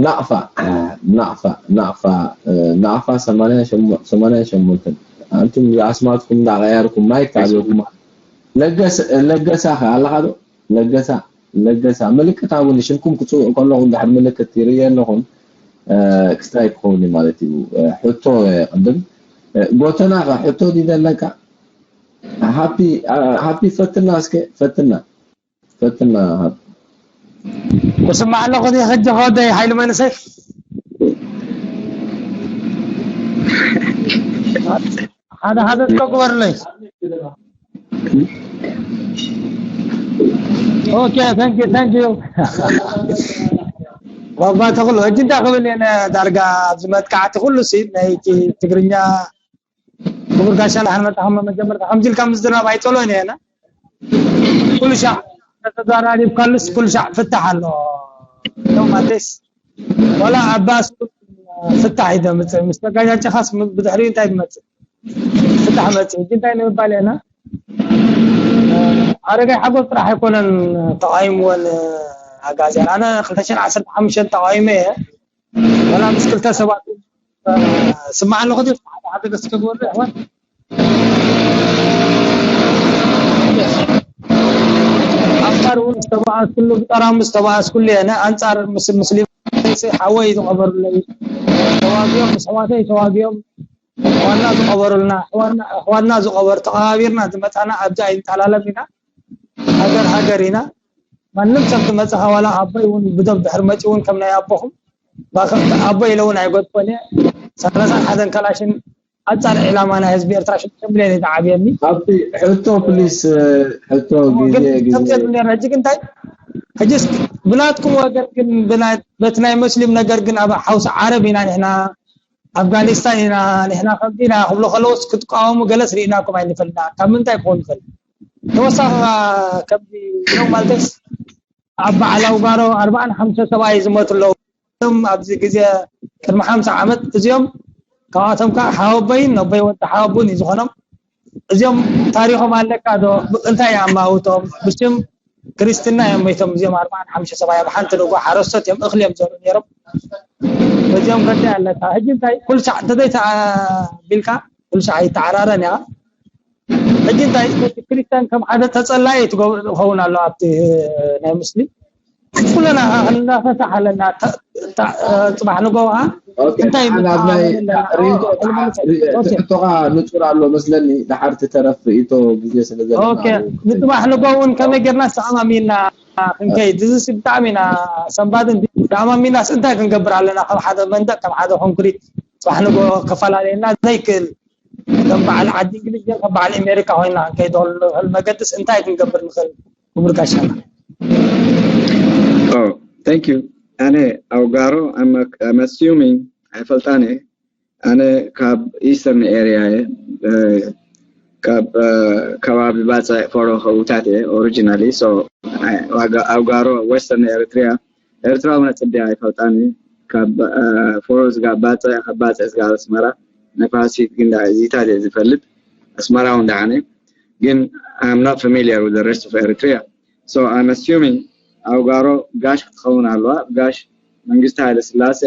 ናቕፋ ናቕፋ ናቕፋ ናቕፋ ሰማንያ ሸሞንተ ኣንቱም ኣስማትኩም እንዳቐያርኩም ማይክ ታብኩም ለገሳ ኣለኻ ዶ? ለገሳ ለገሳ ምልክት ኣቡኒ ሽምኩም ክፅውዕ ከለኹ ድሕር ምልክት ይርየ ኣለኹን ክስታይ ክኸውን ማለት እዩ። ሕቶ ቅድም ጎተና ከ ሕቶ ድዩ ዘለካ? ሃፒ ፈትና እስከ ፈትና ፈትና ሃብ ክስማዕ ኣለኹ ዲ ሕጂ ከወደይ ሓይሊ መንእሰይ ሓደ ሓደ እስከ ግበርለይ። ኦኬ፣ thank you, thank you። ባባ ተኽሉ ሕጂ እንታይ ክብል እየ ነ-፣ ዳርጋ ኣብዚ መጥቃዕቲ ኩሉ ሲ ናይ እቲ ትግርኛ ክቡር ጋሻ ላሕን መጣኹም መጀመርታ ከምዚ ኢልካ ምዝራብ ኣይጸሎን እየ ነ ኩሉ ሻዕ ተዘራሪብካሉስ ኩሉ ሻዕ ፍታሕ ኣሎ። ቶም ማቴስ ወላ ኣባስ ፍታሕ እዩ ዘምፅእ። ምስ ተጋጫጨኻስ ም-፣ ብድሕሪኡ እንታይ ትመፅእ? ፍታሕ መፅእ። ሕጂ እንታይ ንምባል ኢና? ኣረጋይ ሓጎስ ጥራሕ ኣይኮነን ተቃይምወን ኣጋዝያን። ኣነ ክልተ ሽሕን ዓሰርተ ሓሙሽተን ተቃይመ እየ። ወላ ምስ ክልተ ሰባት ስማዕ ኣለኹ ድዩ? ሓደ ሓደ ገስ ክግበር ኣሕዋት ኣንጻር እውን ዝተባኣስኩሉ ብጠራሙዝ ዝተባኣስኩሉ እየ። ኣንጻር ምስ- ሙስሊም ሓወይ ዝቐበሩለይ ተዋጊኦም ምስ ኣሕዋተይ ተዋጊኦም ዋና ዝቐበሩልና ኣሕዋትና ዝቐበሩ ተቐባቢርና ዝመፃና ኣብዚ ኣይንጠላለም ኢና። ሃገር ሃገር ኢና። ማንም ሰብ ዝመፅኻ ዋላ ኣቦይ እውን ብደብ ድሕር መፂ እውን ከም ናይ ኣቦኹም ኣቦ ኢለ እውን ኣይገድፎን እየ። ሰላሳን ሓደን ከላሽን ኣንጻር ዕላማ ናይ ህዝቢ ኤርትራ ሽዱሽተ ሚልዮን እዩ ዝዓብየኒ። ኣብቲ ሕቶ ፕሊስ ሕቶ ግዜ ግዜ ሕጂ እንታይ ሕጂስ ብናትኩም ወገን ግን በቲ ናይ መስሊም ነገር ግን ኣብ ሓውሲ ዓረብ ኢና ንሕና ኣፍጋኒስታን ኢና ንሕና ከምዚ ኢና ክብሎ ከለውስ ክትቃወሙ ገለስ ርኢናኩም ኣይንፈልና ካብ ምንታይ ክኾን ይኽእል ተወሳኺ ከምዚ ኢሎም ማለተስ ኣብ በዓል ኣውጋሮ ኣርባዓን ሓሙሽተ ሰብኣይ ዝሞቱ ኣለዉ እዞም ኣብዚ ግዜ ቅድሚ ሓምሳ ዓመት እዚኦም ካብኣቶም ከዓ ሓወቦይን ነቦይ ወዲ ሓወቡን እዩ ዝኾኖም እዚኦም ታሪኾም ኣለካ ዶ እንታይ ኣማውቶም ብስም ክርስትና እዮም ሞይቶም እዚኦም ኣርባዓን ሓሙሽተ ሰብኣይ ኣብ ሓንቲ ርጓ ሓረስቶት እዮም እኽሊ እዮም ዘርኡ ነይሮም እዚኦም ከ እንታይ ኣለካ ሕጂ እንታይ ኩልሻዕ እንተዘይተቢልካ ኩልሻዕ ኣይተዓራረን እያ ሕጂ እንታይ እቲ ክርስቲያን ከም ሓደ ተፀላኢ ትገብሮ ዝኸውን ኣሎ ኣብቲ ናይ ሙስሊም ኩለና እናፈሳሕ ኣለና ጽባሕ ንጎ ከዓ እንታይ ሕቶኻ ንፁር ኣሎ መስለኒ ድሓር ትተረፍ ርእቶ ግዜ ስለ ዘለና ንፅባሕ ንጎ እውን ከመይ ጌርና ተኣማሚና ክንከይድ እዚ ብጣዕሚ ኢና ሰንባድን ተኣማሚናስ እንታይ ክንገብር ኣለና ከም ሓደ መንደቅ ከም ሓደ ኮንክሪት ጽባሕ ንጎ ከፈላለየና ዘይክእል ከም በዓል ዓዲ እንግሊዝ ጌርካ በዓል ኣሜሪካ ኮይና ክንከይድ ንኽእል መገድስ እንታይ ክንገብር ንኽእል ክቡር ጋሻና thank you ኣነ ኣውጋሮ I'm assuming ኣይፈልጣን እየ ኣነ ካብ eastern area እየ ካብ ከባቢ ባፅዕ ፎሮ ከውታት እየ originally so ኣውጋሮ western ኤርትሪያ ኤርትራዊ ነፅድያ ኣይፈልጣን እዩ ካብ ፎሮ ስጋብ ባፅዕ ካብ ባፅዕ ስጋብ ኣስመራ ነፋሲት ግን ዚታት እየ ዝፈልጥ ኣስመራ እውን ደዓነ ግን I'm not familiar with the rest of Eritrea so I'm assuming ኣውጋሮ ጋሽ ክትኸውን ኣለዋ ጋሽ መንግስቲ ሃይለ ስላሴ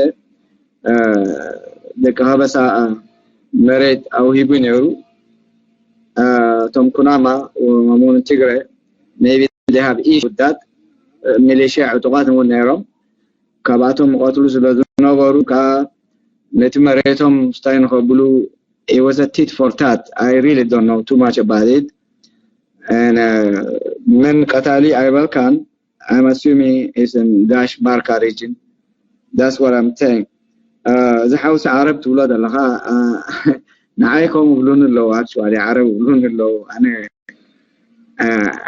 ደቂ ሃበሳ መሬት ኣውሂቡ ነይሩ እቶም ኩናማ መሙን ትግረ maybe they have issue with that ሚሊሽያ ዕጡቋት እውን ነይሮም ካብኣቶም ይቐትሉ ስለ ዝነበሩ ከዓ ነቲ መሬቶም ስታይ ንኸብሉ it was a tit for tat I really don't know too much about it and uh, መን ቀታሊ ኣይበልካን I'm assuming is in ጋሽ ባርካ region that's what I'm saying እዚ ሓውሲ ዓረብ ትብሎ ዘለኻ ንዓይ ከምኡ ብሉኒ ኣለዉ actually ዓረብ ብሉኒ ኣለዉ ኣነ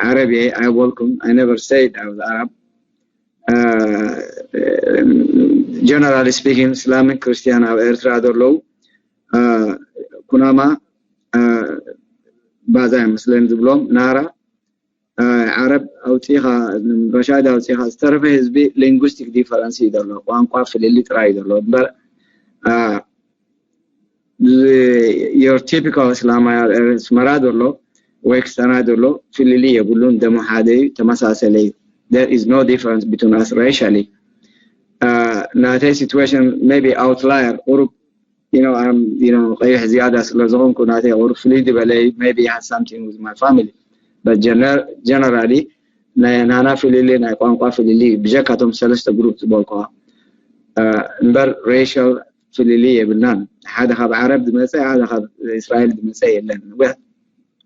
ዓረብ እየ ኣይበልኩም I never said I was Arab generally speaking እስላምን ክርስትያን ኣብ ኤርትራ ዘለዉ ኩናማ ባዛ እዮም መስለኒ ዝብሎም ናራ ዓረብ ኣውፂኻ ረሻድ ኣውፂኻ ዝተረፈ ህዝቢ linguistic difference እዩ ዘሎ ቋንቋ ፍልሊ ጥራይ እዩ ዘሎ እምበር your typical እስላማይ ኣብ ኣስመራ ዘሎ ወይ ክስተና ዘሎ ፍልሊ የብሉን ደሞ ሓደ እዩ ተመሳሰለ እዩ there is no difference between us racially ናተይ situation maybe outlier ቁሩብ you know I'm you know ቀይሕ ዝያዳ ስለ ዝኾንኩ ናተይ ቁሩብ ፍልይ ዝበለ maybe has something with my family but generally ናይ ናና ፍልልይ ናይ ቋንቋ ፍልልይ ብጀካቶም ሰለስተ group ዝበልኩኻ እምበር racial ፍልልይ የብልናን። ሓደ ካብ ዓረብ ዝመፀ ሓደ ካብ እስራኤል ዝመፀ የለን።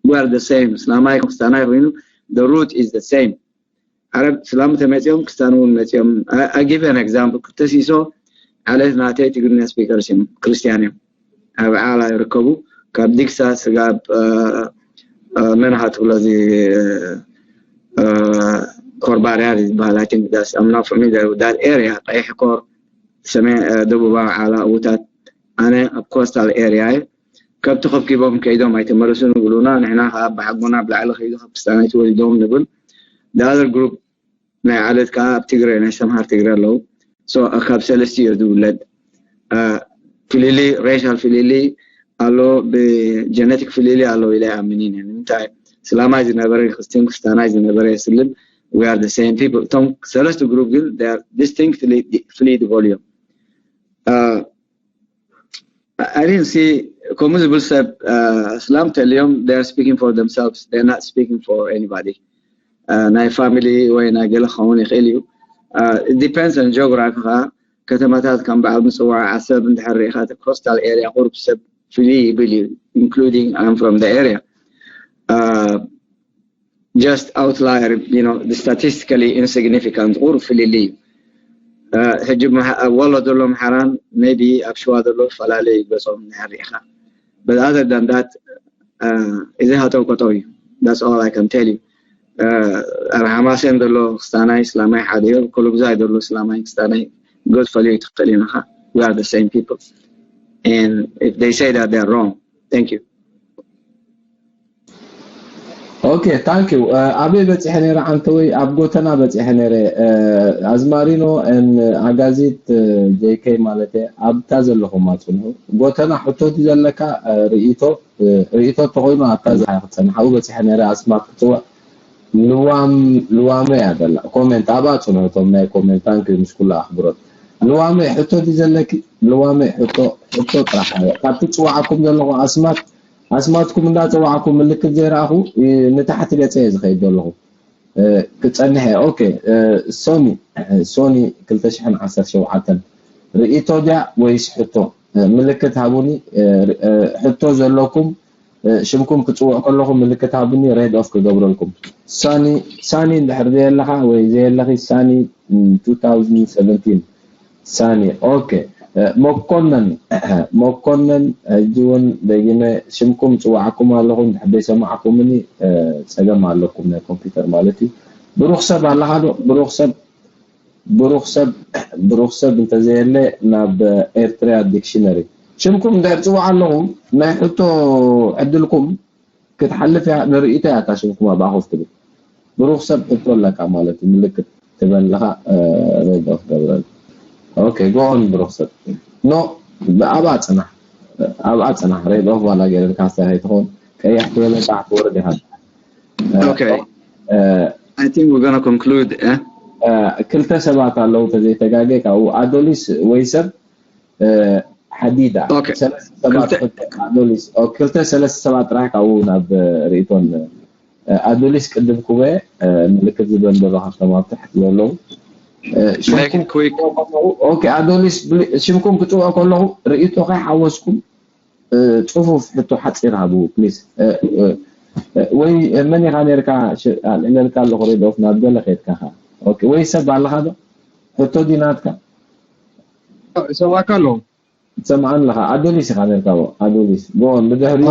We are the same። እስላማይ ክርስቲያናይ ኮይኑ the root is the same። ዓረብ እስላም ተመፂኦም ክርስቲያን እውን መፂኦም። I give an example ክልተ ሲሶ ዓሌት ናተይ ትግርኛ speakers እዮም ክርስቲያን እዮም ኣብ ዓላ ይርከቡ ካብ ዲግሳ ስጋብ መን ሃትብሎ እዚ ኮርባርያር ዝበሃል I think that's I'm not familiar with that area ቀይሕ ኮር ሰሜን ደቡባዊ ዓላ ውታት ኣነ ኣብ coastal area እየ ከብቲ ከብኪቦም ከይዶም ኣይተመለሱን ይብሉና ንሕና ከዓ ብሓጎና ኣብ ላዕሊ ከይዱ ካብ ክስታናይ ተወሊዶም ንብል the other group ናይ ዓለት ከዓ ኣብ ትግረ ናይ ሰምሃር ትግረ ኣለዉ ካብ ሰለስቲ እዩ ዝውለድ ፍልልይ racial ፍልልይ ኣሎ ብ genetic ፍልልይ ኣሎ ኢለ ኣምን እየ ንምንታይ ስላማይ ዝነበረ ክርስቲን ክስታናይ ዝነበረ የስልም we are the same people እቶም ሰለስቱ group ግን they are distinctly ፍልይ ዝበሉ እዮም I didn't see ከምኡ ዝብል ሰብ እስላም ተልዮም they are speaking for themselves they are not speaking for anybody ናይ family ወይ ናይ ገለ ክኸውን ይኽእል እዩ it depends on geography ከዓ ከተማታት ከም በዓል ምፅዋዕ ዓሰብ እንድሕር ርኢኻ coastal area ቁሩብ ሰብ ፍልይ ይብል እዩ including I'm from the area just outlier you know statistically insignificant ቁሩብ ፍልልይ እዩ ሕጂ ኣብ ወሎ ዘሎ ኣምሓራን maybe ኣብ ሸዋ ዘሎ ፈላለዩ ገፆም እንድሕር ርኢኻ but other than that እዚ ሃጠው ቀጠው እዩ that's all I can tell you ኣብ ሓማሴን ዘሎ ክስታናይ እስላማይ ሓደ እዩ ኮሎጉዛይ ዘሎ እስላማይ ክስታናይ ገዝ ፈልዩ ትኽእል ኢኻ we are the same people and if they say that they are wrong thank you okay thank you ኣበይ በፂሐ ነይረ ዓንተወይ ኣብ ጎተና በፂሐ ነይረ ኣዝማሪኖ ኣጋዚት ጄከይ ማለት ኣብታ ዘለኹም ኣፅንሑ ጎተና ሕቶት ዘለካ ርእቶ ርእቶ ተኮይኑ ኣብታ ዝሓ ክፀንሓ በፂሐ ነይረ ኣስማት ክፅውዕ ልዋም ልዋመ እያ ዘላ comment ኣብኣ ፅንሑ እቶም ናይ comment thank you ምስ ኩሉ ኣኽብሮት ልዋመ ሕቶ ድዩ ዘለኪ ልዋመ ሕቶ ሕቶ ጥራሕ ካብቲ ፅዋዓኩም ዘለኹ ኣስማት ኣስማትኩም እንዳፀዋዕኩ ምልክት ዘይረኣኹ ንታሕቲ ገፀ እየ ዝኸይድ ዘለኹ ክፀንሐ ኦኬ ሶኒ ሶኒ ክልተ ሽሕን ዓሰርተ ሸውዓተን ርእቶ ድያ ወይስ ሕቶ ምልክት ሃቡኒ ሕቶ ዘለኩም ሽምኩም ክፅውዕ ከለኹ ምልክት ሃቡኒ red off ክገብረልኩም ሳኒ ሳኒ እንድሕር ዘየለኻ ወይ ዘየለኺ ሳኒ two thousand seventeen ሳኒ ኦኬ መኮነን መኮነን ሕጂ እውን ደጊመ ሽምኩም ፅዋዕኩም ኣለኹ እንድሕር ዘይሰማዕኩምኒ ፀገም ኣለኩም ናይ ኮምፒውተር ማለት እዩ ብሩክ ሰብ ኣለኻ ዶ ብሩክ ሰብ ብሩክ ሰብ ብሩክ ሰብ እንተዘየለ ናብ ኤርትራ ዲክሽነሪ ሽምኩም እንድሕር ፅዋዕ ኣለኹም ናይ ሕቶ ዕድልኩም ክትሓልፍ እያ ንርእይቶ እያ እታ ሽምኩም ኣብኣ ኮፍ ትብል ብሩኽ ሰብ ሕቶ ኣለካ ማለት እዩ ምልክት ትበልኻ ሬድ ኦፍ ገብረል ኦኬ ጎን ብሩኽ ሰብ ኖ ኣብኣ ፅናሕ ኣብኣ ፅናሕ ሬድ ኦፍ ዋላ ገይረልካ ስታይ ትኾን ቀያሕ ትበለ ፃሕ ትወርድ ኢኻ Okay. I think we're gonna conclude. Eh? ክልተ ሰባት ኣለዉ ተዘይተጋገ ካብኡ ኣዶሊስ ወይ ሰብ ሓዲዳ ኣዶሊስ ክልተ ሰለስተ ሰባት ጥራሕ ካብኡ ናብ ርእቶን ኣዶሊስ ቅድም ክወ ምልክት ዝብል ዘሎ ካብቶም ኣብ ታሕቲ ዘለዉ ኣዶሊስ ሽምኩም ክፅውዖ ከለኹ ርእቶ ከይሓወስኩም ፅፉፍ ሕቶ ሓፂር ሃቡ ፕሊስ ወይ መን ኢኻ ነርካ ኣልዕለልካ ኣለኹ ሬድኦፍ ናብ ገለ ከድካ ወይ ሰብ ኣለኻ ዶ ሕቶ ዲናትካ ይሰማዕካ ኣለኹ ትሰምዓኒ ኣለኻ ኣዶሊስ ኢኻ ነርካ ኣዶሊስ ጎን ብድሕሪ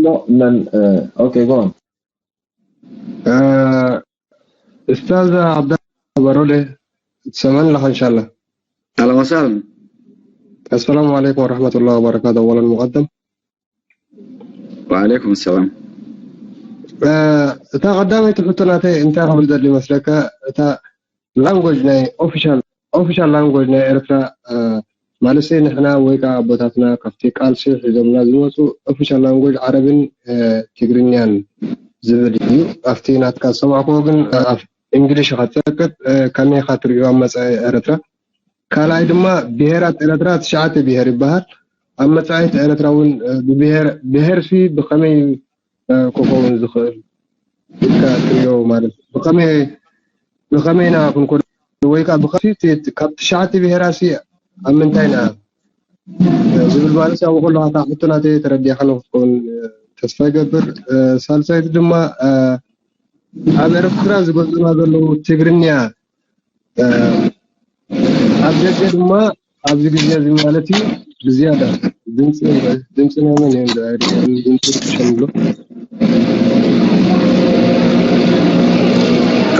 ሎ መን ኦኬ ጎን استاذ عبد الله برولي تسمعنا لك ان شاء الله اهلا وسهلا السلام عليكم ورحمه الله وبركاته اولا مقدم وعليكم السلام እታ ቀዳመይቲ ሕቶ ናተይ እንታይ ክብል ዘድሊ መስለካ እታ language ናይ official official language ናይ ኤርትራ ማለት ንሕና ወይ ከዓ ኣቦታትና ካብቲ ቃልሲ ሒዞምና ዝመፁ official language ዓረብን ትግርኛን ዝብል እዩ ኣብቲ ናትካ ዝሰማዕክዎ ግን እንግሊሽ ኢኻ ትጠቅጥ ከመይ ኢኻ ትሪኦ ኣብ መፃኢ ኤርትራ ካልኣይ ድማ ብሄራት ኤረትራ ትሽዓተ ብሄር ይበሃል። ኣብ መጻኢት ኤረትራ እውን ብሄር ብሄርሲ ብኸመይ ክኸውን ዝኽእል ኢልካ ትሪኦ ማለት ብኸመይ ብኸመይ ኢና ክንኮን ወይ ከዓ ብኸፊት ካብ ትሽዓተ ብሄራሲ ኣብ ምንታይ ኢና ዝብል ማለት ኣብኡ ከለካ ካብ ሕቶ ናተይ ተረዲእካ ንክትከውን ተስፋ ይገብር። ሳልሳይቲ ድማ ኣብ ኤረትራ ዝገልፁና ዘለዉ ትግርኛ ኣብ ደገ ድማ ኣብዚ ግዜ እዚ ማለት እዩ ብዝያዳ ድምፂ ድምፂ ናይ መን እዮም ድምፂ ሸምሎ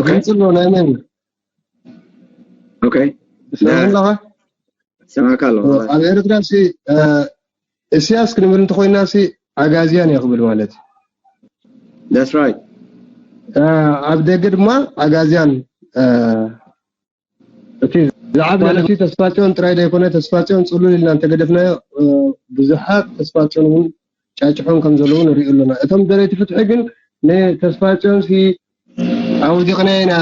ድምፂ ኣሎ ናይ መን ኦኬ ሰምዕለኻ ሰማዕካ ኣለኹ ኣብ ኤርትራ ሲ እስያስ ክንብል እንተኮይና ሲ ኣጋዝያን እየ ክብል ማለት እዩ That's right ኣብ ደገ ድማ ኣጋዝያን እቲ ዝዓበ ማለት ተስፋቸውን ጥራይ ዘይኮነ ተስፋቸውን ፅሉል ኢልና እንተገደፍናዮ ብዙሓት ተስፋቸውን እውን ጫጭሖም ከም ዘለዉ ንሪኡ ኣለና እቶም ደለይቲ ፍትሒ ግን ንተስፋቸውን ሲ ኣውዲቕና ኢና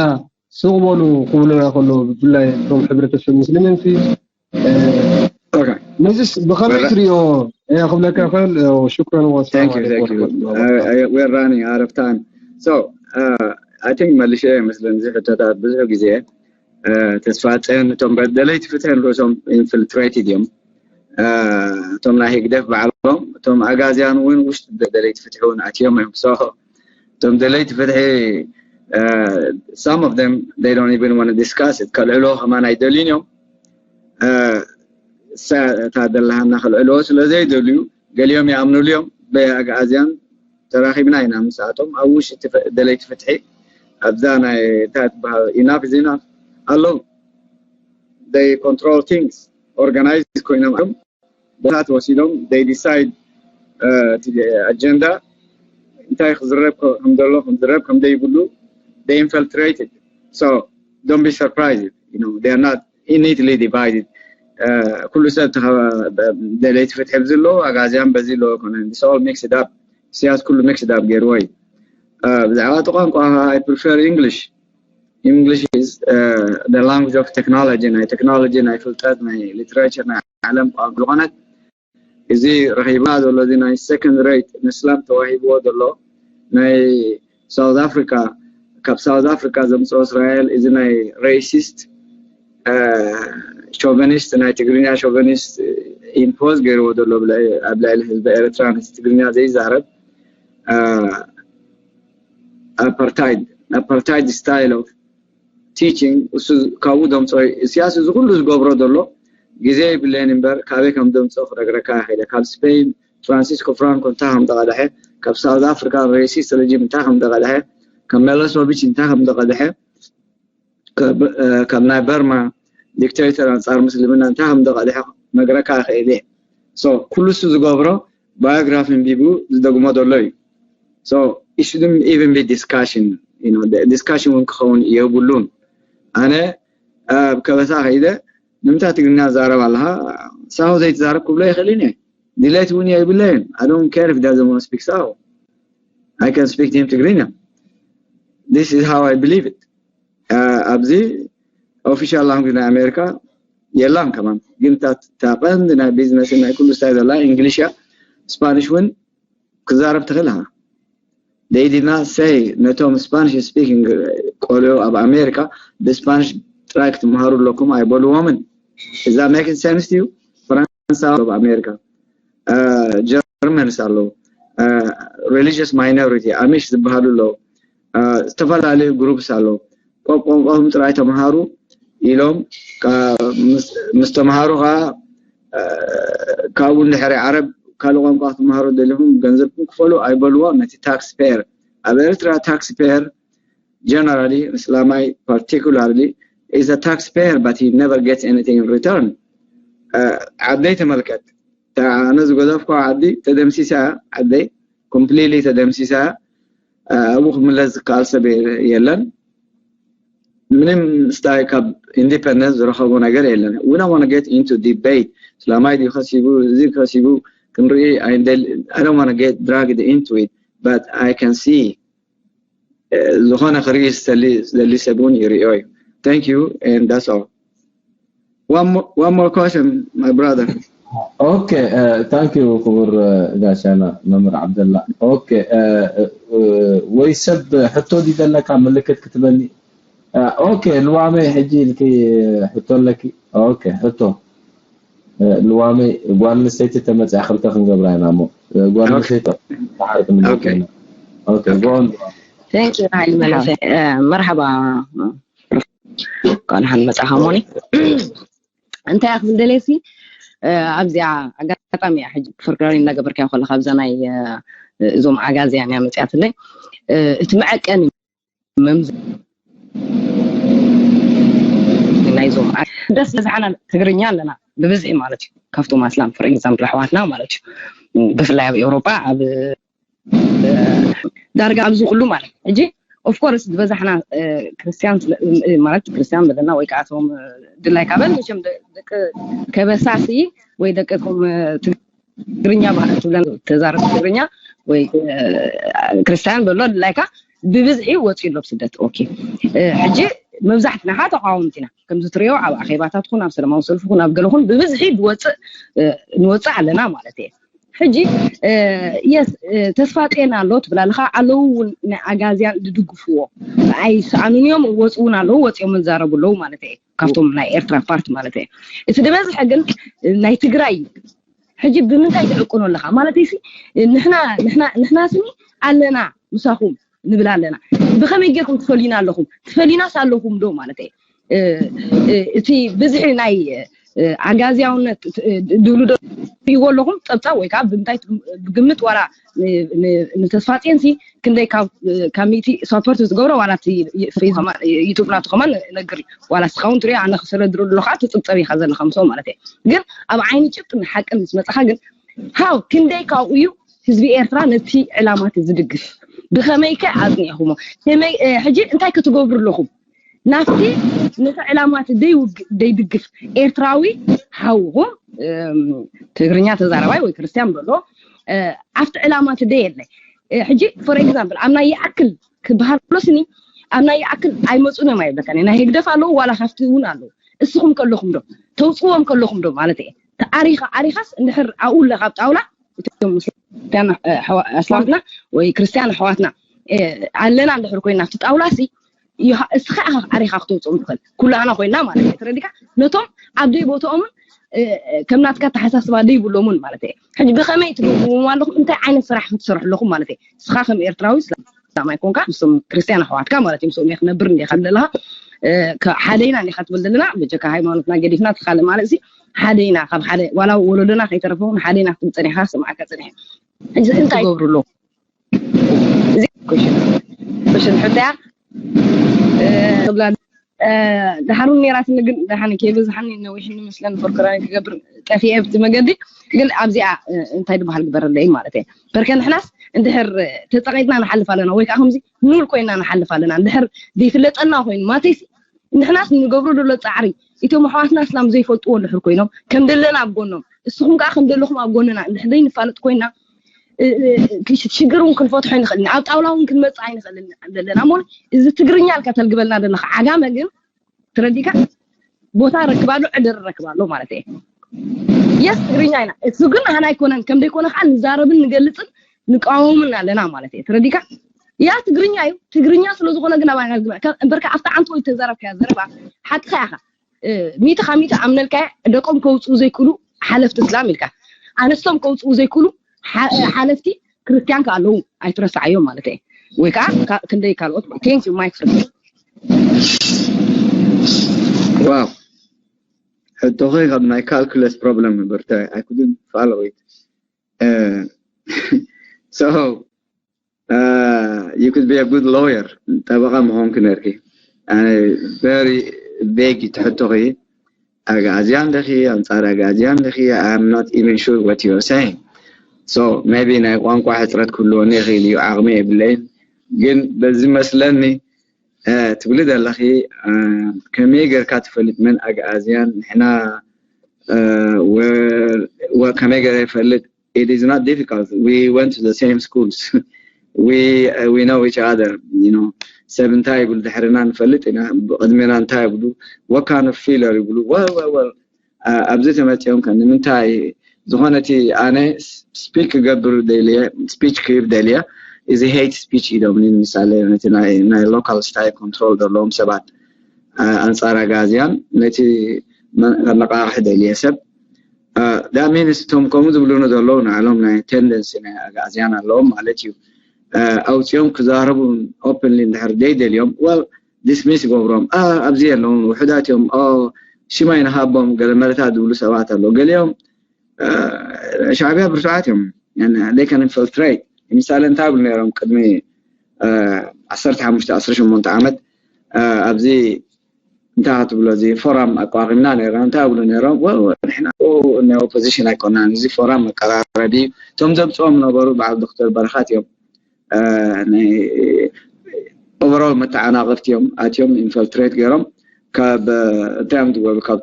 ስቕ በሉ ክብሉና ከለዉ ብፍላይ እቶም ሕብረተሰብ ምስልምን ሲ ነዚስ ብኸመይ ትሪኦ ክብለካ ይኽእል ሽክረን ወሰላም We're running out of time. So, uh, I think መልሸ ይመስለኒ እዚ ሕቶታት ብዙሕ ግዜ ተስፋ ጨን እቶም ደለይቲ ፍትሒ ንርእሶም infiltrated እዮም። እቶም ናይ ህግደፍ ባዕሎም እቶም ኣጋዝያን እውን ውሽጢ ደለይቲ ፍትሒ እውን ኣትዮም እዮም። So እቶም ደለይቲ ፍትሒ some of them they don't even want to discuss it ከልዕሎ ከማን ኣይደልዩን እዮም። እታ ደላሃና ከልዕልዎ ስለ ዘይደልዩ ገሊኦም ይኣምኑሉ እዮም። በይ ኣግኣዝያን ተራኺብና ኢና ምስኣቶም ኣብ ውሽጢ ደለይቲ ፍትሒ ኣብዛ ናይ እንታይ ትበሃል enough is enough ኣለዉ። They control things organized ኮይኖም እዮም ቦታት ወሲዶም they decide እቲ ኣጀንዳ እንታይ ክዝረብ ከም ዘሎ ክዝረብ ከም ዘይብሉ they infiltrated. So don't be surprised, you know, they are not neatly divided. ኩሉ ሰብ ደለይቲ ፍትሒ ብዚ ኣለዎ ኣጋዝያን በዚ ኣለዎ ኮነ all mixed up. ስያስ ኩሉ mixed up ገይርዎ እዩ። ብዛዕባ እቲ ቋንቋ I prefer English. English is the language of technology ናይ ቴክኖሎጂ ናይ ፍልጠት ናይ literature ናይ ዓለም ቋንቋ ዝኾነት እዚ ረኺብና ዘሎ እዚ ናይ second rate ንስላም ተዋሂብዎ ዘሎ ናይ South Africa ካብ South Africa ዘምፅኦ እስራኤል እዚ ናይ racist chauvinist ናይ ትግርኛ chauvinist impose ገይርዎ ዘሎ ኣብ ልዕሊ ህዝቢ ኤርትራ ነቲ ትግርኛ ዘይዛረብ apartheid apartheid style of teaching እሱ ካብኡ ደምፅኦ እዩ። እስያስ እዚ ኩሉ ዝገብሮ ዘሎ ግዜ የብለይን እምበር ካበይ ከም ደምፅኦ ክነግረካ ይኽእል እየ። ካብ ስፔን ፍራንሲስኮ ፍራንኮ እንታይ ከም ተቐድሐ፣ ካብ ሳውዝ ኣፍሪካ racist regime እንታይ ከም ተቐድሐ፣ ካብ ሚሎሶቪች እንታይ ከም ተቐድሐ፣ ካብ ናይ በርማ dictator ኣንፃር ምስልምና እንታይ ከም ተቐድሐ ክነግረካ ይኽእል እየ። So ኩሉ እሱ ዝገብሮ biography ኣንቢቡ ዝደግሞ ዘሎ እዩ። So it shouldn't even be discussion, you know, discussion እውን ክኸውን የብሉን። ኣነ ኣብ ከበሳ ከይደ ንምንታይ ትግርኛ ትዛረብ ኣለኻ ሳሆ ዘይትዛረብ ክብሎ ይኽእል እየ። ድሌት እውን የብለይን። I don't care if doesn't want to speak Saho. I can speak to him ትግርኛ. This is how I believe it. ኣብዚ official language ናይ ኣሜሪካ የላን ከማን ግን እታ ቀንዲ ናይ ቢዝነስ ናይ ኩሉ ስታይ ዘላ እንግሊሽ እያ። ስፓኒሽ እውን ክዛረብ ትኽእል ኢኻ። They did not say ነቶም ስፓኒሽ ስፒኪንግ ቆልዑ ኣብ ኣሜሪካ ብስፓኒሽ ጥራይ ክትምሃሩ ኣለኩም ኣይበልዎምን። እዛ ሜኪን ሴንስ እዩ። ፈረንሳ ኣብ ኣሜሪካ ጀርመንስ ኣለዉ። Religious minority ኣሚሽ ዝበሃሉ ኣለዉ። ዝተፈላለዩ ግሩፕስ ኣለዉ። ቋንቋኹም ጥራይ ተምሃሩ ኢሎም ምስ ተምሃሩ ከዓ ካብኡ እንድሕሪ ዓረብ ካልእ ቋንቋ ክትምሃሩ ደሊኹም ገንዘብኩም ክፈሉ ኣይበልዎ ነቲ ታክስ ፔየር። ኣብ ኤርትራ ታክስ ፔየር generally እስላማይ particularly is a taxpayer but he never gets anything in return. ዓደይ ተመልከት። ኣነ ዝገዘፍኳ ዓዲ ተደምሲሳ ዓደይ completely ተደምሲሳ ኣብኡ ክምለስ ዝከኣል ሰብ የለን። ምንም ስታይ ካብ ኢንዲፐንደንስ ዝረኸቦ ነገር የለን። We don't want to get into debate እስላማይ ድዩ ከሲቡ እዚ ከሲቡ ክንርኢ I don't want to get dragged into it but I can see ዝኾነ ክርኢ ዝደሊ ሰብ እውን ይሪኦ እዩ። Thank you and that's all. One more, one more question, my brother. Okay, uh, thank you ክቡር ጋሻና መምህር ዓብደላ። Okay, ወይ ሰብ ሕቶ ድዩ ዘለካ ምልክት ክትበኒ? Okay፣ ልዋመይ ሕጂ ኢልኪ ሕቶ ኣለኪ? Okay፣ ሕቶ ልዋመይ ጓል ኣንስተይቲ ተመፅያ ክልተ ክንገብራ ኢና እሞ ጓል ኣንስተይቲ ሓርክ ምልክት። Okay, go on. Thank you. Hi, መለሰ። መርሓባ። እንኳን ሓን መጻኻ ሞኒ። እንታይ ክብል ደለሲ ኣብዚኣ ኣጋጣሚ እያ ሕጂ ፕሮግራም እናገበርካዮ ከለካ ኣብዛ ናይ እዞም ዓጋዝያን እያ መፅያትለይ። እቲ መዐቀኒ መምዝ ናይዞም ደስ ዝበዝሓና ትግርኛ ኣለና ብብዝሒ ማለት እዩ። ካብቶም ኣስላም for example ኣሕዋትና ማለት እዩ። ብፍላይ ኣብ ኤውሮጳ ኣብ ዳርጋ ኣብዚ ኩሉ ማለት ሕጂ of course ዝበዛሕና ክርስቲያን ማለት ክርስቲያን ዘለና ወይ ከዓ እቶም ድላይ ካበል መቸም ደቂ ከበሳሲ ወይ ደቂ እቶም ትግርኛ ባህል ትብለን ተዛረብ ትግርኛ ወይ ክርስቲያን በሎ ድላይካ ብብዝሒ ወፂኡ ኣሎ ስደት። Okay፣ ሕጂ መብዛሕትና ከዓ ተቃወምቲ ኢና። ከምዚ ትሪኦ ኣብ ኣኼባታት ኹን ኣብ ሰላማዊ ሰልፊ ኹን ኣብ ገለ ኹን ብብዝሒ ዝወፅእ ንወፅእ ኣለና ማለት እየ። ሕጂ የስ ተስፋ ጤና ኣሎ ትብል ኣለካ ኣለዉ እውን ናይ ኣጋዝያን ዝድግፍዎ ኣይሰኣኑን እዮም ወፅ እውን ኣለዉ ወፂኦም ዝዛረቡ ኣለዉ ማለት እየ። ካብቶም ናይ ኤርትራ ፓርት ማለት እየ። እቲ ዝበዝሐ ግን ናይ ትግራይ እዩ። ሕጂ ብምንታይ ትዕቅኖ ኣለካ ማለት ሲ ንሕና ንሕና ንሕና ስኒ ኣለና ምሳኹም ንብል ኣለና። ብኸመይ ጌርኩም ትፈልዩና ኣለኹም? ትፈልዩናስ ኣለኹም ዶ ማለት እየ። እቲ ብዝሒ ናይ ኣጋዝያውነት ድብሉ ዶ ይዎ ኣለኹም ፀብፃብ ወይ ከዓ ብምንታይ ብግምት ዋላ ንተስፋፅዮን ሲ ክንደይ ካብ ካብ ሚእቲ ሳፖርት ዝገብሮ ዋላ ዩቱብ ናቱ ከማን ነግር ዋላ ስኻውን ትሪኦ ኣነ ክሰለድሩ ኣለኻ ትፅብፀብ ኢኻ ዘለኻ ምስኦም ማለት እየ። ግን ኣብ ዓይኒ ጭብጥን ሓቅን ምስ መፅኻ ግን ሃው ክንደይ ካብኡ እዩ ህዝቢ ኤርትራ ነቲ ዕላማት ዝድግፍ ብኸመይ ከ ኣጽኒዕኹሞ? ከመይ ሕጂ እንታይ ክትገብሩ ኣለኹም? ናብቲ ነቲ ዕላማት ደይውግ- ደይድግፍ ኤርትራዊ ሓውኹም ትግርኛ ተዛረባይ ወይ ክርስቲያን በሎ ኣብቲ ዕላማት ደየለ ሕጂ for example ኣብ ናይ ይኣክል ክበሃል ከሎ ስኒ ኣብ ናይ ይኣክል ኣይመፁን እዮም ኣይብለካን ናይ ህግደፍ ኣለዉ ዋላ ካብቲ እውን ኣለዉ እስኹም ከለኹም ዶ ተውፅዎም ከለኹም ዶ ማለት እየ ኣሪኻ ኣሪኻስ እንድሕር ኣብኡ ኣለካ ኣብ ጣውላ እቶም ክርስቲያን ኣስላምትና ወይ ክርስቲያን ኣሕዋትና ኣለና እንድሕር ኮይና ኣብቲ ጣውላ ሲ እስኻ ኢኻ ኣሪኻ ክተውፅኦም ትኽእል ኩላህና ኮይና ማለት እዩ ተረዲካ ነቶም ኣብ ደይ ቦትኦምን ከም ናትካ ኣተሓሳስባ ደይብሎምን ማለት እየ ሕጂ ብኸመይ ትገብርዎም ኣለኹም እንታይ ዓይነት ስራሕ ክትሰርሑ ኣለኹም ማለት እየ እስኻ ከም ኤርትራዊ ስላም ኣይኮንካ ምስም ክርስቲያን ኣሕዋትካ ማለት እዩ ምስም ክነብር እንዲኻ ዘለኻ ሓደ ኢና እንዲኻ ትብል ዘለና በጀካ ሃይማኖትና ገዲፍና ትካለ ማለት ሲ ሓደ ኢና ካብ ሓደ ዋላ ወለዶና ከይተረፈ ሓደ ኢና ክትብል ፀኒሕካ ስምዓካ ፀኒሐ ሕጂ እንታይ ትገብሩ ኣለኹም እዚኣ ኩሽን ሕቶ እያ ክብላ ድሓር እውን ነይራትኒ ግን ድሓን ከይበዝሓኒ ነዊሕኒ መስለን ፎርክራኒ ክገብር ጠፊኤ ብቲ መገዲ ግን ኣብዚኣ እንታይ ዝበሃል ግበረለይ ማለት እየ በርከ ንሕናስ እንድሕር ተፀቂጥና ንሓልፍ ኣለና ወይ ከዓ ከምዚ ኑል ኮይና ንሓልፍ ኣለና እንድሕር ዘይፍለጠና ኮይኑ ማተይሲ ንሕናስ ንገብሮ ዘሎ ፃዕሪ እቶም ኣሕዋትና እስላም ዘይፈልጥዎ እንድሕር ኮይኖም ከም ደለና ኣብ ጎኖም እስኹም ከዓ ከም ዘለኹም ኣብ ጎንና እንድሕር ዘይንፋለጥ ኮይና ሽግር እውን ክንፈትሖ ይንኽእል ኣብ ጣውላ እውን ክንመፅእ ኣይንኽእል ዘለና እሞ እዚ ትግርኛ ኣልካ ተልግበልና ዘለካ ዓጋመ ግን ትረዲካ ቦታ ረክባሉ ዕድር ረክባሉ ማለት እየ የስ ትግርኛ ኢና እሱ ግን ኣህና ኣይኮነን ከም ደይኮነ ከዓ ንዛረብን ንገልፅን ንቃወምን ኣለና ማለት እየ ትረዲካ ያ ትግርኛ እዩ ትግርኛ ስለዝኾነ ግን ኣባና እምበርካ ኣብታ ዓንተ ወይ ተዛረብካያ ዘረባ ሓቅኻ ኢኻ ሚእቲ ካብ ሚእቲ ኣምነልካ ደቆም ከውፅኡ ዘይክእሉ ሓለፍቲ እስላም ኢልካ ኣነስቶም ከውፅኡ ዘይክእሉ ሓለፍቲ ክርስቲያን ከ ኣለዉ ኣይትረስዓዮም ማለት እየ ወይ ከዓ ክንደይ ካልኦት ቴንክ ዩ ማይክ ዋው ሕቶኸይ ካብ ናይ ካልኩለስ ፕሮብለም ነበርተ I couldn't follow it so you could be a good lawyer ጠበቃ ምኾንክ ነርኪ very vague ትሕቶኺ ኣግኣዝያን ዲኺ ኣንጻር ኣግኣዝያን ዲኺ I'm not even sure what you're saying so maybe ናይ ቋንቋ ሕጽረት ክህልወኒ ይኽእል እዩ ዓቕሚ የብለይን ግን በዚ መስለኒ ትብሊ ዘለኺ ከመይ ገርካ ትፈልጥ መን ኣግኣዝያን ንሕና ከመይ ገረ ይፈልጥ it is not difficult we went to the same schools we uh, we know each other you know ሰብ እንታይ ይብሉ ድሕርና ንፈልጥ ኢና። ብቕድሜና እንታይ ይብሉ? What kind of failure ይብሉ? Well, well, well. ኣብዚ ተመፂኦም ከ ንምንታይ ዝኾነ እቲ ኣነ ስፒክ ክገብር ደልየ፣ ስፒች ክህብ ደልየ፣ እዚ ሄት ስፒች ኢሎም ንምሳሌ ነቲ ናይ ሎካል ስታይ ኮንትሮል ዘለዎም ሰባት ኣንፃር ኣጋዝያን ነቲ መነቃቕሒ ደልየ ሰብ ዳሜንስ እቶም ከምኡ ዝብሉኑ ዘለዉ ንዕሎም ናይ ቴንደንሲ ናይ ኣጋዝያን ኣለዎም ማለት እዩ። ኣውፅኦም ክዛረቡ ኦፕንሊ እንድሕር ደይደልዮም ወል ዲስሚስ ይገብሮም። ኣብዚ የለውን ውሕዳት እዮም። ሽማይ ንሃቦም ገለ መለታት ዝብሉ ሰባት ኣለዉ። ገሊኦም ሻዕቢያ ብርቱዓት እዮም። They can infiltrate። ንምሳሌ እንታይ ብሉ ነይሮም ቅድሚ ዓሰርተ ሓሙሽተ ዓሰርተ ሸሞንተ ዓመት ኣብዚ እንታይ ክትብሎ እዚ ፎራም ኣቋቒምና ነይርና እንታይ ብሉ ነይሮም። ንሕና ናይ ኦፖዚሽን ኣይኮናን፣ እዚ ፎራም መቀራረቢ። እቶም ዘምፅኦም ነበሩ በዓል ዶክተር በረኻት እዮም። ኦቨሮል መተዓናቐፍቲ እዮም ኣትዮም ኢንፈልትሬት ገይሮም ካብ እንታይ እዮም ዝበሉ ካብ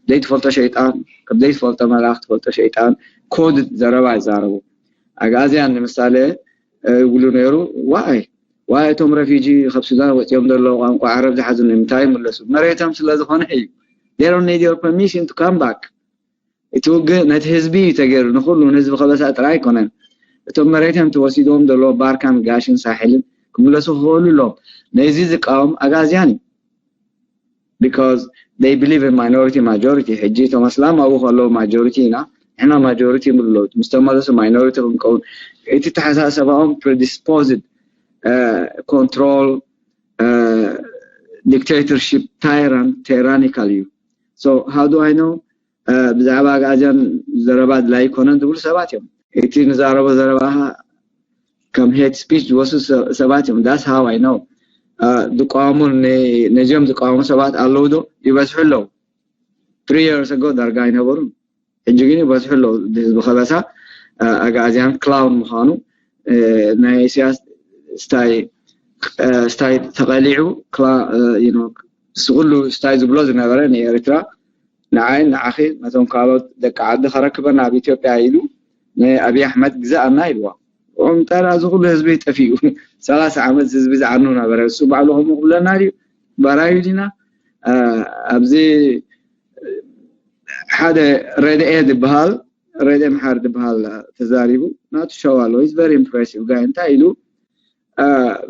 ዘይትፈልጦ ሸይጣን ካብ ዘይትፈልጦ መልኣኽ ትፈልጦ ሸይጣን ኮድ ዘረባ ይዛረቡ። ኣግኣዝያን ንምሳሌ ይብሉ ነይሩ ዋይ ዋይ እቶም ረፊጂ ካብ ሱዳን ወፂኦም ዘለዉ ቋንቋ ዓረብ ዝሓዙ ንምንታይ ይምለሱ መሬቶም ስለ ዝኾነ እዩ። They don't need your permission to come back። እቲ ውግእ ነቲ ህዝቢ እዩ ተገይሩ፣ ንኹሉ ንህዝቢ ከበሳ ጥራይ ኣይኮነን። እቶም መሬቶም ተወሲድዎም ዘለዉ ባርካን ጋሽን ሳሕልን ክምለሱ ክኽእሉ ኣለዎም። ነዚ ዝቃወም ኣጋዝያን እዩ። Because they believe in minority majority። ሕጂ እቶም ኣስላም ኣብኡ ከለዉ ማጆሪቲ ኢና፣ ንሕና ማጆሪቲ ይብሉ ኣለዉ። ምስ ተመለሱ ማይኖሪቲ ክንከውን እቲ ተሓሳሰባኦም ፕሪዲስፖዝድ ኮንትሮል ዲክቴተርሺፕ ታይራንት ቴራኒካል እዩ። So how do I know ብዛዕባ ኣግኣዝያን ዘረባ ድላይ ኣይኮነን ዝብሉ ሰባት እዮም። እቲ ንዛረቦ ዘረባ ከም ሄት ስፒች ዝወስዱ ሰባት እዮም። That's how I know። ዝቃወሙ ነዚኦም ዝቃወሙ ሰባት ኣለዉ ዶ? ይበዝሑ ኣለዉ። Three years ago ዳርጋ ኣይነበሩን። ሕጂ ግን ይበዝሑ ኣለዉ። ህዝቢ ከበሳ ኣግኣዝያን ክላውን ምዃኑ ናይ ኢሳያስ ስታይ ስታይ ተቐሊዑ እሱ ኩሉ ስታይ ዝብሎ ዝነበረ ንኤርትራ ንዓይን ንዓኺ ነቶም ካልኦት ደቂ ዓዲ ከረክበና ኣብ ኢትዮጵያ ኢሉ ንኣብይ ኣሕመድ ግዛኣና ኢልዋ። ቆምጠራ እዚ ኩሉ ህዝቢ ጠፊኡ ሰላሳ ዓመት ህዝቢ ዝዓኑ ነበረ። እሱ ባዕሉ ከምኡ ክብለና ድዩ? ባራዩ ዲና ኣብዚ ሓደ ረድኤ ዝበሃል ረድኤ ምሓር ዝበሃል ተዛሪቡ ናቱ ሸው ኣሎ። It's very impressive guy። እንታይ ኢሉ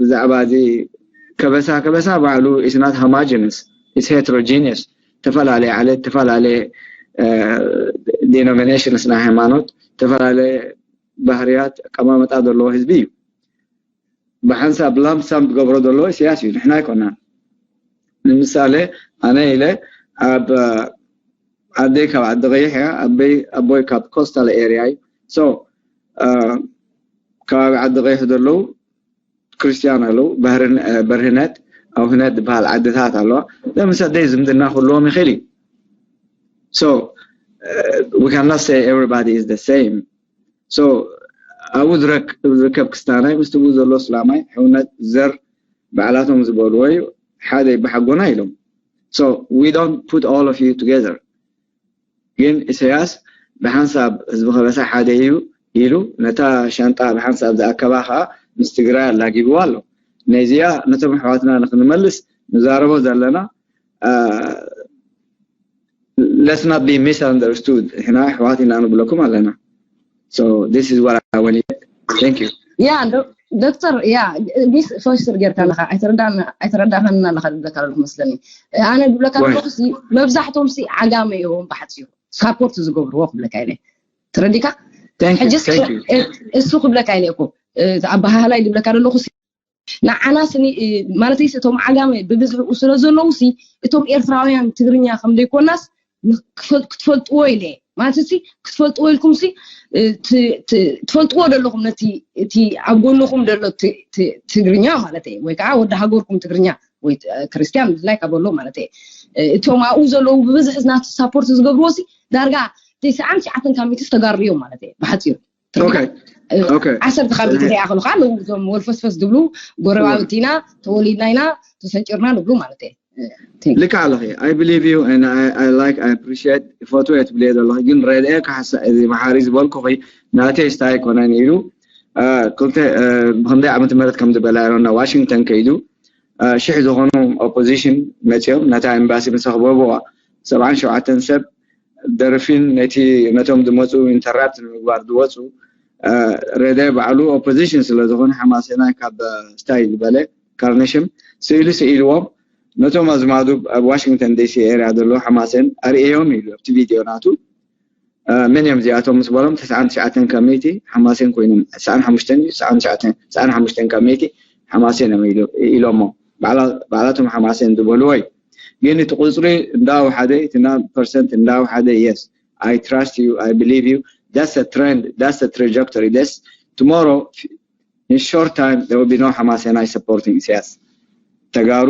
ብዛዕባ እዚ ከበሳ ከበሳ ባዕሉ is not homogeneous, it's heterogeneous። ተፈላለየ ዓሌት ተፈላለየ denominations ናይ ሃይማኖት ተፈላለየ ባህርያት ኣቀማመጣ ዘለዎ ህዝቢ እዩ። ብሓንሳብ ላምሳም ዝገብሮ ዘሎ ኢሳያስ እዩ፣ ንሕና ኣይኮናን። ንምሳሌ ኣነ ኢለ ኣብ ዓደይ ካብ ዓዲ ቀይሕ እያ፣ ኣቦይ ካብ ኮስታል ኤርያ እዩ። So ከባቢ ዓዲ ቀይሕ ዘለዉ ክርስትያን ኣለዉ፣ በርህነት ኣውህነት ዝበሃል ዓድታት ኣለዋ። ለምሳሌ ዝምድና ክህልዎም ይኽእል እዩ። So we cannot say everybody is the same። So ኣብኡ ዝርከብ ክስታናይ ምስቲ ብኡ ዘሎ እስላማይ ሕውነት ዘር ባዕላቶም ዝበልዎ እዩ። ሓደ ይበሓጎና ኢሎም። So we don't put all of you together። ግን ኢሳያስ ብሓንሳብ ህዝቢ ከበሳ ሓደ እዩ ኢሉ ነታ ሻንጣ ብሓንሳብ ዝኣከባ ከዓ ምስ ትግራይ ኣላጊብዋ ኣሎ። ነዚኣ ነቶም ኣሕዋትና ንክንመልስ ንዛረቦ ዘለና let's not be misunderstood። ንሕና ኣሕዋት ኢና ንብለኩም ኣለና። So this is what I want to thank you። ያ ዶክተር ያ ሚስ ፈሽር ጌርካ ኣለካ ኣይተረዳእካን ኣለካ ዝብለካ ዘለኩ መስለኒ። ኣነ ዝብለካ ዘለኩ መብዛሕቶም ሲ ዓጋመ እዮም ባሕፂ ሳፖርት ዝገብርዎ ክብለካ ኢለ ተረዲካ። ሕጂ እሱ ክብለካ ኢለ እኮ ኣባሃህላይ ዝብለካ ዘለኩ ንዓና ስኒ ማለት ሲ እቶም ዓጋመ ብብዝሒ ስለ ዘለዉ ሲ እቶም ኤርትራውያን ትግርኛ ከም ዘይኮናስ ክትፈልጥዎ ኢለ ማለት ሲ ክትፈልጥዎ ኢልኩም ሲ ትፈልጥዎ ዘለኹም ነቲ እቲ ኣብ ጎንኹም ዘሎ ትግርኛ ማለት እዩ ወይ ከዓ ወዲ ሃገርኩም ትግርኛ ወይ ክርስትያን ድላይ ካበሎ ማለት እዩ እቶም ኣብኡ ዘለዉ ብብዝሒ ናቲ ሳፖርት ዝገብርዎ ሲ ዳርጋ ተስዓን ትሽዓተን ካብ ሚእቲ ተጋሩ እዮም ማለት እዩ ብሓፂሩ ዓሰርተ ካብ ሚእቲ ከይኣኸሉ ከዓ እዞም ወልፈስፈስ ዝብሉ ጎረባብቲ ኢና ተወሊድና ኢና ተሰንጭርና ንብሉ ማለት እዩ ልክዕ ኣለኺ። I believe you and I, I like I appreciate ይፈትዎ እየ ትብልዮ ዘለኺ ግን ረድኤ ካሕሳ እዚ መሓሪ ዝበልኩኺ ናተይ ስታይ ኣይኮነን ኢሉ ክልተ ብክንደይ ዓመተ ምህረት ከም ዝበላ ኢና ዋሽንግተን ከይዱ ሽሕ ዝኾኑ ኦፖዚሽን መፂኦም ነታ ኤምባሲ ምስ ኣኽበብዋ፣ ሰብዓን ሸውዓተን ሰብ ደርፊን ነቲ ነቶም ዝመፁ ኢንተራፕት ንምግባር ዝወፁ ረደ ባዕሉ ኦፖዚሽን ስለ ዝኾነ ሓማሴናይ ካብ ስታይ ዝበለ ካርነሽም ስእሊ ስኢልዎም ነቶም ኣዝማዱ ኣብ ዋሽንግተን ዲሲ ኤርያ ዘለዉ ሓማሴን ኣርእዮም ኢሉ ኣብቲ ቪድዮ ናቱ። መን እዮም እዚኣቶም ምስ በሎም ተስዓን ትሽዓተን ካብ ሚእቲ ሓማሴን ኮይኖም፣ ተስዓን ሓሙሽተን እዩ፣ ተስዓን ትሽዓተን፣ ተስዓን ሓሙሽተን ካብ ሚእቲ ሓማሴን እዮም ኢሉ- ኢሎሞ። ባዕላ- ባዕላቶም ሓማሴን ዝበልዎ እዩ። ግን እቲ ቁፅሪ እንዳወሓደ፣ እቲ ናብ ፐርሰንት እንዳወሓደ፣ yes, I trust you, I believe you, that's a trend, that's a trajectory, that's tomorrow, in short time, there will be no ሓማሴናይ supporting ኢሳያስ። ተጋሩ፣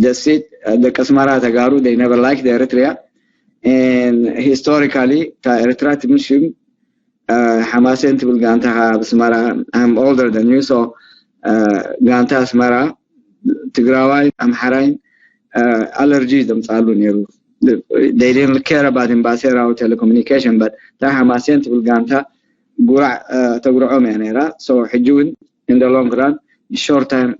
that's it. ደቂ ኣስመራ ተጋሩ, they never liked Eritrea. And historically, እታ ኤርትራ ትብል ሽም ሓማሴን ትብል ጋንታ ኣብ ኣስመራ፣ I'm older than you, so ጋንታ ኣስመራ ትግራዋይ ኣምሓራይን ኣለርጂ ዘምፃሉ ነይሩ። They didn't care about ኤምባሲ ራው ቴሌኮሙኒኬሽን፣ but እታ ሓማሴን ትብል ጋንታ ጉራዕ ተጉርዖም እያ ነይራ። So ሕጂ እውን in the long run, short time,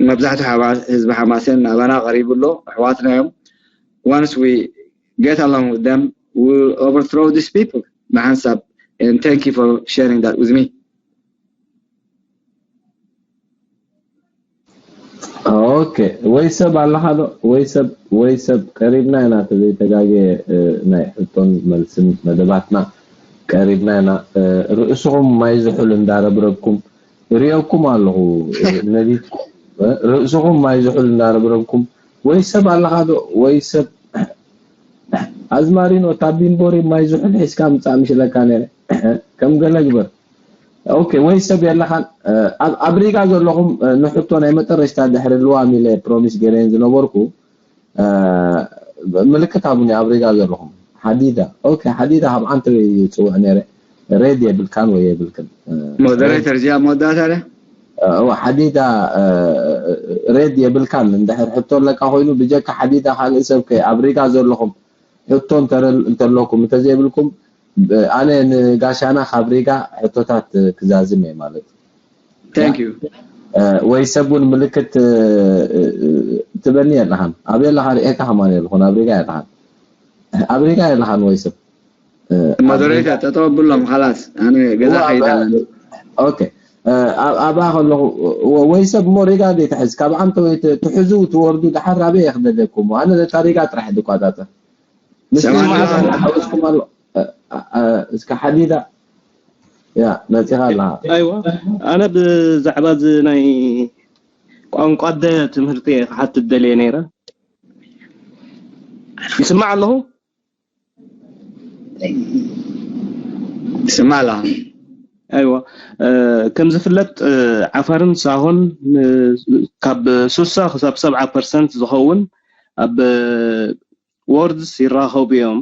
መብዛሕትኡ ህዝቢ ሓማሴን ናባና ቀሪቡ ኣሎ። ኣሕዋትና እዮም። Once we get along with them, we will overthrow these people. ብሓንሳብ, and thank you for sharing that with me. ኦኬ፣ ወይ ሰብ ኣለኻ ዶ? ወይ ሰብ ወይ ሰብ ቀሪብና ኢና፣ ተዘይተጋግየ፣ ናይ ሕቶን መልስን መደባትና ቀሪብና ኢና። ርእስኹም ማይ ዝሑል እንዳረብረብኩም ርእየኩም ኣለኹ። ነቢትኩም ርእስኹም ማይ ዝሑል እንዳረብረብኩም፣ ወይ ሰብ ኣለኻ ዶ? ወይ ሰብ ኣዝማሪኖ፣ ታቢምቦሪ ማይ ዝሑል ሒዝካ ምጻእ ምሽለካ ነይረ። ከም ገለ ግበር። ኦኬ፣ ወይ ሰብ የለኻን። ኣብ ሪጋ ዘለኹም ንሕቶ ናይ መጠረሽታ ድሕሪ ልዋም ኢለ ፕሮሚስ ገይረን ዝነበርኩ፣ ምልክት ሃቡኒ። ኣብ ሪጋ ዘለኹም ሓዲዳ። ኦኬ፣ ሓዲዳ ካብ ዓንተበይ ይፅውዕ ነይረ። ሬድ የብልካን ወይ የብልክን። ሞደሬተር እዚኣ መወዳእታ ደ እዋ ሓዲዳ፣ ሬድ የብልካን። እንድሕር ሕቶ ኣለካ ኮይኑ ብጀካ ሓዲዳ ካልእ ሰብ ከ ኣብ ሪጋ ዘለኹም ሕቶ እንተለኩም እንተዘይብልኩም፣ ኣነ ንጋሻና ካብ ሪጋ ሕቶታት ክዛዝም እየ ማለት እዩ። Thank you። ወይ ሰብ እውን ምልክት ትበኒ የለኻን። ኣብ የለኻ ርእየካ ከማን የለኹን። ኣብ ሪጋ የለኻን። ኣብ ሪጋ የለኻን ወይ ሰብ። ሞደሬተር ጠጠው ብሎም፣ ኻላስ ኣነ ገዛ ከይድ ኣለኒ። ኦኬ። ኣብኣ ከለኹ ወይ ሰብ እሞ ሪጋ ዘይትሕዝ፣ ካብ ዓንተ ወይ ትሕዙ ትወርዱ፣ ድሓር ኣበይ እየ ክደለኩም? ኣነ ነታ ሪጋ ጥራሕ ድቋጣጠር። ምስ ሰማን ማዕረ ሓወስኩም ኣሎ። እስከ ሓዲዳ ያ መፂኻ ኣለኻ። ኣይዋ፣ ኣነ ብዛዕባ እዚ ናይ ቋንቋ ኣደ ትምህርቲ እየ ክሓትት ደልየ ነይረ። ይስማዕ ኣለኹ? ይስማዕ ኣለኻ። ኣይዋ፣ ከም ዝፍለጥ ዓፋርን ሳሆን ካብ ሱሳ ክሳብ ሰብዓ ፐርሰንት ዝኸውን ኣብ ዎርድስ ይራኸቡ እዮም።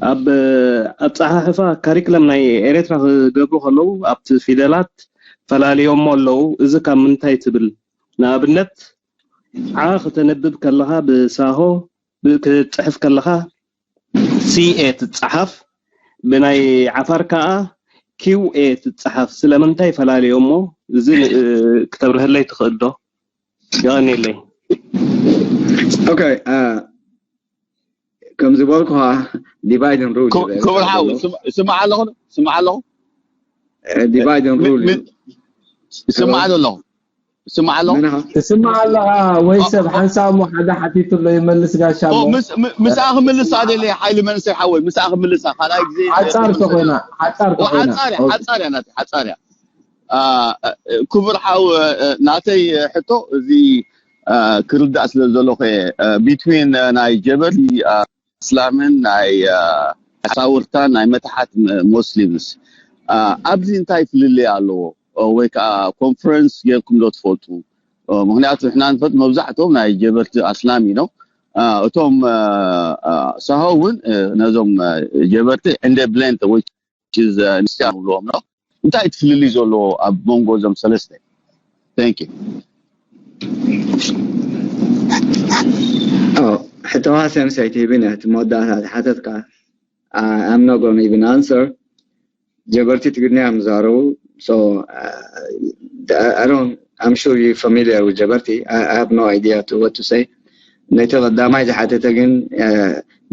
ኣብ ኣፀሓሕፋ ካሪክለም ናይ ኤርትራ ክገብሩ ከለዉ ኣብቲ ፊደላት ፈላልዮሞ ኣለዉ። እዚ ካብ ምንታይ ትብል? ንኣብነት ዓ ክተንብብ ከለኻ ብሳሆ ክትፅሕፍ ከለኻ ሲ ኤ ትፀሓፍ፣ ብናይ ዓፋር ከዓ ኪው ኤ ትፀሓፍ። ስለምንታይ ፈላልዮሞ? እዚ ክተብርህለይ ትኽእል ዶ? የቐንየለይ። ኦኬ፣ ከም ዝበልኩኻ ዲቫይድ ኤንድ ሩል ክቡር ሓው ስማዕ ኣለኹ ስማዕ ኣለኹ ዲቫይድ ኤንድ ሩል ስማዕ ዘለኹ ስማዕ ኣለኹ ትስማዕ ኣለኻ ወይ ሰብ ሓንሳብ እሞ ሓደ ሓቲቱ ኣሎ ይመልስ ጋሻ እሞ ምስኣ ክምልሳ ደለ ሓይሊ መንሰይ ሓወይ ምስኣ ክምልሳ ካልኣይ ግዜ ሓፃር ተኮይና ሓፃር ተኮይና ሓፃር ሓፃር እያ ናተይ ሓፃር እያ ክቡር ሓው ናተይ ሕቶ እዚ ክርዳእ ስለ ዘለኹ ቢትዊን ናይ ጀበሊ እስላምን ናይ ኣሳውርታን ናይ መታሓት ሞስሊምስ ኣብዚ እንታይ ፍልልይ ኣለዎ ወይ ከዓ ኮንፈረንስ ጌርኩም ዶ ትፈልጡ ምክንያቱ ንሕና ንፈልጥ መብዛሕትኦም ናይ ጀበርቲ ኣስላም ኢኖም እቶም ሳሆ እውን ነዞም ጀበርቲ ዕንደ ብሌንተ ወይ ንስያ ንብልዎም ነው እንታይ እቲ ፍልልይ ዘለዎ ኣብ መንጎ እዞም ሰለስተ thank you ሕተዋ ሰምሰይቲ ይብን እቲ መወዳእታ ዝሓተትካ I'm not going to even answer ጀበርቲ ትግርኛ እዮም ዝዛረቡ So uh, I don't, I'm sure you're familiar with ጀበርቲ. I, I have no idea to what to say. ነቲ ቀዳማይ ዝሓተተ ግን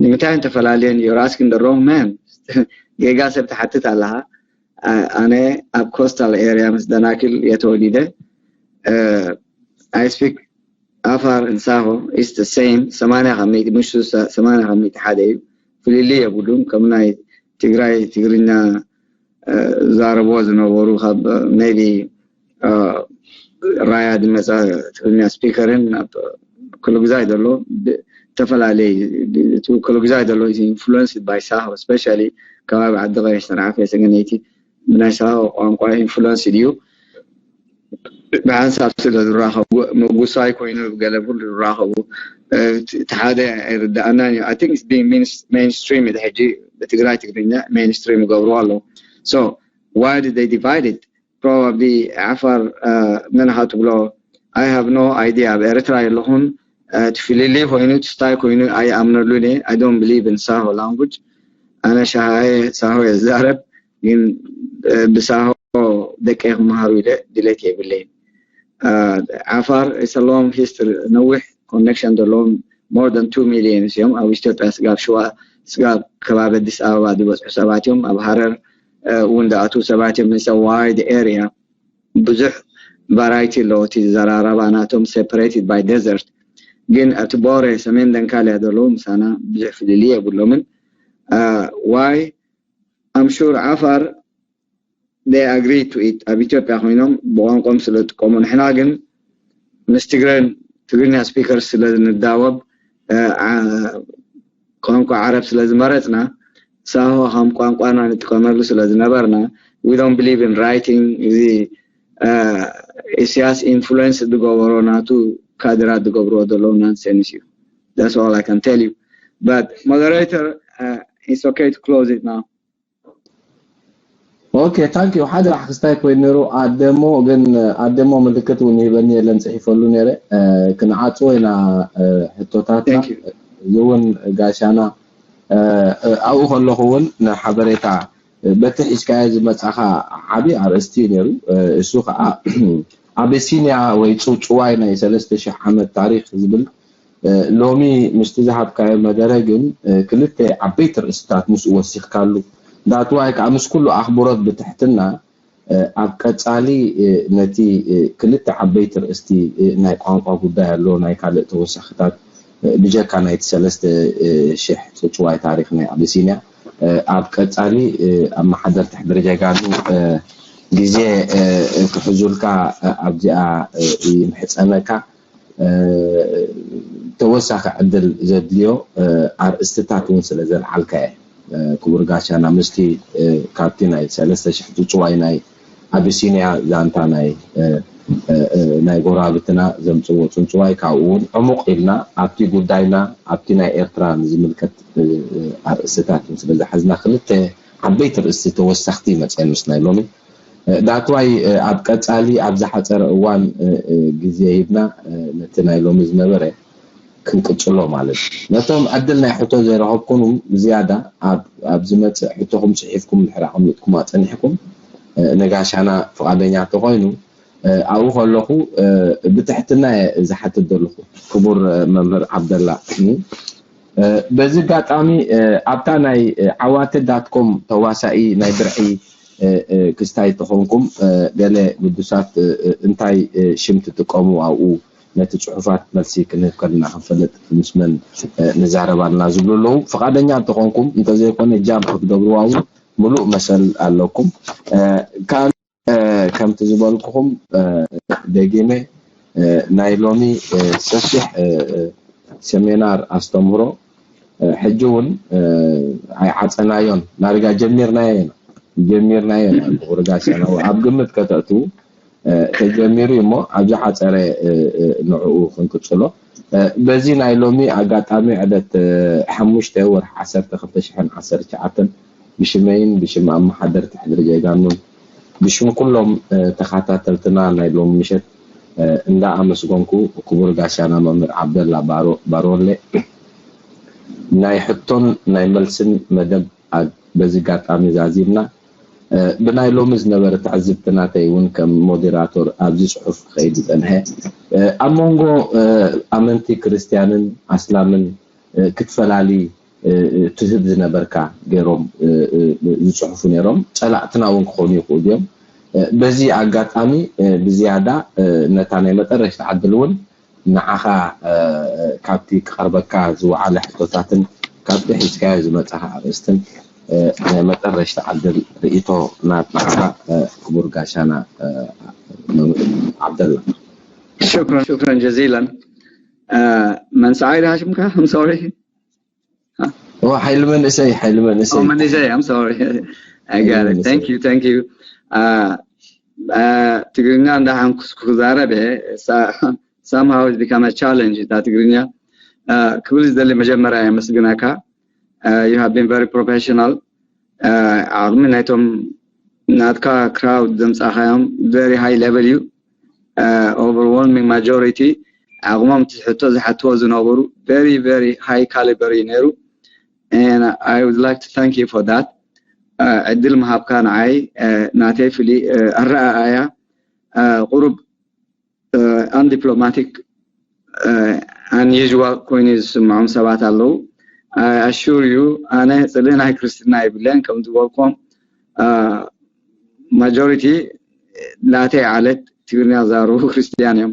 ንምንታይ እንተፈላለየን፣ you're asking the wrong man. ጌጋ ሰብ ትሓትት ኣለኻ። ኣነ ኣብ coastal area ምስ ደናክል የተወሊደ። I speak Afar and Saho is the same. ሰማንያ ካብ ሚእቲ፣ ምሽ ሰማንያ ካብ ሚእቲ ሓደ እዩ። ፍልልይ የብሉን። ከም ናይ ትግራይ ትግርኛ ዝዛረብዎ ዝነበሩ ካብ maybe ራያ ዝመፀ ትግርኛ ስፒከርን ኣብ ኮሎግዛይ ዘሎ ዝተፈላለየ እቲ ኮሎግዛይ ዘሎ influenced by Saho, especially ከባቢ ዓዲ ቀይሕ፣ ሰንዓፈ፣ ሰገነይቲ ብናይ ሳሆ ቋንቋ influenced እዩ። ብሓንሳብ ስለ ዝራኸቡ ምጉሳይ ኮይኑ ገለ ብሉ ዝራኸቡ እቲ ሓደ ኣይርዳእናን እዩ። I think it's being mainstream ሕጂ ብትግራይ ትግርኛ mainstream ይገብርዎ ኣለዉ። So why did they divide it? Probably ዓፋር መን ኢኻ ትብሎ? I have no idea። ኣብ ኤርትራ የለኹን። እቲ ፍልልይ ኮይኑ እቲ ስታይ ኮይኑ ኣይኣምነሉን እየ። I don't believe in Saho language። ኣነ ሻሃየ ሳሆ እየ ዝዛረብ፣ ግን ብሳሆ ደቀይ ክመሃሩ ኢለ ድሌት የብለይን። ዓፋር is a long history፣ ነዊሕ connection ዘለዎም more than two million እዮም። ኣብ ኢትዮጵያ ስጋብ ሽዋ፣ ስጋብ ከባቢ ኣዲስ ኣበባ ዝበፅሑ ሰባት እዮም። ኣብ ሃረር እውን ዝኣትዉ ሰባት እዮም። It's a wide area፣ ብዙሕ variety ኣለዎ። እቲ ዘራረባ ናቶም separated by desert፣ ግን ኣብቲ ቦሬ ሰሜን ደንካልያ ዘለዉ ምሳና ብዙሕ ፍልልይ የብሎምን። Why? I'm sure ዓፋር they agree to it። ኣብ ኢትዮጵያ ኮይኖም ብቋንቋም ስለ ዝጥቀሙ፣ ንሕና ግን ምስ ትግረን ትግርኛ speakers ስለ ዝንዳወብ፣ ቋንቋ ዓረብ ስለ ዝመረፅና፣ ሳሆ ከም ቋንቋና ንጥቀመሉ ስለ ዝነበርና፣ we don't believe in writing። እዚ ኢሳያስ influence ዝገበሮ ናቱ ካድራት ዝገብርዎ ዘለዉ nonsense እዩ። That's all I can tell you. But moderator, uh, it's okay to close it now. Okay, thank you። ሓደ ክስታይ ኮይኑ ነይሩ ኣደሞ፣ ግን ኣደሞ ምልክት እውን ይህበኒ የለን፣ ፅሒፈሉ ነይረ። ክንዓፅዎ ኢና ሕቶታትና። እዚ እውን ጋሻና ኣብኡ ከለኹ እውን ንሓበሬታ በቲ ሒዝካዮ ዝመፃኻ ዓብዪ ኣርእስቲ እዩ ነይሩ። እሱ ከዓ ኣቢሲንያ ወይ ፅውፅዋይ ናይ ሰለስተ ሺሕ ዓመት ታሪክ ዝብል ሎሚ ምስቲ ዝሃብካዮ መደረ ግን ክልተ ዓበይቲ ርእስታት ምስኡ ወሲኽካሉ። ዳትዋይ ከዓ ምስ ኩሉ ኣኽብሮት ብትሕትና ኣብ ቀፃሊ ነቲ ክልተ ዓበይቲ ርእስቲ ናይ ቋንቋ ጉዳይ ኣሎ፣ ናይ ካልእ ተወሳኽታት ብጀካ ናይቲ ሰለስተ ሽሕ ፅውፅዋይ ታሪክ ናይ ኣቢሲንያ ኣብ ቀፃሊ ኣመሓደርቲ ሕድሪ ጀጋኑ ግዜ ክሕዙልካ ኣብዚኣ ይምሕፀነካ። ተወሳኺ ዕድል ዘድልዮ ኣርእስትታት እውን ስለ ዘልዓልካየ ክቡር ጋሻና ምስቲ ካብቲ ናይ ሰለስተ ሽሕ ፅውፅዋይ ናይ ኣቢሲንያ ዛንታ ናይ ናይ ጎራብትና ዘምፅዎ ፅንፅዋይ ካብኡ እውን ዕሙቕ ኢልና ኣብቲ ጉዳይና ኣብቲ ናይ ኤርትራ ንዝምልከት ኣርእስትታት ስለ ዝሓዝና ክልተ ዓበይቲ ርእስቲ ተወሳኽቲ መፅአን ምስ ናይ ሎሚ ዳትዋይ ኣብ ቀፃሊ ኣብ ዝሓፀረ እዋን ግዜ ሂብና ነቲ ናይ ሎሚ ዝነበረ ክንቅፅሎ ማለት እዩ። ነቶም ዕድል ናይ ሕቶ ዘይረኸብኩም ብዝያዳ ኣብ ዝመፅእ ሕቶኹም ፅሒፍኩም ድሕሪ ኣቐሚጥኩም ኣፀኒሕኩም ንጋሻና ፍቓደኛ ተኾይኑ ኣብኡ ከለኹ ብትሕትና እየ ዝሓትት ዘለኹ ክቡር መምህር ዓብደላ። በዚ ኣጋጣሚ ኣብታ ናይ ዓዋተ ዳትኮም ተዋሳኢ ናይ ብርዒ ክስታይ ተኾንኩም ገለ ግዱሳት እንታይ ሽም ትጥቀሙ ኣብኡ ነቲ ፅሑፋት መልሲ ክንህብ ከለና ክንፈልጥ ምስ መን ንዛረብ ኣለና ዝብሉ ኣለዉ። ፍቓደኛ እንተኾንኩም እንተዘይኮነ ጃምፕ ክትገብርዋ እውን ምሉእ መሰል ኣለኩም። ካልእ ከምቲ ዝበልኩኹም ደጊመ ናይ ሎሚ ሰፊሕ ሰሚናር ኣስተምህሮ ሕጂ እውን ኣይዓፀናዮን ናርጋ ጀሚርናዮ ኢና ጀሚርናዮ ኢና ክቡር ጋሻና ኣብ ግምት ከተእትዉ ተጀሚሩ እዩ እሞ ኣብ ዝሓፀረ ንዕኡ ክንቅፅሎ በዚ ናይ ሎሚ ኣጋጣሚ ዕለት ሓሙሽተ ወርሒ ዓሰርተ ክልተ ሽሕን ዓሰርተ ትሽዓተን ብሽመይን ብሽም ኣመሓደርቲ ሕድሪ ጀጋኑን ብሽም ኩሎም ተኸታተልትና ናይ ሎሚ ምሸት እንዳ ኣመስገንኩ ክቡር ጋሻና መምህር ዓብደላ ባሮለ ናይ ሕቶን ናይ መልስን መደብ በዚ ኣጋጣሚ ዛዚምና ብናይ ሎሚ ዝነበረ ትዕዝብቲ ናተይ እውን ከም ሞዴራቶር ኣብዚ ፅሑፍ ክኸይድ ዝፀንሐ ኣብ መንጎ ኣመንቲ ክርስትያንን ኣስላምን ክትፈላሊ ትህብ ዝነበርካ ገይሮም ዝፅሕፉ ነይሮም። ፀላእትና እውን ክኾኑ ይኽእሉ እዮም። በዚ ኣጋጣሚ ብዝያዳ ነታ ናይ መጠረሽታ ዕድል እውን ንዓኻ ካብቲ ክቐርበካ ዝወዓለ ሕቶታትን ካብቲ ሒዝካዮ ዝመጻኻ ኣርእስትን ናይ መጠረሽታ ዕድል ርእይቶ ናት ንዓኻ ክቡር ጋሻና መምህር ዓብደላ። شكرا شكرا جزيلا. من سعيد هاشم كا؟ I'm sorry. ኦ ሓይሊ መንእሰይ ሓይሊ መንእሰይ Oh, Manisei, I'm sorry. I got it. Thank you, thank you. ትግርኛ እንዳሓንኩስኩ ክዛረብ somehow it's become a challenge እታ ትግርኛ ክብል ዝደሊ መጀመርያ የመስግነካ። You have been very professional. ዓቕሚ ናይቶም ናትካ crowd ዘምጻኻዮም very high level እዩ። Overwhelming majority ዓቕሞም እቲ ሕቶ ዝሓትዎ ዝነበሩ very very high caliber እዩ ነይሩ. And I would like to thank you for that. ዕድል ምሃብካ ንዓይ ናተይ ፍሊ ኣረኣኣያ ቁሩብ undiplomatic, unusual ኮይኑ ዝስምዖም ሰባት ኣለዉ። I assure you ኣነ ጽልኢ ናይ ክርስትና የብለይን። ከም ዝበልኩም majority ናተይ ዓለት ትግርኛ ዝዛረቡ ክርስትያን እዮም።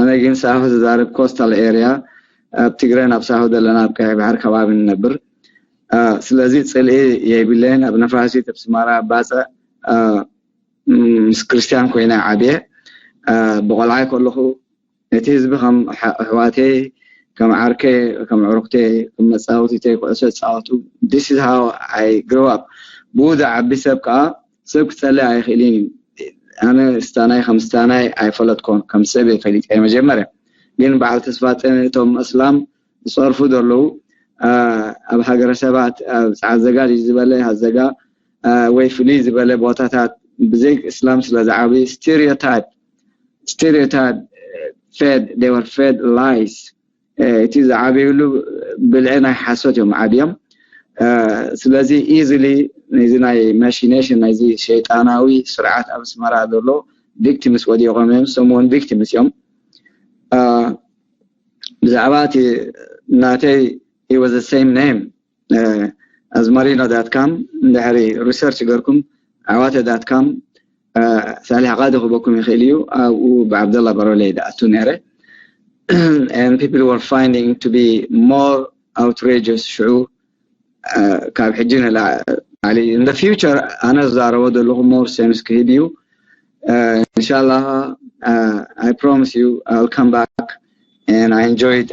ኣነ ግን ሳሆ ዝዛረብ coastal area ኣብ ትግራይ ናብ ሳሆ ዘለና ኣብ ቀይሕ ባሕሪ ከባቢ ንነብር። ስለዚ ጽልኢ የብለይን። ኣብ ነፋሲት ኣብ ስማራ ኣብ ባጽዕ ምስ ክርስትያን ኮይነ ዓብየ ብቆልዓይ ከለኹ እቲ ህዝቢ ከም ኣሕዋተይ ከም ዓርከይ ከም ዕሩክተይ ከም መፃወቲተይ ኩዕሶ ይፃወቱ። This is how I grew up። ብኡ ዝዓቢ ሰብ ከዓ ሰብ ክፀልእ ኣይኽእልን እዩ። ኣነ ስታናይ ከም ስታናይ ኣይፈለጥኮን ከም ሰብ ፈሊጠ መጀመርያ ግን በዓል ተስፋ እቶም እስላም ዝፀርፉ ዘለዉ ኣብ ሃገረ ሰባት ኣብ ፀዓት ዘጋ ዝበለ ሃዘጋ ወይ ፍልይ ዝበለ ቦታታት ብዘይ እስላም ስለ ዝዓብዩ stereotype stereotype fed they were fed lies። እቲ ዝዓበይሉ ብልዒ ናይ ሓሶት እዮም ዓብዮም። ስለዚ easily ነዚ ናይ machination ናይዚ ሸይጣናዊ ስርዓት ኣብ ኣስመራ ዘሎ victims ወዲቖም እዮም። Some one victims እዮም። ብዛዕባ እቲ ናተይ it was the same name. Azmarino dot com እንድሕሪ research ገርኩም ዓዋተ dot com ሳሊሕ ቃዲ ክበኩም ይኽእል እዩ። ኣብኡ ብዓብደላ በሮለይ ዝኣቱ ነይረ። And people were finding to be more outrageous ሽዑ ካብ ሕጂ ንላዕሊ in the future ኣነ ዝዛረቦ ዘለኹ more sense ክህብ እዩ። Inshallah, I promise you I'll come back and I enjoy it,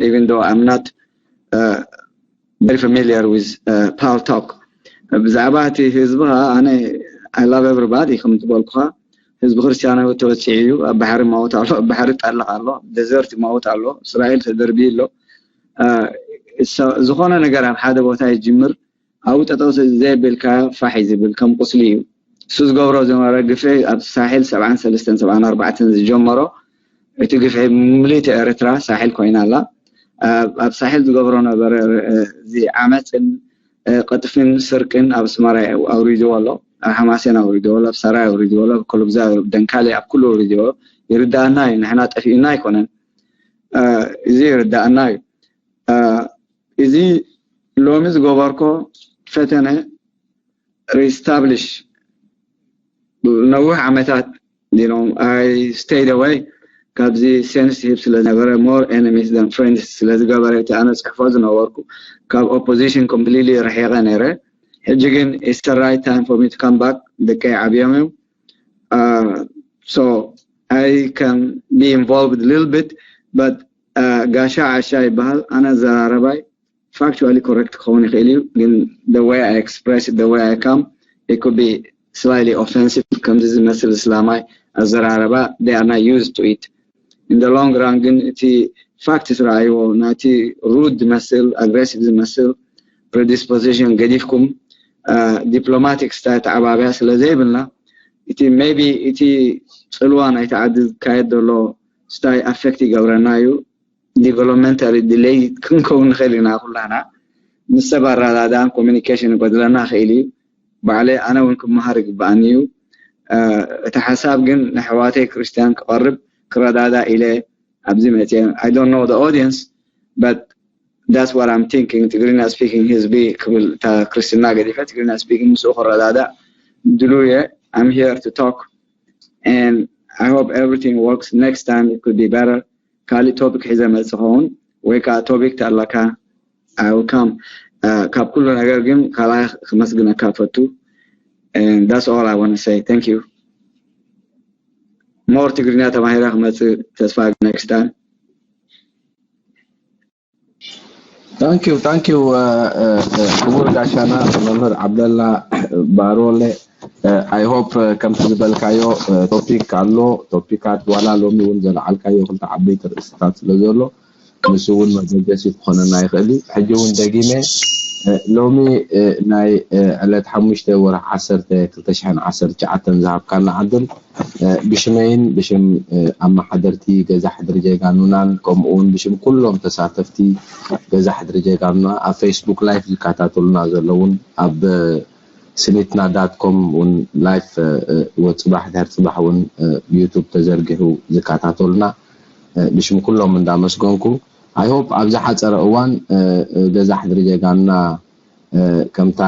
even though I'm not very familiar with Paltalk. ብዛዕባ እቲ ህዝቢ ከዓ ኣነ I love everybody ከም ዝበልኩኻ ህዝቢ ክርስትያናዊ ተወፂዑ እዩ። ኣብ ባሕሪ ማውት ኣሎ፣ ኣብ ባሕሪ ጠልቕ ኣሎ፣ ደዘርት ማውት ኣሎ፣ እስራኤል ተደርቢ ኣሎ። ዝኾነ ነገር ኣብ ሓደ ቦታ ይጅምር ኣብኡ ጠጠው ዘይብልካ ፋሕ ዝብል ከም ቁስሊ እዩ። እሱ ዝገብሮ ዝነበረ ግፍዒ ኣብ ሳሕል ሰብዓን ሰለስተን ሰብዓን ኣርባዕተን ዝጀመሮ እቲ ግፍዒ ምልእቲ ኤርትራ ሳሕል ኮይና ኣላ። ኣብ ሳሕል ዝገብሮ ነበረ እዚ ዓመፅን ቅጥፍን ስርቅን ኣብ ኣስመራ ኣውሪድዎ ኣሎ፣ ኣብ ሓማሴን ኣውሪድዎ ኣሎ፣ ኣብ ሰራይ ኣውሪድዎ ኣሎ፣ ኣብ ኮሎብዛ፣ ደንካሊ ኣብ ኩሉ ኣውሪድዎ ኣሎ። ይርዳእና እዩ፣ ንሕና ጠፊኡና ኣይኮነን፣ እዚ ይርዳእና እዩ። እዚ ሎሚ ዝገበርኮ ፈተነ reestablish ነዊሕ ዓመታት you know I stayed away ካብዚ sensitive ስለ ዝነበረ more enemies than friends ስለ ዝገበረ እቲ ኣነ ፅሕፎ ዝነበርኩ ካብ opposition completely ርሒቐ ነይረ። ሕጂ ግን it's the right time for me to come back። ደቀይ ዓብዮም እዮም። So I can be involved a little bit, but ጋሻ ዓሻ ይበሃል። ኣነ ኣዘራረባይ factually correct ክኸውን ይኽእል እዩ፣ ግን the way I express it, the way I come, it could be slightly offensive ከምዚ ዝመስል እስላማይ ኣዘራረባ they are not used to it። In the long run ግን እቲ fact ዝረኣይዎ ናቲ rude ዝመስል aggressive ዝመስል predisposition ገዲፍኩም diplomatic style ተዓባብያ ስለ ዘይብልና እቲ maybe እቲ ፅልዋ ናይቲ ዓዲ ዝካየድ ዘሎ style affect ይገብረና እዩ። Developmentally delay ክንከውን ንኽእል ኢና ኩላና። ምስ ሰብ ኣረዳድኣን communication ይጎድለና ይኽእል እዩ። ባዕለይ ኣነ እውን ክመሃር ይግባኣኒ እዩ። እቲ ሓሳብ ግን ንኣሕዋተይ ክርስትያን ክቐርብ ክረዳዳእ ኢለ ኣብዚ መፅየ። I don't know the audience, but that's what I'm thinking. ትግርኛ speaking ህዝቢ ክብል እታ ክርስትና ገዲፈ ትግርኛ speaking ምስኡ ክረዳዳእ ድሉየ። I'm here to talk and I hope everything works. Next time it could be better. ካሊእ topic ሒዘ መፅእ ኸውን ወይ ከዓ topic ተኣለካ I will come. ካብ ኩሉ ነገር ግን ካልኣይ ክመስግነካ ፈቱ። And that's all I want to say. Thank you. More ትግርኛ ተማሂረ ክመፅእ ተስፋ next time. Thank you, thank you ክቡር ጋሻና መምህር ዓብደላ ባሮለ። I hope ከምቲ ዝበልካዮ topic ኣሎ፣ ቶፒካት ዋላ ሎሚ እውን ዘለዓልካዮ ክልተ ዓበይቲ ርእስታት ስለ ዘሎ ንሱ እውን መበገሲ ክኾነና ይኽእል እዩ። ሕጂ እውን ደጊመ ሎሚ ናይ ዕለት ሓሙሽተ ወርሒ ዓሰርተ ክልተ ሽሕን ዓሰርተ ትሽዓተን ዝሃብካና ዕድል ብሽመይን ብሽም ኣመሓደርቲ ገዛ ሕድሪ ጀጋኑናን ከምኡ እውን ብሽም ኩሎም ተሳተፍቲ ገዛ ሕድሪ ጀጋኑና ኣብ ፌስቡክ ላይፍ ዝከታተሉና ዘለውን ኣብ ስኒትና ዳት ኮም እውን ላይፍ ወፅባሕ ድሕር ፅባሕ እውን ብዩቱብ ተዘርጊሑ ዝከታተሉና ብሽም ኩሎም እንዳመስገንኩ I hope ኣብ ዝሓፀረ እዋን ገዛ ሕድሪ ጀጋኑና ከምታ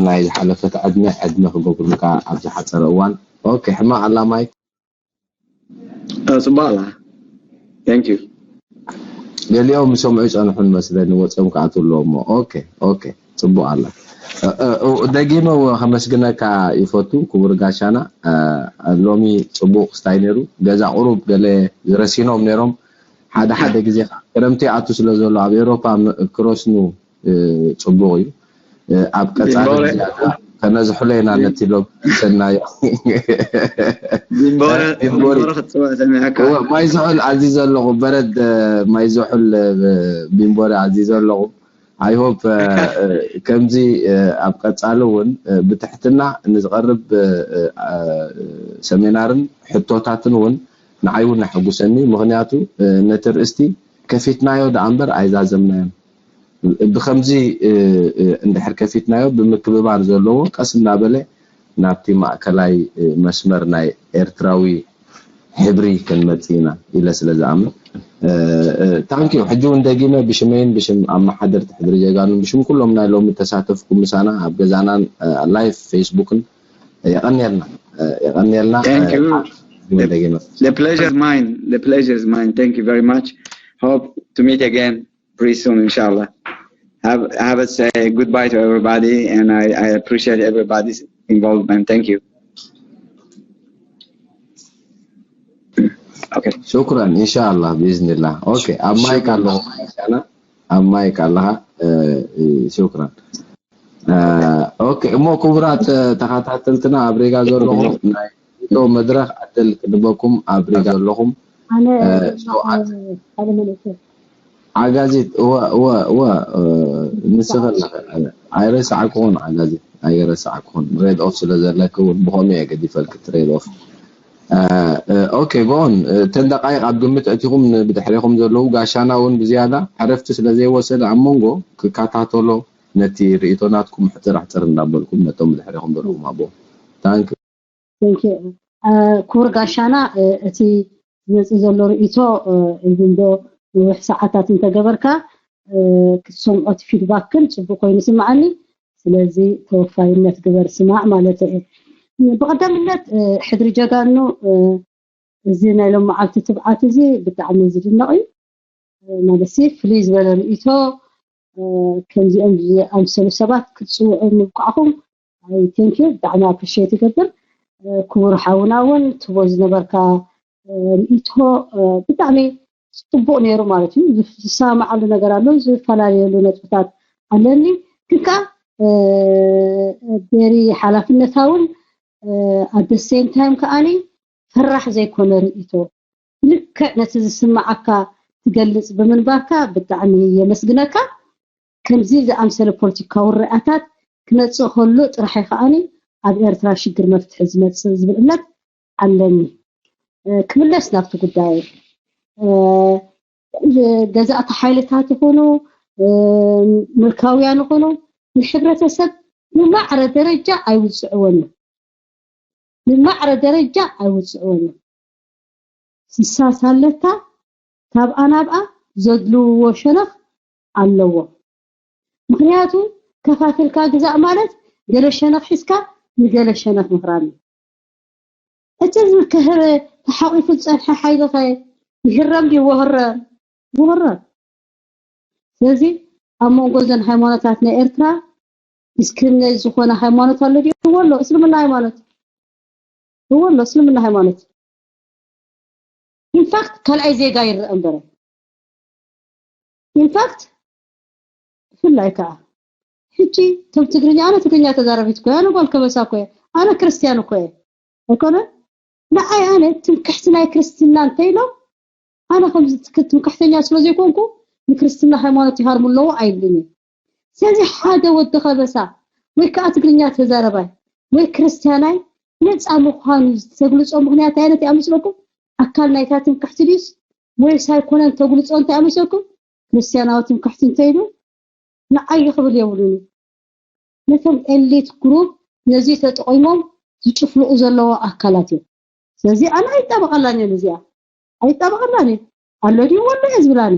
ናይ ዝሓለፈት ዕድመ ዕድመ ክገብሩልካ ኣብ ዝሓፀረ እዋን። ኦኬ ሕማቕ ኣላ ማይክ ፅቡቅ ኣላ። Thank you። ገሊኦም ምሰምዑ ይፀንሑ ንመስለኒ ወፂኦም ክኣትዉ ኣለዎም። ኦኬ ኦኬ ፅቡቅ ኣላ። ደጊመ ከመስግነካ ይፈቱ ክቡር ጋሻና። ሎሚ ፅቡቅ ክስታይ ነይሩ። ገዛ ቁሩብ ገለ ረሲኖም ነይሮም። ሓደ ሓደ ግዜ ክረምቲ ይኣቱ ስለ ዘሎ ኣብ ኤውሮፓ ክረስኑ ፅቡቕ እዩ። ኣብ ቀፃሊ ዝያዳ ከነዝሕሎ ኢና ነቲ ሎሚ ሰናዮ። ቢምቦረ ቢምቦረ ክትፅውዕ ሰሚዐካ። እወ፣ ማይ ዝሑል ኣዚዘ ኣለኹ፣ በረድ ማይ ዝሑል ቢምቦረ ኣዚዘ ኣለኹ። I hope ከምዚ ኣብ ቀፃሊ እውን ብትሕትና ንዝቐርብ ሰሚናርን ሕቶታትን እውን ንዓይ እውን የሐጉሰኒ። ምኽንያቱ ነቲ ርእስቲ ከፊትናዮ ደኣ እምበር ኣይዛዘምናዮን። ብኸምዚ እንድሕር ከፊትናዮ ብምክብባር ዘለዎ ቀስ እናበለ ናብቲ ማእከላይ መስመር ናይ ኤርትራዊ ሕብሪ ክንመጽእ ኢና ኢለ ስለ ዝኣምን። ታንኪዩ። ሕጂ እውን ደጊመ ብሽመይን ብሽም ኣመሓደርቲ ሕድሪ ጀጋኑን ብሽም ኩሎም ናይ ሎሚ ተሳተፍኩም ምሳና ኣብ ገዛናን ላይፍ ፌስቡክን የቐንየልና የቐንየልና። Thank you. ሕጂ እውን ደጊመ The pleasure is mine. The pleasure is mine. Thank you very much. Hope to meet again pretty soon, inshallah. Have have a say goodbye to everybody, and I, I appreciate everybody's involvement. Thank you. Okay. ሽኩራን ኢንሻኣላህ ብኢዝኒላህ። ኦኬ ኣብ ማይክ ኣለኹ ኣና ኣብ ማይክ ኣለኻ። ሽኩራን። ኦኬ እሞ ክቡራት ተኸታተልትና ኣብ ሪጋ ዘለኹም ናይ ቶ መድረኽ ዕድል ክንበኩም ኣብ ሪጋ ዘለኹም ኣነ ሸውዓተ ሓደ መንእሰይ ዓጋዚት እወ እወ እወ ንስኺ ኣለኺ። ኣይረሳዕኩኹን ዓጋዚት ኣይረሳዕኩኹን። ሬድ ኦፍ ስለ ዘለኪ እውን ብኸምኡ እየ ገዲፈልኪ እቲ ሬድ ኦፍ። ኦኬ ጎን እተን ደቃይቕ ኣብ ግምት ኣእቲኹም ብድሕሬኹም ዘለዉ ጋሻና እውን ብዝያዳ ዕረፍቲ ስለ ዘይወሰደ ኣብ መንጎ ክከታተሎ ነቲ ርእይቶ ናትኩም ሕፅር ኣሕፅር እንዳበልኩም ነቶም ብድሕሬኹም ዘለዉ ሃቦ። ታንክ Thank you። ክቡር ጋሻና እቲ ዝመፅእ ዘሎ ርእይቶ even though ነዊሕ ሰዓታት እንተገበርካ ክትሰምዖ እቲ ፊድባክን ፅቡቅ ኮይኑ ይስምዓኒ። ስለዚ ተወፋይነት ግበር ስማዕ ማለት እየ። ብቀዳምነት ሕድሪ ጀጋኑ እዚ ናይ ሎም መዓልቲ ትብዓት እዚ ብጣዕሚ ዝድነቕ እዩ። ማለት ሲ ፍልይ ዝበለ ርእይቶ ከምዚኦም ዝኣምሰሉ ሰባት ክትፅውዑ ምብቃዕኹም I thank you ብጣዕሚ appreciate ይገብር። ክቡር ሓውና እውን ትቦ ዝነበርካ ርእይቶ ብጣዕሚ ፅቡቅ ነይሩ ማለት እዩ። ዝሰማማዓሉ ነገር ኣሎ፣ ዝፈላለየሉ ነጥብታት ኣለኒ። ግን ከዓ very ሓላፍነታውን at the same time ከዓኒ ፈራሕ ዘይኮነ ርእይቶ ብልክዕ ነቲ ዝስምዓካ ትገልፅ ብምንባርካ ብጣዕሚ የመስግነካ። ከምዚ ዝኣምሰለ ፖለቲካዊ ርኣታት ክመፅእ ከሎ ጥራሕ እዩ ከዓኒ ኣብ ኤርትራ ሽግር መፍትሒ ዝመፅእ ዝብል እምነት ኣለኒ። ክምለስ ናብቲ ጉዳይ ገዛእቲ ሓይልታት ይኹኑ ምልካውያን ይኹኑ ንሕብረተሰብ ብማዕረ ደረጃ ኣይውፅዕዎን እዩ። ብማዕረ ደረጃ ኣይውፅዕዎን እዩ። ስሳስ ኣለካ፣ ካብኣ ናብኣ ዘድልውዎ ሸነኽ ኣለዎ። ምኽንያቱ ከፋፊልካ ግዛእ ማለት ገለ ሸነኽ ሒዝካ ንገለ ሸነኽ ምኽራም እዩ። እቲ ዝከህረ ተሓቂፉ ዝጸንሐ ሓይልኸ ይህረም ድዩ? ወህረም፣ ወህረም። ስለዚ ኣብ መንጎ እዘን ሃይማኖታት ናይ ኤርትራ ዲስክሪሚኔት ዝኾነ ሃይማኖት ኣሎ ድዩ? እወ ኣሎ፣ እስልምና ሃይማኖት። እወ ኣሎ፣ እስልምና ሃይማኖት። ኢንፋክት ካልኣይ ዜጋ ይረአ እምበረ። ኢንፋክት ብፍላይ ከዓ ሕጂ ከም ትግርኛ፣ ኣነ ትግርኛ ተዛራቢት እኮ እየ፣ ኣነ ጓል ከበሳ እኮ እየ፣ ኣነ ክርስትያን እኮ እየ። ኣይኮነ ንዓይ ኣነ ትምክሕቲ ናይ ክርስትና እንተኢሎም ኣነ ከምዚ ትክ- ትምክሕተኛ ስለ ዘይኮንኩ ንክርስትና ሃይማኖት ይሃርሙ ኣለዎ ኣይብልን እየ። ስለዚ ሓደ ወዲ ከበሳ ወይ ከዓ ትግርኛ ተዛረባይ ወይ ክርስትያናይ ነፃ ምዃኑ ዝተግልፆ ምክንያት እንታይ ዓይነት ይኣምስለኩም? ኣካል ናይታ ትምክሕቲ ድዩስ ወይስ ኣይኮነን ተግልፆ እንታይ ኣምስለኩም? ክርስትያናዊ ትምክሕቲ እንተኢሉ ንዓይ ክብል የብሉን እዩ። ነቶም ኤሊት ግሩፕ ነዚ ተጠቒሞም ዝጭፍልቑ ዘለዉ ኣካላት እዮም። ስለዚ ኣነ ኣይጣበቐላን እየ ነዚኣ። ኣይጣበቐላን እየ። ኣሎ ድዩ? ወሎ እየ ዝብላኒ።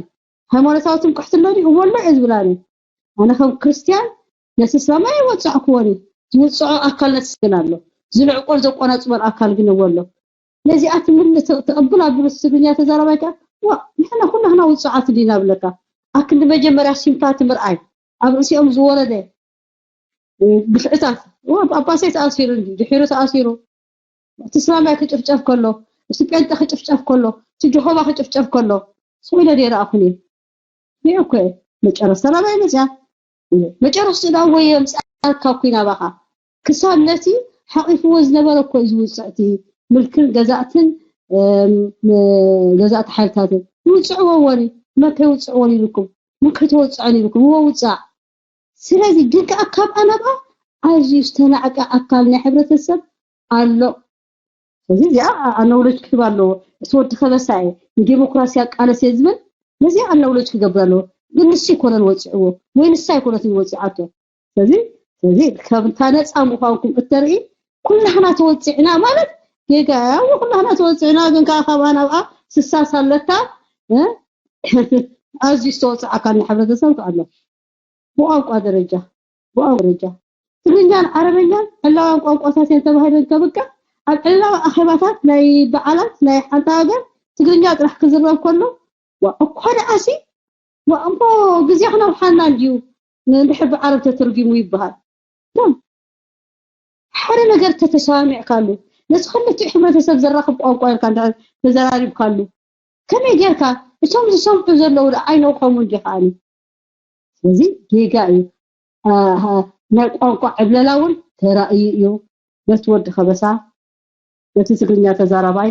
ሃይማኖታዊ ትምክሕቲ ኣሎ ድዩ? ወሎ እየ ዝብላኒ። ኣነ ከም ክርስትያን ነቲ እስላም ኣይወጻዕክዎን እዩ። ዝውጽዖ ኣካል ነቲ ግን ኣሎ። ዝልዕቆን ዘቆናጽቦን ኣካል ግን እወ ኣሎ። ነዚኣ ትምል ተቕብል ኣቢሉ ትግርኛ ተዛራባይ ከኣ ዋ ንሕና ኩላህና ውጹዓት እንዲና ብለካ ኣክንዲ መጀመርያ ሲምፓቲ ምርኣይ ኣብ ርእሲኦም ዝወረደ ግፍዕታት ዋ ጳጳሰይ ተኣሲሩ እንዲ ድሒሩ ተኣሲሩ እቲ እስላማይ ክጭፍጨፍ ከሎ እቲ ጴንጠ ክጭፍጨፍ ከሎ እቲ ጀሆባ ክጭፍጨፍ ከሎ ስኢለ ደይረኣኹን እየ ሪኦ እኮ እየ መጨረስታ ናባይ መፅያ መጨረስቱ ዳ ወይ የምፅኣልካ እኮ ናባኻ ክሳብ ነቲ ሓቂፍዎ ዝነበረ እኮ እዩ ዝውፅዕ እቲ ምልክን ገዛእትን ገዛእቲ ሓይልታትን ይውፅዕዎ ወኒ መን ከይውፅዕዎን ኢልኩም መን ከይተወፅዐን ኢልኩም እዎ ውፃእ ስለዚ ግን ከዓ ካብ ኣናብኣ ኣዝዩ ዝተናዕቀ ኣካል ናይ ሕብረተሰብ ኣሎ ስለዚ እዚኣ ኣነውለጅ ክህብ ኣለዎ እቲ ወዲ ከበሳ እየ ንዴሞክራሲ ኣቃለስ እየ ዝብል ነዚኣ ኣነውለጅ ክገብር ኣለዎ ግን ንሱ ይኮነን ወፂዕዎ ወይ ንሳ ይኮነትን ወፂዓቶ ስለዚ ስለዚ ከምታ ነፃ ምዃንኩም እተርኢ ኩላህና ተወፂዕና ማለት ጌጋ እያ ኩላህና ተወፂዕና ግን ከዓ ካብኣ ናብኣ ስሳስ ኣለካ ኣዝዩ ዝተወፅእ ኣካል ናይ ሕብረተሰብ ኣሎ ብቋንቋ ደረጃ ብቋንቋ ደረጃ ትግርኛን ዓረበኛን ዕላውያን ቋንቋታት እየን ተባሂለን ከብቅዕ ኣብ ዕላዊ ኣኼባታት ናይ በዓላት ናይ ሓንቲ ሃገር ትግርኛ ጥራሕ ክዝረብ ከሎ ዋ እኳ ደኣሲ ዋ እሞ ግዜኽን ኣውሓና እንድዩ ንድሕር ብዓረብ ተተርጊሙ ይበሃል ሓደ ነገር ተተሰማሚዕካሉ ነቲ ክልቲኡ ሕብረተሰብ ዘራኽብ ቋንቋ ኢልካ እንድሕር ተዘራሪብካሉ ከመይ ጌርካ እቶም ዝሰምዑ ዘለዉ ደኣ ኣይነውሖምን ድዩ ከኣኒ ስለዚ ጌጋ እዩ ናይ ቋንቋ ዕብለላ እውን ተራእዩ እዩ ነቲ ወዲ ከበሳ ነቲ ትግርኛ ተዛራባይ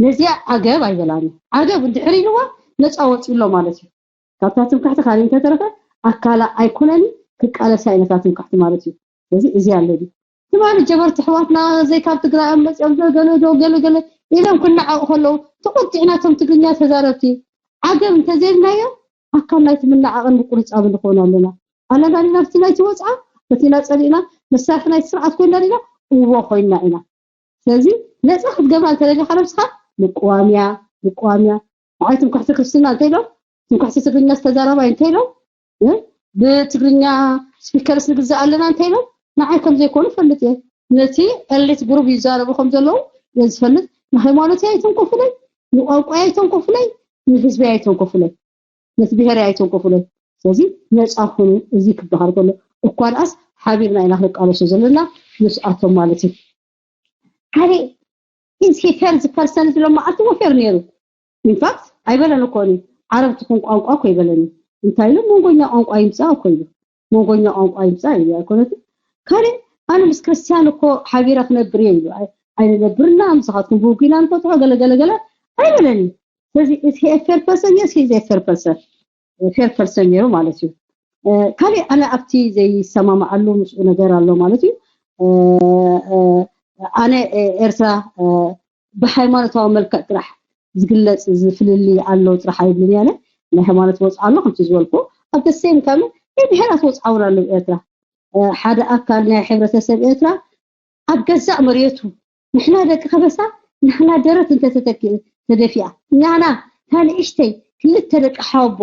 ነዚኣ ዓገብ ኣይበላን እዩ ዓገብ እንድሕር ኢልዋ ነፃ ወፂ ኣሎ ማለት እዩ ካብታ ትምክሕቲ ካሊእ እንተተረፈ ኣካላ ኣይኮነን ክቃለሳ እዩ ነታ ትምክሕቲ ማለት እዩ ስለዚ እዚ ኣሎ ድዩ ትማሊ ጀበርቲ ኣሕዋትና ዘይካብ ትግራይ ኣብ መፅኦም ገለገለ ዶ ገለገለ ኢሎም ክነዓቑ ከለዉ ተቆጢዕና እቶም ትግርኛ ተዛረብቲ ዓገብ እንተዘይብናዮ ኣካል ናይቲ ምንዓቕን ምቁርፃብን ንኾን ኣለና ኣለና ዲና ኣብቲ ናይቲ ወፅዓ በቲና ፀሊእና መሳርሒ ናይቲ ስርዓት ኮይና ዲና እዎ ኮይና ኢና ስለዚ ነፃ ክትገብራ እንተደሊኻ ነብስኻ ምቅዋምያ ምቅዋምያ ንዓይ ትምክሕቲ ክርስትና እንተኢሎም ትምክሕቲ ትግርኛ ዝተዛረባይ እንተኢሎም ብትግርኛ ስፒከርስ ንግዛእ ኣለና እንተኢሎም ንዓይ ከም ዘይኮኑ ፈልጥ እየ ነቲ ኤሊት ግሩፕ ይዛረቡ ከም ዘለዉ እየ ዝፈልጥ ንሃይማኖት ኣይተንኮፉለይ ንቋንቋ ኣይተንኮፉለይ ንህዝቢ ኣይተንኮፉለይ ነቲ ብሄር ኣይተንኮፉለይ ስለዚ ነፃ ኩኑ እዚ ክበሃል ከሎ እኳ ደኣስ ሓቢርና ኢና ክንቃለሶ ዘለና ምስኣቶም ማለት እዩ ሓደ እዚ ፌር ዝፈርሰን ዝሎ መዓልቲ ወፌር ነይሩ ኢንፋክት ኣይበለን እኮ ዓረብ ትኹን ቋንቋ እኮ ይበለኒ እንታይ ኢሉ መንጎኛ ቋንቋ ይምፃ እኮ ኢሉ መንጎኛ ቋንቋ ይምፃ ኢሉ ኣይኮነትን ካልእ ኣነ ምስ ክርስትያን እኮ ሓቢረ ክነብር እየ ኢሉ ኣይንነብርና ምሳኻትኩም ብውጉና ንፈትሖ ገለገለገለ ኣይበለኒ ስለዚ is he a fair person yes he is a fair person fair person ነይሩ ማለት እዩ ካልእ ኣነ ኣብቲ ዘይሰማማዓሉ ምስኡ ነገር ኣሎ ማለት እዩ ኣነ ኤርትራ ብሃይማኖታዊ መልክዕ ጥራሕ ዝግለፅ ዝፍልልይ ኣሎ ጥራሕ ኣይብልን ያነ ናይ ሃይማኖት ወፅዓ ኣሎ ከምቲ ዝበልኩ ኣብ the same time ናይ ብሄራት ወፅዓ እውን ኣሎ ኤርትራ ሓደ ኣካል ናይ ሕብረተሰብ ኤርትራ ኣብ ገዛእ መሬቱ ንሕና ደቂ ከበሳ ንሕና ደረት እንተተተኪ ተደፊኣ ናና እታ ንእሽተይ ክልተ ደቂ ሓቦ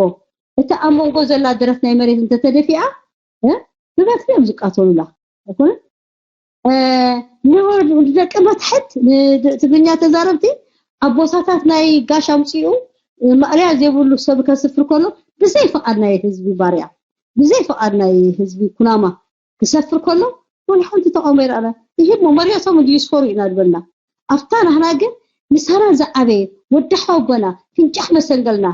እታ ኣብ መንጎ ዘላ ደረት ናይ መሬት እንተተደፊኣ ብበትሪ እዮም ዝቃተሉላ ኣይኮነ ንደቂ መትሐት ትግርኛ ተዛረብቲ ኣቦሳታት ናይ ጋሽ ኣምፅኡ ማእለያ ዘይብሉ ሰብ ከስፍር ከሎ ብዘይ ፍቓድ ናይ ህዝቢ ባርያ ብዘይ ፍቓድ ናይ ህዝቢ ኩናማ ክሰፍር ከሎ ወላ ሓንቲ ተቃውሞ ይረኣና ይህሞ መሪዖቶም እንዲ ይስፈሩ ኢና ዝበልና ኣብታ ናህና ግን ምሳና ዝዓበየ ወዲ ሓወቦና ፍንጫሕ መሰንገልና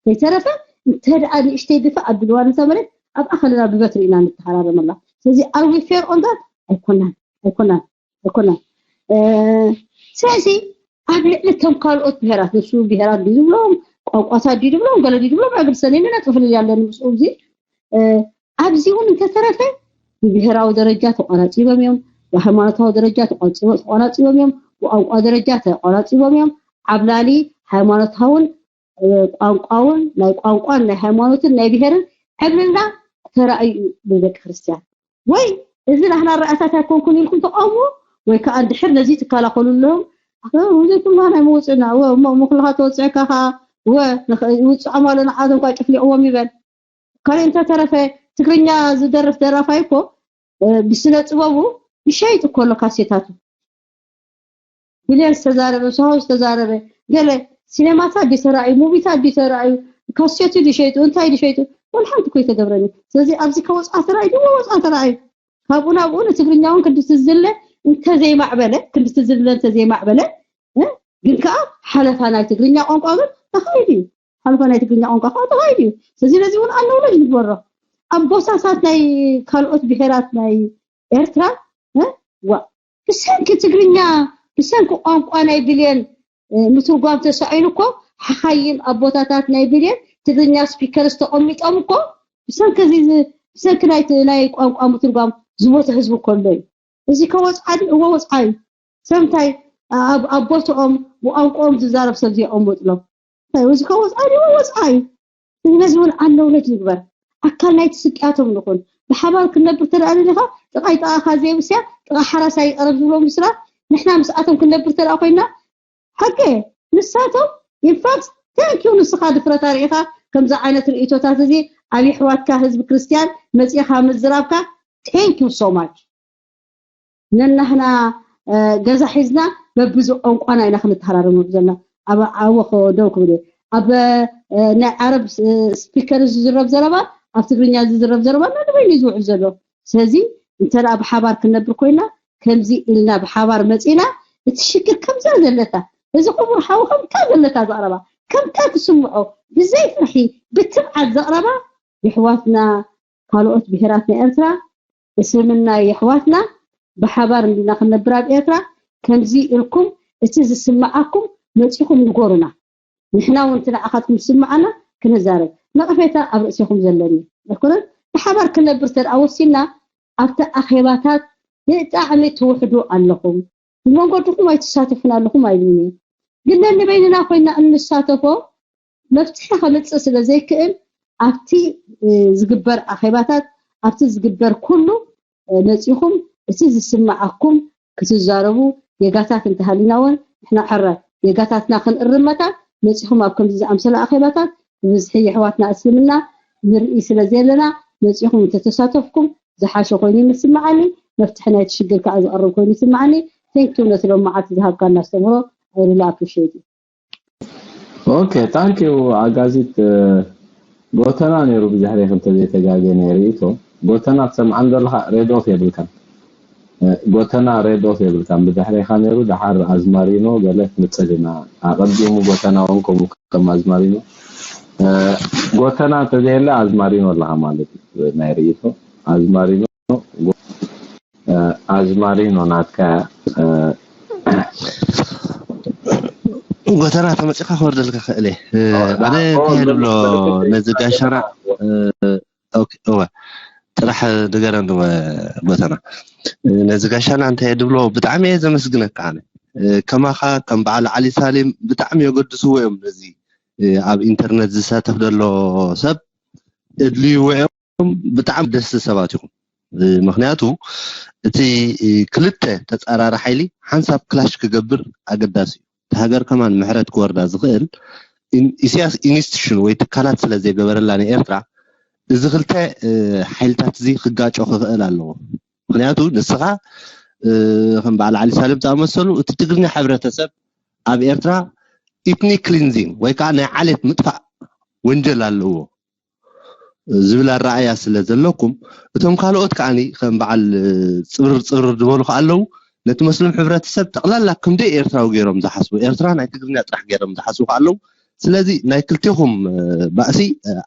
ከይተረፈ እንተ ደኣ ንእሽተይ ድፋእ ኣቢልዋ ነታ መሬት ኣብኣ ከለና ብበትሪ ኢና ንተሃራረመላ ስለዚ are we fair on that ኣይኮናን ኣይኮናን ኣይኮናን ስለዚ ኣብ ልዕሊ እቶም ካልኦት ብሄራት ንሱ ብሄራት ድዩ ዝብሎም ቋንቋታት ድዩ ዝብሎም ገለ ድዩ ዝብሎም ኣግርሰን የለ ነጥፍልል ያለን ምስኡ እዚ ኣብዚ እውን እንተተረፈ ብብሄራዊ ደረጃ ተቋራፂቦም እዮም ብሃይማኖታዊ ደረጃ ተቋራፂቦም እዮም ብቋንቋ ደረጃ ተቋራፂቦም እዮም ዓብላሊ ሃይማኖታውን ቋንቋውን ናይ ቋንቋን ናይ ሃይማኖትን ናይ ብሄርን ዕብልና ተራእዩ እዩ ብቤተ ክርስቲያን ወይ እዚ ናህና ረኣታት ኣይኮንኩን ኢልኩም ተቃውሞ ወይ ከዓ እንድሕር ነዚ ትከላኸሉ ኣለዎም ዘይኩልካ ናይ መውፅእና እሞ ኩልካ ተወፅዕካ ከዓ እወ ውፅዖም ኣሎ ንዓቶም ከዓ ጭፍሊቕዎም ይበል ካልእ እንተተረፈ ትግርኛ ዝደርፍ ደራፋይ እኮ ብስነ ጥበቡ ይሸይጥ እኮ ኣሎ ካሴታቱ ብልዮን ዝተዛረበ ሶሃው ዝተዛረበ ገለ ሲኔማታት ድዩ ተራእዩ ሙቪታት ድዩ ተራእዩ ካሴቱ ድዩ ሸይጡ እንታይ ድዩ ሸይጡ ወላ ሓንቲ እኮ ኣይተገብረን እዩ ስለዚ ኣብዚ ከወፅዓ ተራእዩ ድሞ ወፅዓ ተራእዩ ካብኡ ናብኡ ንትግርኛ እውን ክንዲ ትዝለ እንተዘይማዕበለ ክንዲ ትዝለ እንተዘይማዕበለ ግን ከዓ ሓለፋ ናይ ትግርኛ ቋንቋ ግን ተኻይዱ እዩ ሓለፋ ናይ ትግርኛ ቋንቋ ከዓ ተኻይዱ እዩ ስለዚ ነዚ እውን ኣነውለጅ ንግበሮ ኣብ ቦታታት ናይ ካልኦት ብሄራት ናይ ኤርትራ ዋ ብሰንኪ ትግርኛ ብሰንኪ ቋንቋ ናይ ብልየን ምትርጓም ተሳኢኑ እኮ ሓኻይም ኣቦታታት ናይ ብልየን ትግርኛ ስፒከርስ ተቐሚጦም እኮ ብሰንኪ እዚ ብሰንኪ ናይ ቋንቋ ምትርጓም ዝሞተ ህዝቢ እኮ ኣሎ እዩ እዚ ከወፅዓ ድዩ እወ ወፅዓ እዩ ሰምታይ ኣብ ቦትኦም ብቋንቋኦም ዝዛረብ ሰብ ዘይቐመጥሎም እዚ ከወፅዓ ድዩ ወፅዓ እዩ ነዚ እውን ኣነውለጅ ንግበር ኣካል ናይቲ ስቅያቶም ንኹን ብሓባር ክነብር ተደኣ ደሊኻ ጥቓይ ጥቓኻ ዘይብስያ ጥቓ ሓራሳይ ይቐረብ ዝብሎም ምስላ ንሕና ምስኣቶም ክነብር ተደኣ ኮይና ሓቂ ንሳቶም ኢንፋክት ታንኪዩ ንስኻ ድፍረት ኣርኢኻ ከምዚ ዓይነት ርእቶታት እዚ ኣብ ይሕዋትካ ህዝቢ ክርስትያን መፂእኻ ምዝራብካ ታንኪዩ ሶማች ነናህና ገዛ ሒዝና በብዚ ቋንቋና ኢና ክንተሃራረም ዘለና ኣብ ዓወ ደው ክብል ኣብ ናይ ዓረብ ስፒከር ዝዝረብ ዘረባ ኣብ ትግርኛ ዝዝረብ ዘረባ ነንበይኑ ዝውዕል ዘሎ ስለዚ እንተ ብሓባር ክንነብር ኮይና ከምዚ ኢልና ብሓባር መፂና እቲ ሽግር ከምዛ ዘለታ እዚ ክቡር ሓው ከምታ ዘለታ ዘቕረባ ከምታ ትስምዖ ብዘይ ፍርሒ ብትብዓት ዘቕረባ የሕዋትና ካልኦት ብሄራት ናይ ኤርትራ እስልምና የሕዋትና ብሓባር እንዲና ክንነብር ኣብ ኤርትራ ከምዚ ኢልኩም እቲ ዝስምዓኩም መፂኹም ንጎሩና ንሕና እውን እቲ ንዓኻትኩም ዝስምዓና ክንዛረብ ነቐፌታ ኣብ ርእሲኹም ዘለኒ ኣይኮነን ብሓባር ክነብር ተደኣ ወሲና ኣብቲ ኣኼባታት ብጣዕሚ ትውሕዱ ኣለኹም ብመንገድኹም ኣይትሳተፉን ኣለኹም ኣይብልን ግን ነንበይንና ኮይና እንሳተፎ መፍትሒ ከምፅእ ስለ ዘይክእል ኣብቲ ዝግበር ኣኼባታት ኣብቲ ዝግበር ኩሉ መፂኹም እቲ ዝስምዓኩም ክትዛረቡ ጌጋታት እንተሃሊና እውን ንሕና ሕረ ጌጋታትና ክንእርም መታን መፂኹም ኣብ ከምዚ ዝኣምሰለ ኣኼባታት ብብዝሒ የሕዋትና እስልምና ንርኢ ስለ ዘለና መፂኹም እንተተሳተፍኩም ዝሓሸ ኮይኑ ይስምዓኒ መፍትሒ ናይቲ ሽግር ከዓ ዝቐርብ ኮይኑ ይስምዓኒ thank you ነቲ ሎም መዓልቲ ዝሃብካና ኣስተምህሮ I really appreciate it okay thank you ኣጋዚት ጎተና ነይሩ ብድሕሪ ክልተ ዘይተጋገ ናይ ርእይቶ ጎተና ትሰምዓን ዘለኻ ሬድ ኦፍ የብልካን ጎተና ሬድ ኦፍ የብልካን ብድሕሪኻ ነይሩ ደሓር ኣዝማሪኖ ገለ ትምፅእ ድና ኣቐዲሙ ጎተና እውን ከምኡ ከም ኣዝማሪኖ ጎተና እንተዘየለ ኣዝማሪኖ ኣለኻ ማለት እዩ ናይ ርእይቶ ኣዝማሪኖ ኣዝማሪኖ ናትካ ጎተና ተመፂኻ ክወርደልካ ክእል እየ ኣነ እንታይ ድብሎ ነዚ ጋሻና እወ ጥራሕ ንገረኒ ጎተና ነዚ ጋሻና እንታይ ድብሎ ብጣዕሚ እየ ዘመስግነካ ኣነ ከማኻ ከም በዓል ዓሊ ሳሌም ብጣዕሚ የገድስዎ እዮም ነዚ ኣብ ኢንተርነት ዝሳተፍ ዘሎ ሰብ እድልይዎ እዮም ብጣዕሚ ደስ ሰባት ኢኹም ምክንያቱ እቲ ክልተ ተፃራሪ ሓይሊ ሓንሳብ ክላሽ ክገብር ኣገዳሲ እዩ። እቲ ሃገር ከማን ምሕረት ክወርዳ ዝኽእል ኢሳያስ ኢንስቲቱሽን ወይ ትካላት ስለ ዘይገበረላ ንኤርትራ፣ እዚ ክልተ ሓይልታት እዚ ክጋጮ ክኽእል ኣለዎ። ምክንያቱ ንስኻ ከም በዓል ዓሊ ሳልም ዝኣመሰሉ እቲ ትግርኛ ሕብረተሰብ ኣብ ኤርትራ ኢትኒክ ክሊንዚንግ ወይ ከዓ ናይ ዓሌት ምጥፋእ ወንጀል ኣለዎ ዝብል ኣረኣያ ስለ ዘለኩም፣ እቶም ካልኦት ከዓኒ ከም በዓል ፅብርር ፅብርር ዝበሉ ከ ኣለዉ፣ ነቲ መስሉም ሕብረተሰብ ጠቕላላ ክንደይ ኤርትራዊ ገይሮም ዝሓስቡ፣ ኤርትራ ናይ ትግርኛ ጥራሕ ገይሮም ዝሓስቡ ከ ኣለዉ። ስለዚ ናይ ክልቴኹም ባእሲ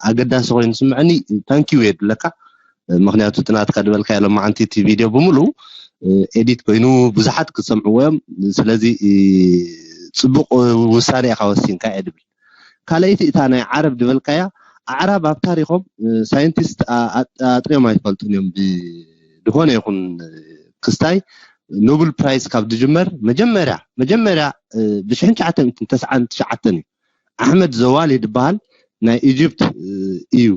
ኣገዳሲ ኮይኑ ስምዐኒ። ታንኪዩ የድለካ። ምክንያቱ እቲ ናትካ ዝበልካዮ ሎማዓንቲ እቲ ቪድዮ ብምሉኡ ኤዲት ኮይኑ ብዙሓት ክሰምዕዎ እዮም። ስለዚ ፅቡቕ ውሳኔ ኢኻ ወሲንካ እየ ድብል። ካልኣይቲ እታ ናይ ዓረብ ዝበልካያ፣ ኣዕራብ ኣብ ታሪኾም ሳይንቲስት ኣጥርዮም ኣይፈልጡን እዮም። ዝኾነ ይኹን ክስታይ ኖብል ፕራይስ ካብ ዝጅመር መጀመርያ መጀመርያ ብሽሕን ትሽዓተ ሚእትን ተስዓን ትሽዓተን እዩ ኣሕመድ ዘዋሊ ዝበሃል ናይ ኢጅፕት እዩ።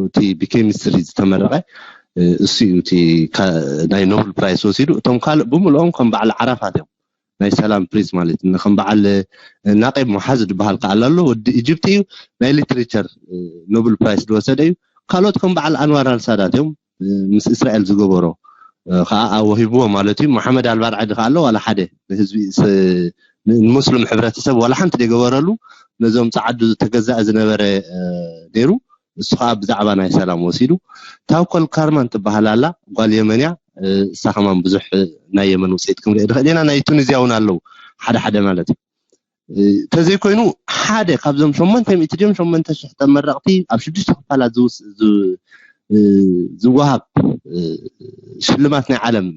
እቲ ብኬሚስትሪ ዝተመረቐ እሱ እዩ እቲ ናይ ኖብል ፕራይስ ወሲዱ። እቶም ካልእ ብምልኦም ከም በዓል ዓራፋት እዮም። ናይ ሰላም ፕሪዝ ማለት እዩ። ከም በዓል ናቂብ ሙሓዝ ዝበሃል ከዓል ኣሎ፣ ወዲ ኢጅፕት እዩ። ናይ ሊትሬቸር ኖብል ፕራይስ ዝወሰደ እዩ። ካልኦት ከም በዓል ኣንዋር ኣልሳዳት እዮም። ምስ እስራኤል ዝገበሮ ከዓ ወሂብዎ ማለት እዩ። መሓመድ ኣልባርዓዲ ከዓ ኣሎ፣ ዋላ ሓደ ንህዝቢ ንሙስሊም ሕብረተሰብ ዋላ ሓንቲ ዘይገበረሉ፣ ነዞም ፃዓዱ ዝተገዛእ ዝነበረ ነይሩ። እሱ ከዓ ብዛዕባ ናይ ሰላም ወሲዱ። ታውኮል ካርማን ትበሃል ኣላ፣ ጓል የመን እያ። እሳ ከማን ብዙሕ ናይ የመን ውፅኢት ክንሪኦ ንኽእል ኢና። ናይ ቱኒዝያ እውን ኣለዉ ሓደ ሓደ ማለት እዩ። ተዘይኮይኑ ሓደ ካብዞም ሸሞንተ ሚእቲ ድዮም ሸሞንተ ሽሕ ተመረቕቲ ኣብ ሽዱሽተ ክፋላት ዝውሃብ ሽልማት ናይ ዓለም፣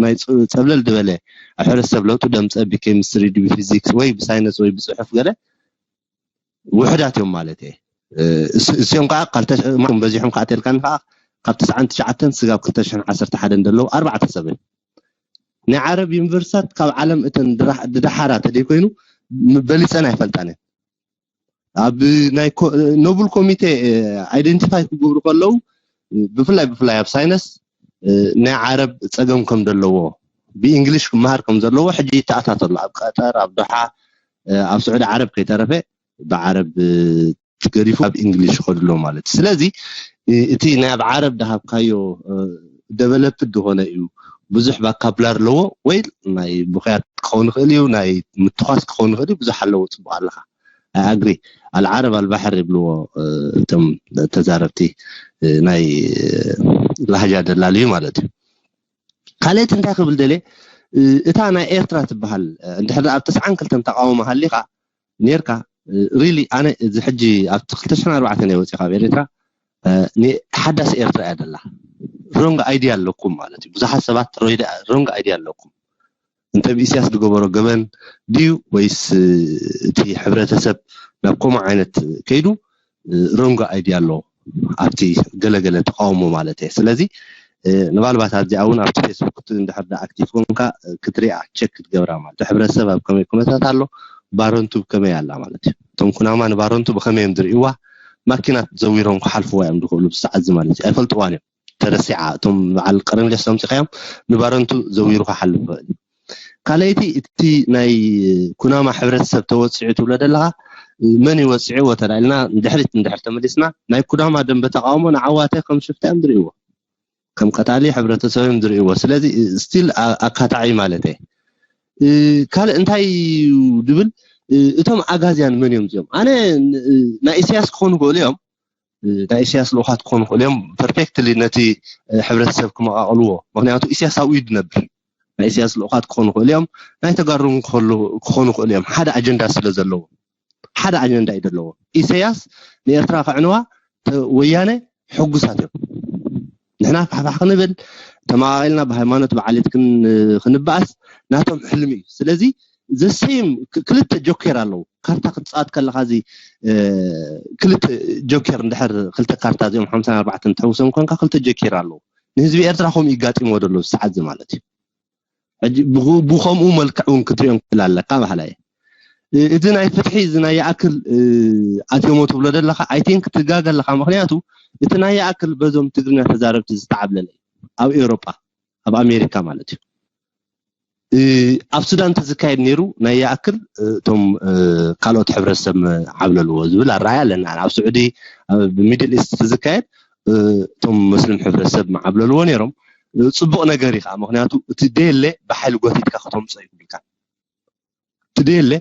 ናይ ፀብለል ዝበለ ኣብ ሕብረተሰብ ለውጢ ደምፀ ብኬሚስትሪ ድዩ ብፊዚክስ ወይ ብሳይነስ ወይ ብፅሑፍ ገለ ውሕዳት እዮም ማለት እየ። እዚኦም ከዓ በዚሖም ከዓ ተልካኒ ከዓ ካብ ተስዓን ትሽዓተን ስጋብ ክልተ ሽሕን ዓሰርተ ሓደን ዘለዉ ኣርባዕተ ሰብ እዮም። ናይ ዓረብ ዩኒቨርሲታት ካብ ዓለም እተን ድዳሓራ ተደይኮይኑ በሊፀን ኣይፈልጣን እየን። ኣብ ናይ ኖብል ኮሚቴ ኣይደንቲፋይ ክገብሩ ከለዉ ብፍላይ ብፍላይ ኣብ ሳይነስ ናይ ዓረብ ፀገም ከም ዘለዎ ብእንግሊሽ ክመሃር ከም ዘለዎ ሕጂ ይተኣታተሉ ኣብ ቀጠር ኣብ ዶሓ ኣብ ስዑዲ ዓረብ ከይተረፈ ብዓረብ ገዲፉ ኣብ እንግሊሽ ይኸዱ ኣለዉ ማለት እዩ። ስለዚ እቲ ናይ ኣብ ዓረብ ዝሃብካዮ ደቨሎፕድ ዝኾነ እዩ። ብዙሕ ቫካብላሪ ኣለዎ ወይ ናይ ብኽያት ክኸውን ይኽእል እዩ፣ ናይ ምትኳስ ክኸውን ይኽእል እዩ። ብዙሕ ኣለዎ። ፅቡቅ ኣለኻ። ኣግሪ ኣልዓረብ ኣልባሕር ይብልዎ እቶም ተዛረብቲ ናይ ላህጃ ደላል እዩ ማለት እዩ። ካልእቲ እንታይ ክብል ደልየ እታ ናይ ኤርትራ ትበሃል እንድሕር ኣብ ተስዓን ክልተን ተቃውሞ ሃሊኻ ኔርካ ሪሊ ኣነ እዚ ሕጂ ኣብ ክልተ ሽሕን ኣርባዕተን እየ ወፂእ ካብ ኤርትራ። ሓዳስ ኤርትራ እያ ደላ። ሮንግ ኣይድያ ኣለኩም ማለት እዩ። ብዙሓት ሰባት ሮንግ ኣይድያ ኣለኩም። እንተ ብኢሳያስ ዝገበሮ ገበን ድዩ ወይስ እቲ ሕብረተሰብ ናብ ከምኡ ዓይነት ከይዱ ሮንግ ኣይድያ ኣሎ ኣብቲ ገለገለ ተቃውሞ ማለት እየ። ስለዚ ንባልባት ኣብዚኣ እውን ኣብቲ ፌስቡክ እንድሕር ዳ ኣክቲቭ ኮንካ ክትሪኣ ቸክ ክትገብራ ማለት እዩ። ሕብረተሰብ ኣብ ከመይ ኩነታት ኣሎ፣ ባረንቱ ብከመይ ኣላ ማለት እዩ። እቶም ኩናማ ንባረንቱ ብከመይ እዮም ዝርእይዋ፣ ማኪናት ዘዊሮም ክሓልፍዋ እዮም ዝኽእሉ ብሰዓት እዚ ማለት እዩ። ኣይፈልጥዋን እዮም። ተረሲዓ እቶም በዓል ቀረሚሎስ ተምፂኻዮም ንባረንቱ ዘዊሩ ክሓልፍ ይኽእል እዩ። ካልኣይቲ እቲ ናይ ኩናማ ሕብረተሰብ ተወፂዑ ትብሎ ዘለኻ መን ይወፂዕዎ ተላኢልና ንድሕሪት እንድሕር ተመሊስና ናይ ኩናማ ደንበ ተቃውሞ ንዓዋተ ከም ሽፍታ እዮም ዝርእይዎ። ከም ቀታሊ ሕብረተሰብ እዮም ዝርእይዎ። ስለዚ ስቲል ኣካታዒ ማለት እየ። ካልእ እንታይ እዩ ድብል እቶም ኣጋዝያን መን እዮም እዚኦም? ኣነ ናይ ኢሳያስ ክኾኑ ይኽእሉ እዮም። ናይ ኢሳያስ ልኡኻት ክኾኑ ይኽእሉ እዮም። ፐርፌክትሊ ነቲ ሕብረተሰብ ክመቃቕልዎ። ምክንያቱ ኢሳያስ ኣብኡ እዩ ዝነብር። ናይ ኢሳያስ ልኡኻት ክኾኑ ይኽእሉ እዮም። ናይ ተጋሩ ክኾኑ ይኽእሉ እዮም። ሓደ ኣጀንዳ ስለ ዘለዎ ሓደ ኣጀንዳ እዩ ዘለዎ። ኢሳያስ ንኤርትራ ከዕንዋ ወያነ ሕጉሳት እዮም። ንሕና ፋሕፋሕ ክንብል ተመቃቂልና ብሃይማኖት ብዓሌት ክንበኣስ ናቶም ሕልሚ እዩ። ስለዚ ዘሰይም ክልተ ጆኬር ኣለዉ። ካርታ ክትፃወት ከለካ እዚ ክልተ ጆኬር እንድሕር ክልተ ካርታ እዚኦም ሓምሳን ኣርባዕተን ትሕውሶም ኮንካ ክልተ ጆኬር ኣለዉ። ንህዝቢ ኤርትራ ከምኡ ይጋጢሞ ዘሎ ሰዓት እዚ ማለት እዩ። ሕጂ ብኸምኡ መልክዕ እውን ክትሪኦም ክእል ኣለካ ባህላ እየ። እዚ ናይ ፍትሒ እዚ ናይ ይኣክል ኣትዮሞ ትብሎ ዘለካ ኣይ ቲንክ ትጋገ ኣለካ። ምክንያቱ እቲ ናይ ይኣክል በዞም ትግርኛ ተዛረብቲ ዝተዓብለለ እዩ። ኣብ ኤውሮጳ፣ ኣብ ኣሜሪካ ማለት እዩ። ኣብ ሱዳን ተዝካየድ ነይሩ ናይ ይኣክል እቶም ካልኦት ሕብረተሰብ ዓብለልዎ ዝብል ኣረኣያ ኣለና። ኣብ ስዑዲ፣ ኣብ ሚድል ኢስት ተዝካየድ እቶም መስልም ሕብረተሰብ ምዓብለልዎ ነይሮም። ጽቡቕ ነገር እዩ ከዓ፣ ምክንያቱ እቲ ደየለ ብሓይሊ ጎቲትካ ክተምፅኦ ይብልካ። እቲ ደየለ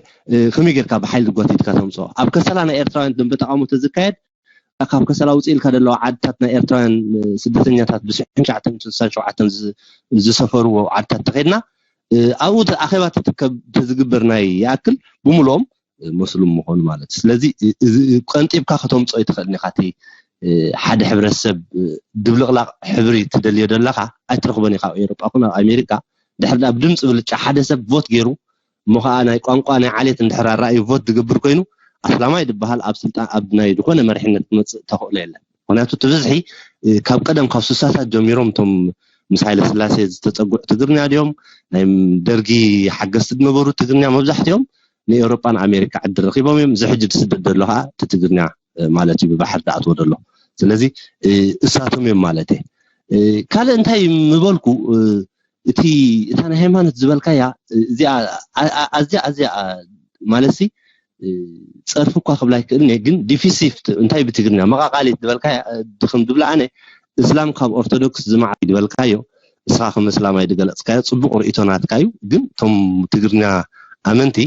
ከመይ ጌርካ ብሓይሊ ጎቲትካ ተምፅኦ? ኣብ ከሰላ ናይ ኤርትራውያን ደንበ ተቃውሞ ተዝካየድ፣ ካብ ከሰላ ውፅእ ኢልካ ዘለዋ ዓድታት ናይ ኤርትራውያን ስደተኛታት ብሽሕን ትሽዓተ ሚእትን ስሳን ሸውዓተን ዝሰፈርዎ ዓድታት ተኸድና ኣብኡ ኣኼባ ተዝግበር ናይ ይኣክል ብምልኦም መስሉም ምኾኑ ማለት እዩ። ስለዚ ቀንጢብካ ከተምፅኦ ይትኽእል ኢኻ። እቲ ሓደ ሕብረተሰብ ድብልቕላቕ ሕብሪ ትደልዮ ዘለኻ ኣይትረኽቦን ኢኻ። ኣብ ኤውሮጳ ኩን ኣብ ኣሜሪካ ድሕሪ ኣብ ድምፂ ብልጫ ሓደ ሰብ ቮት ገይሩ እሞ ከዓ ናይ ቋንቋ ናይ ዓሌት እንድሕር ኣረኣዩ ቮት ዝገብር ኮይኑ ኣስላማይ ዝበሃል ኣብ ስልጣን ኣብ ናይ ዝኾነ መሪሕነት ክመፅእ ተኽእሎ የለን። ምክንያቱ እቲ ብዝሒ ካብ ቀደም ካብ ስሳታት ጀሚሮም እቶም ምስ ሃይለ ስላሴ ዝተፀጉዑ ትግርኛ ድዮም ናይ ደርጊ ሓገዝቲ ዝነበሩ ትግርኛ መብዛሕትኦም ንኤውሮጳን ኣሜሪካ ዕድል ረኪቦም እዮም። እዚ ሕጂ ዝስደድ ዘሎ ከዓ እቲ ትግርኛ ማለት እዩ ብባሕሪ ዝኣትዎ ዘሎ። ስለዚ እሳቶም እዮም ማለት ካልእ እንታይ ምበልኩ እቲ እታ ናይ ሃይማኖት ዝበልካያ እዚኣ ኣዝያ ኣዝያ ማለት ሲ ፀርፊ እኳ ክብላ ይክእል እየ ግን ዲፊሲቭ እንታይ ብትግርኛ መቃቃሊት ዝበልካ ድክም ዝብላ ኣነ እስላም ካብ ኦርቶዶክስ ዝማዕ ዝበልካዮ እስኻ ከም እስላማይ ዝገለፅካዮ ፅቡቅ ርእቶ ናትካ እዩ ግን እቶም ትግርኛ ኣመንቲ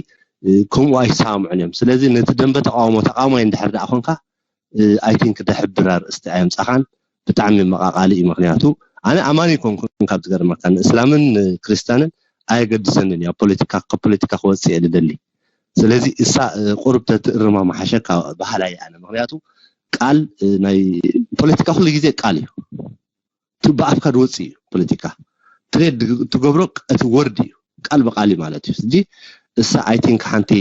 ከምኡ ኣይሰማምዑን እዮም ስለዚ ነቲ ደንበ ተቃውሞ ተቃውማይ እንድሕር ደኣ ኮንካ I think ደሕብር ኣርእስቲ ኣየምፃኻን ብጣዕሚ መቃቃሊ እዩ ምክንያቱ ኣነ ኣማኒ ኮንኩን ካብ ዝገርመካ ንእስላምን ክርስትያንን ኣየገድሰንን እዩ ኣብ ፖለቲካ ካብ ፖለቲካ ክወፅእ እየ ዝደሊ ስለዚ እሳ ቁሩብ ተትእርማ መሓሸካ በሃላይ ኣነ ምክንያቱ ቃል ናይ ፖለቲካ ኩሉ ግዜ ቃል እዩ ብኣፍካ ዝወፅእ እዩ ፖለቲካ ትሬድ ትገብሮ እቲ ወርድ እዩ ቃል ብቃል እዩ ማለት እዩ ሕጂ እሳ I think ሓንቲ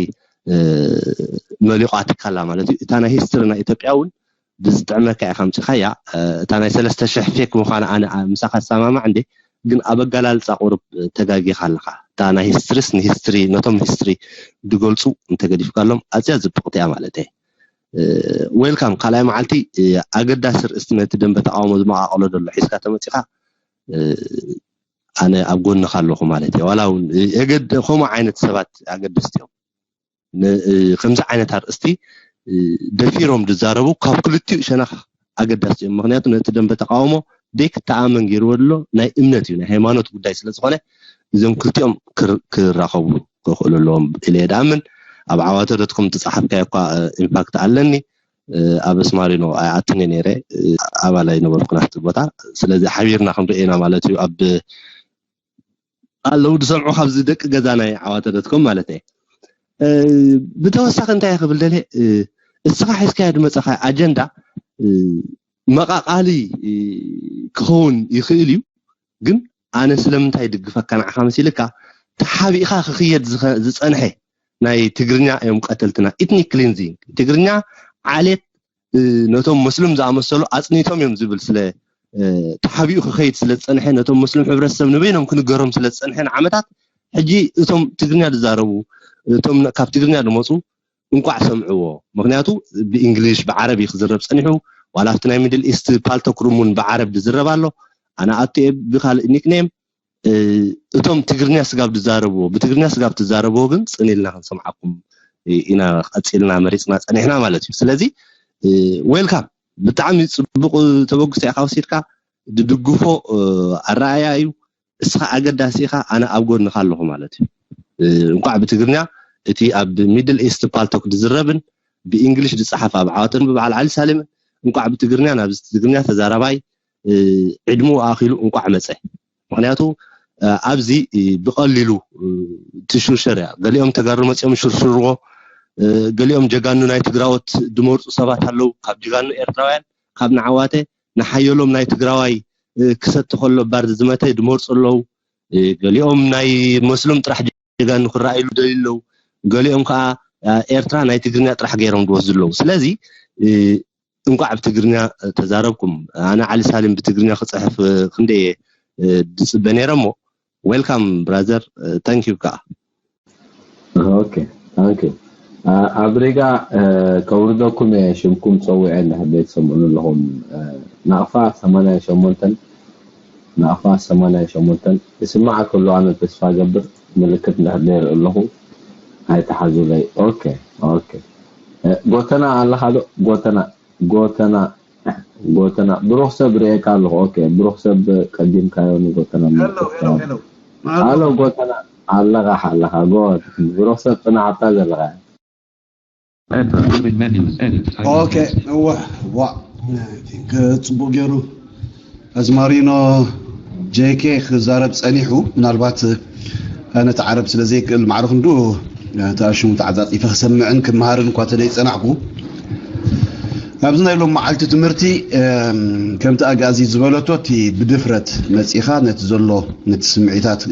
መሊቋትካላ ማለት እዩ እታ ናይ ሂስትሪ ናይ ኢትዮጵያ እውን ብዝጥዕመካ ኢኻ ኣምፂኻያ እታ ናይ ሰለስተ ሽሕ ፌክ ምዃና ኣነ ምሳኻ ዝሰማማዕ እንዴ ግን ኣብ ኣገላልፃ ቁሩብ ተጋጊኻ ኣለኻ እታ ናይ ሂስትሪስ ንሂስትሪ ነቶም ሂስትሪ ዝገልፁ እንተገዲፍካሎም ኣዝያ ዝብቕቲ እያ ማለት እየ ዌልካም ካልኣይ መዓልቲ ኣገዳሲ ርእስቲ ነቲ ደንበ ተቃውሞ ዝመቃቀሎ ዘሎ ሒዝካ ተመፂኻ ኣነ ኣብ ጎንኻ ኣለኹ ማለት እየ ዋላ እውን ከምኡ ዓይነት ሰባት ኣገደስቲ እዮም ከምዚ ዓይነት ኣርእስቲ ደፊሮም ዝዛረቡ ካብ ክልቲኡ ሸነኽ ኣገዳሲ እዮም ምክንያቱ ነቲ ደንበ ተቃውሞ ደይ ክተኣመን ገይርዎ ኣሎ ናይ እምነት እዩ ናይ ሃይማኖት ጉዳይ ስለ ዝኾነ እዞም ክልቲኦም ክራኸቡ ክኽእሉ ኣለዎም ኢለ እየ ድኣምን ኣብ ዓዋተ ዶትኮም ትፀሓፍካዮ እኳ ኢምፓክት ኣለኒ ኣብ ኣስማሪኖ ኣይኣትን እየ ነይረ ኣባል ኣይነበርኩን ኣብቲ ቦታ ስለዚ ሓቢርና ክንርኢ ኢና ማለት እዩ ኣብ ኣለዉ ዝሰምዑ ካብዚ ደቂ ገዛ ናይ ዓዋተ ዶትኮም ማለት እየ ብተወሳኺ እንታይ ክብል ደለ እስኻ ሒዝካዮ ዝመፀኻ ኣጀንዳ መቃቃሊ ክኸውን ይኽእል እዩ ግን ኣነ ስለምንታይ ይድግፈካ ንዓኻ መሲልካ ተሓቢእኻ ክኽየድ ዝፀንሐ ናይ ትግርኛ እዮም ቀተልትና ኢትኒክ ክሊንዚንግ ትግርኛ ዓሌት ነቶም መስሉም ዝኣመሰሉ ኣፅኒቶም እዮም ዝብል ስለ ተሓቢኡ ክኸይድ ስለ ዝፀንሐ ነቶም መስሉም ሕብረተሰብ ንበይኖም ክንገሮም ስለ ዝፀንሐ ንዓመታት ሕጂ እቶም ትግርኛ ዝዛረቡ እቶም ካብ ትግርኛ ዝመፁ እንቋዕ ሰምዕዎ ምክንያቱ ብእንግሊሽ ብዓረብ እዩ ክዝረብ ፀኒሑ ዋላ ኣብቲ ናይ ሚድል ኢስት ፓልቶክ ሩም እውን ብዓረብ ዝዝረብ ኣሎ ኣነ ኣቱ ብካልእ ኒክኔም እቶም ትግርኛ ስጋብ ዝዛረብዎ ብትግርኛ ስጋብ ትዛረብዎ ግን ፅን ኢልና ክንሰምዓኩም ኢና ቀፂልና መሪፅና ፀኒሕና ማለት እዩ ስለዚ ዌልካም ብጣዕሚ ፅቡቅ ተበግሶ ኢካ ወሲድካ ድድግፎ ኣረኣያ እዩ እስኻ ኣገዳሲ ኢኻ ኣነ ኣብ ጎንኻ ኣለኹ ማለት እዩ እንኳዕ ብትግርኛ እቲ ኣብ ሚድል ኢስት ፓልቶክ ዝዝረብን ብእንግሊሽ ዝፀሓፍ ኣብ ዓወተን ብበዓል ዓሊ ሳሌምን እንኳዕ ብትግርኛ ናብዚ ትግርኛ ተዛራባይ ዕድሙ ኣኺሉ እንኳዕ መፀ ምክንያቱ ኣብዚ ብቐሊሉ ትሽርሸር እያ ገሊኦም ተጋሩ መፂኦም ሽርሽርዎ ገሊኦም ጀጋኑ ናይ ትግራዎት ድመርፁ ሰባት ኣለዉ ካብ ጀጋኑ ኤርትራውያን ካብ ንዓዋተ ንሓየሎም ናይ ትግራዋይ ክሰቲ ከሎ ባር ዝመተ ድመርፁ ኣለዉ ገሊኦም ናይ መስሎም ጥራሕ ጀጋኑ ክረኣይሉ ደልዩ ኣለዉ ገሊኦም ከዓ ኤርትራ ናይ ትግርኛ ጥራሕ ገይሮም ድወስዱ ኣለዉ ስለዚ እንኳዕ ብትግርኛ ተዛረብኩም ኣነ ዓሊ ሳሊም ብትግርኛ ክፅሕፍ ክንደየ ድፅበ ነይረ እሞ ዌልካም ብራዘር ታንኪዩ ከዓ ኦኬ ታንኪዩ ኣብ ሪጋ ከውርደኩም እየ ሽምኩም ፀዊዐ እንድሕር ዘይትሰምዑኒ ኣለኹም ናቕፋ ሰማንያ ሸሞንተን ንኣኻ ሰማንያ ሸሞንተን ይስማዕ ከሎ ኣነ ተስፋ ገብር ምልክት እንድሕር ደይርኢ ኣለኹ ኣይተሓዙለይ። ኦኬ ኦኬ። እ፣ ጎተና ኣለኻ ዶ? ጎተና ጎተና ጎተና ብሩኽ ሰብ ርእየካ ኣለኹ። ኦኬ ብሩኽ ሰብ ቀዲምካዮ ንጎተና ምልክት ሄሎ። ኣሎ ጎተና ኣለኻ ኣለኻ ጎ ብሩኽ ሰብ ጽናዕታ ዘለኻ Edit. Menu. Edit. ኦኬ እወ ዋ ጽቡቅ ገይሩ ኣዝማሪኖ ጄኬ ክዛረብ ጸኒሑ። ምናልባት ኣነ እቲ ዓረብ ስለ ዘይክእል ማዕረ ክንዱ ተኣሽሙ ተዓጻጺፈ ክሰምዕን ክመሃርን እኳ ተደይ ጸናሕኩ። ኣብዚ ናይ ሎም መዓልቲ ትምህርቲ ከምቲ ኣጋዚ ዝበለቶ እቲ ብድፍረት መጺኻ ነቲ ዘሎ ነቲ ስምዒታት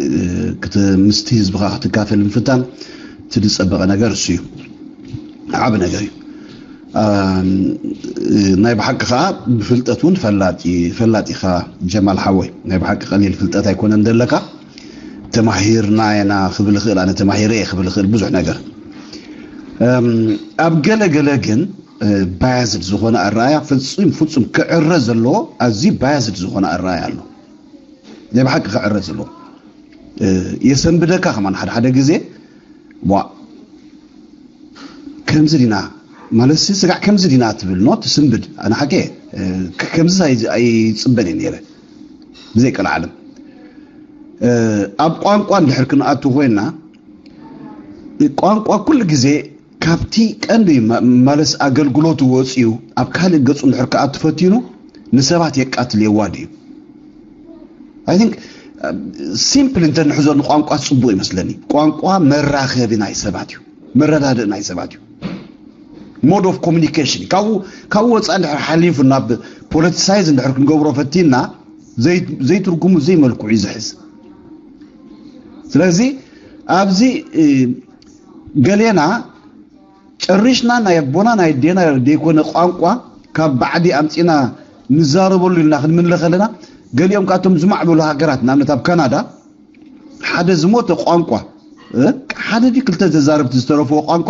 ምስቲ ህዝብኻ ክትካፈል ምፍታን እቲ ዝጸበቐ ነገር እሱ እዩ። ዓብ ነገር እዩ። ናይ ብሓቂ ከዓ ብፍልጠት እውን ፈላጥ ኢኻ ጀማል ሓወይ። ናይ ብሓቂ ቀሊል ፍልጠት ኣይኮነን ዘለካ። ተማሂርና ኢና ክብል እኽእል ኣነ ተማሂረ እየ ክብል እኽእል ብዙሕ ነገር። ኣብ ገለ ገለ ግን ባያስድ ዝኾነ ኣረኣያ ፍጹም ፍጹም ክዕረ ዘለዎ ኣዝዩ ባያስድ ዝኾነ ኣረኣያ ኣሎ። ናይ ብሓቂ ክዕረ ዘለዎ የሰንብደካ ከማን ሓደ ሓደ ግዜ ዋ ከምዚ ዲና ማለት ስጋዕ ከምዚ ዲና ትብል ኖ ትስንብድ ኣነ ሓቂ ከምዚ ኣይፅበን እየ ነይረ ብዘይ ቀልዓለም ኣብ ቋንቋ እንድሕር ክንኣቱ ኮይና ቋንቋ ኩሉ ግዜ ካብቲ ቀንዲ ማለስ ኣገልግሎቱ ወፂኡ ኣብ ካልእ ገፁ እንድሕር ክኣቱ ፈቲኑ ንሰባት የቃትል የዋድ እዩ I think simple እንተ ንሕዞ ንቋንቋ ፅቡቅ ይመስለኒ። ቋንቋ መራኸቢ ናይ ሰባት እዩ፣ መረዳድእ ናይ ሰባት እዩ። Mode of communication ካብኡ ካብኡ ወፃእ እንድሕር ሓሊፉ ናብ politicize እንድሕር ክንገብሮ ፈቲና ዘይትርጉሙ ዘይመልክዑ እዩ ዝሕዝ። ስለዚ ኣብዚ ገሌና ጨሪሽና ናይ ኣቦና ናይ ኣዴና ዘይኮነ ቋንቋ ካብ ባዕዲ ኣምፂና ንዛረበሉ ኢልና ክንምለ ከለና ገሊኦም ካብቶም ዝማዕበሉ ሃገራት ንኣብነት ኣብ ካናዳ ሓደ ዝሞተ ቋንቋ ሓደ ዲ ክልተ ተዛረብቲ ዝተረፍዎ ቋንቋ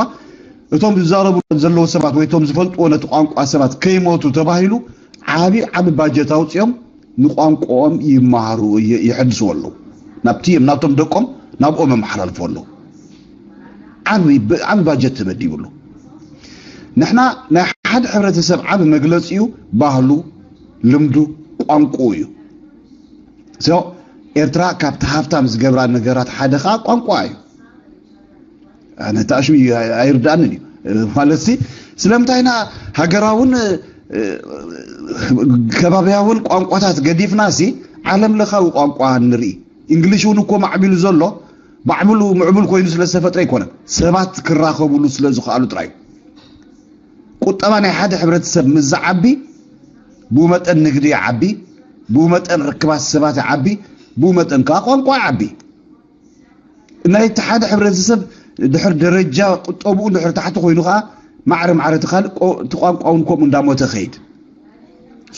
እቶም ዝዛረቡ ዘለዉ ሰባት ወይ እቶም ዝፈልጥዎ ነቲ ቋንቋ ሰባት ከይሞቱ ተባሂሉ ዓቢ ዓቢ ባጀት ኣውፅኦም ንቋንቋኦም ይመሃሩ ይሕድስዎ ኣለዉ ናብቲ ናቶም ደቆም ናብኦም ኣመሓላልፎ ኣለዉ ዓቢ ባጀት ተመዲቡ ኣሎ ንሕና ናይ ሓደ ሕብረተሰብ ዓቢ መግለፂኡ ባህሉ ልምዱ ቋንቁኡ እዩ ኤርትራ ካብቲ ሃብታም ዝገብራ ነገራት ሓደ ከዓ ቋንቋ እዩ ኣነ ተኣሽሙ ኣይርዳእንን እዩ ማለት ሲ ስለምንታይና ሃገራውን ከባቢያውን ቋንቋታት ገዲፍና ሲ ዓለም ለኻዊ ቋንቋ ንርኢ እንግሊሽ እውን እኮ ማዕቢሉ ዘሎ ማዕብሉ ምዕቡል ኮይኑ ስለ ዝተፈጥረ ኣይኮነን ሰባት ክራኸቡሉ ስለ ዝኽኣሉ ጥራይ ቁጠባ ናይ ሓደ ሕብረተሰብ ምስ ዝዓቢ ብኡ መጠን ንግዲ ይዓቢ ብኡ መጠን ርክባት ሰባት ይዓቢ ብኡ መጠን ከዓ ቋንቋ ይዓቢ ናይቲ ሓደ ሕብረተሰብ ድሕር ደረጃ ቁጠብኡ ድሕር ታሕቲ ኮይኑ ከዓ ማዕረ ማዕረ እቲ ካልእ እቲ ቋንቋ እውን ከምኡ እንዳሞተ ከይድ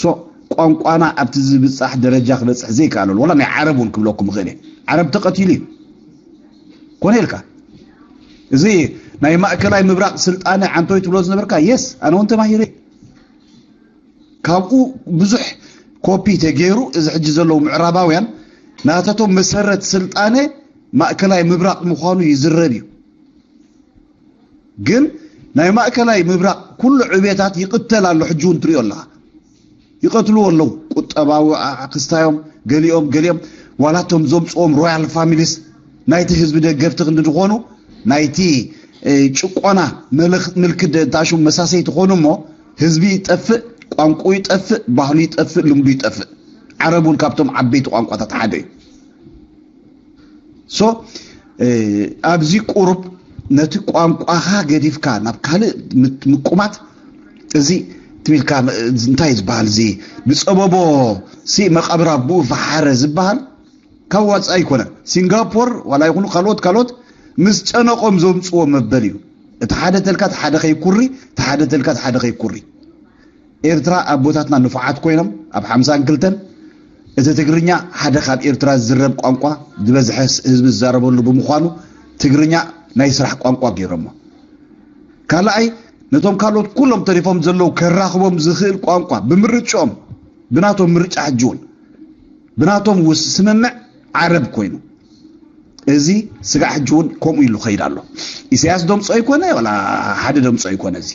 ሶ ቋንቋና ኣብቲ ዝብፃሕ ደረጃ ክበፅሕ ዘይከኣለሉ ዋላ ናይ ዓረብ እውን ክብለኩም ይኽእል እየ ዓረብ ተቐቲሉ እዩ ኮነ ኢልካ እዚ ናይ ማእከላይ ምብራቕ ስልጣነ ዓንቶይ ትብሎ ዝነበርካ የስ ኣነ እውን ተማሂረ ካብኡ ብዙሕ ኮፒ ተገይሩ እዚ ሕጂ ዘለዉ ምዕራባውያን ናተቶም መሰረት ስልጣነ ማእከላይ ምብራቕ ምዃኑ ይዝረብ እዩ ግን ናይ ማእከላይ ምብራቕ ኩሉ ዕቤታት ይቕተል ኣሎ ሕጂ እውን ትሪኦ ኣለኻ ይቐትልዎ ኣለዉ ቁጠባዊ ክስታዮም ገሊኦም ገሊኦም ዋላቶም ዘምፅዎም ሮያል ፋሚሊስ ናይቲ ህዝቢ ደገፍቲ ክንዲ ዝኾኑ ናይቲ ጭቆና ምልክት ደንታሹ መሳሰይቲ ኾኑ እሞ ህዝቢ ይጠፍእ ቋንቁ ይጠፍእ ባህሉ ይጠፍእ ልምዱ ይጠፍእ ዓረብ እውን ካብቶም ዓበይቲ ቋንቋታት ሓደ እዩ so ኣብዚ ቁሩብ ነቲ ቋንቋኻ ገዲፍካ ናብ ካልእ ምቁማት እዚ ትቢልካ እንታይ ዝበሃል እዚ ብፀበቦ ሲ መቃብር ኣቦኡ ፈሓረ ዝበሃል ካብ ዋፃ ኣይኮነን ሲንጋፖር ዋላ ይኹኑ ካልኦት ካልኦት ምስ ጨነቆም ዘምፅዎ መበል እዩ እቲ ሓደ ተልካ እቲ ሓደ ከይኩሪ እቲ ሓደ ተልካ እቲ ሓደ ከይኩሪ ኤርትራ ኣቦታትና ንፉዓት ኮይኖም ኣብ ሓምሳን ክልተን እቲ ትግርኛ ሓደ ካብ ኤርትራ ዝዝረብ ቋንቋ ዝበዝሐ ህዝቢ ዝዛረበሉ ብምዃኑ ትግርኛ ናይ ስራሕ ቋንቋ ገይሮሞ ካልኣይ ነቶም ካልኦት ኩሎም ተሪፎም ዘለዉ ከራኽቦም ዝኽእል ቋንቋ ብምርጭኦም ብናቶም ምርጫ ሕጂ እውን ብናቶም ውስ ስምምዕ ዓረብ ኮይኑ። እዚ ስጋዕ ሕጂ እውን ከምኡ ኢሉ ኸይድ ኣሎ። ኢሳያስ ደምጾ ኣይኮነ፣ ወላ ሓደ ደምጾ ኣይኮነ። እዚ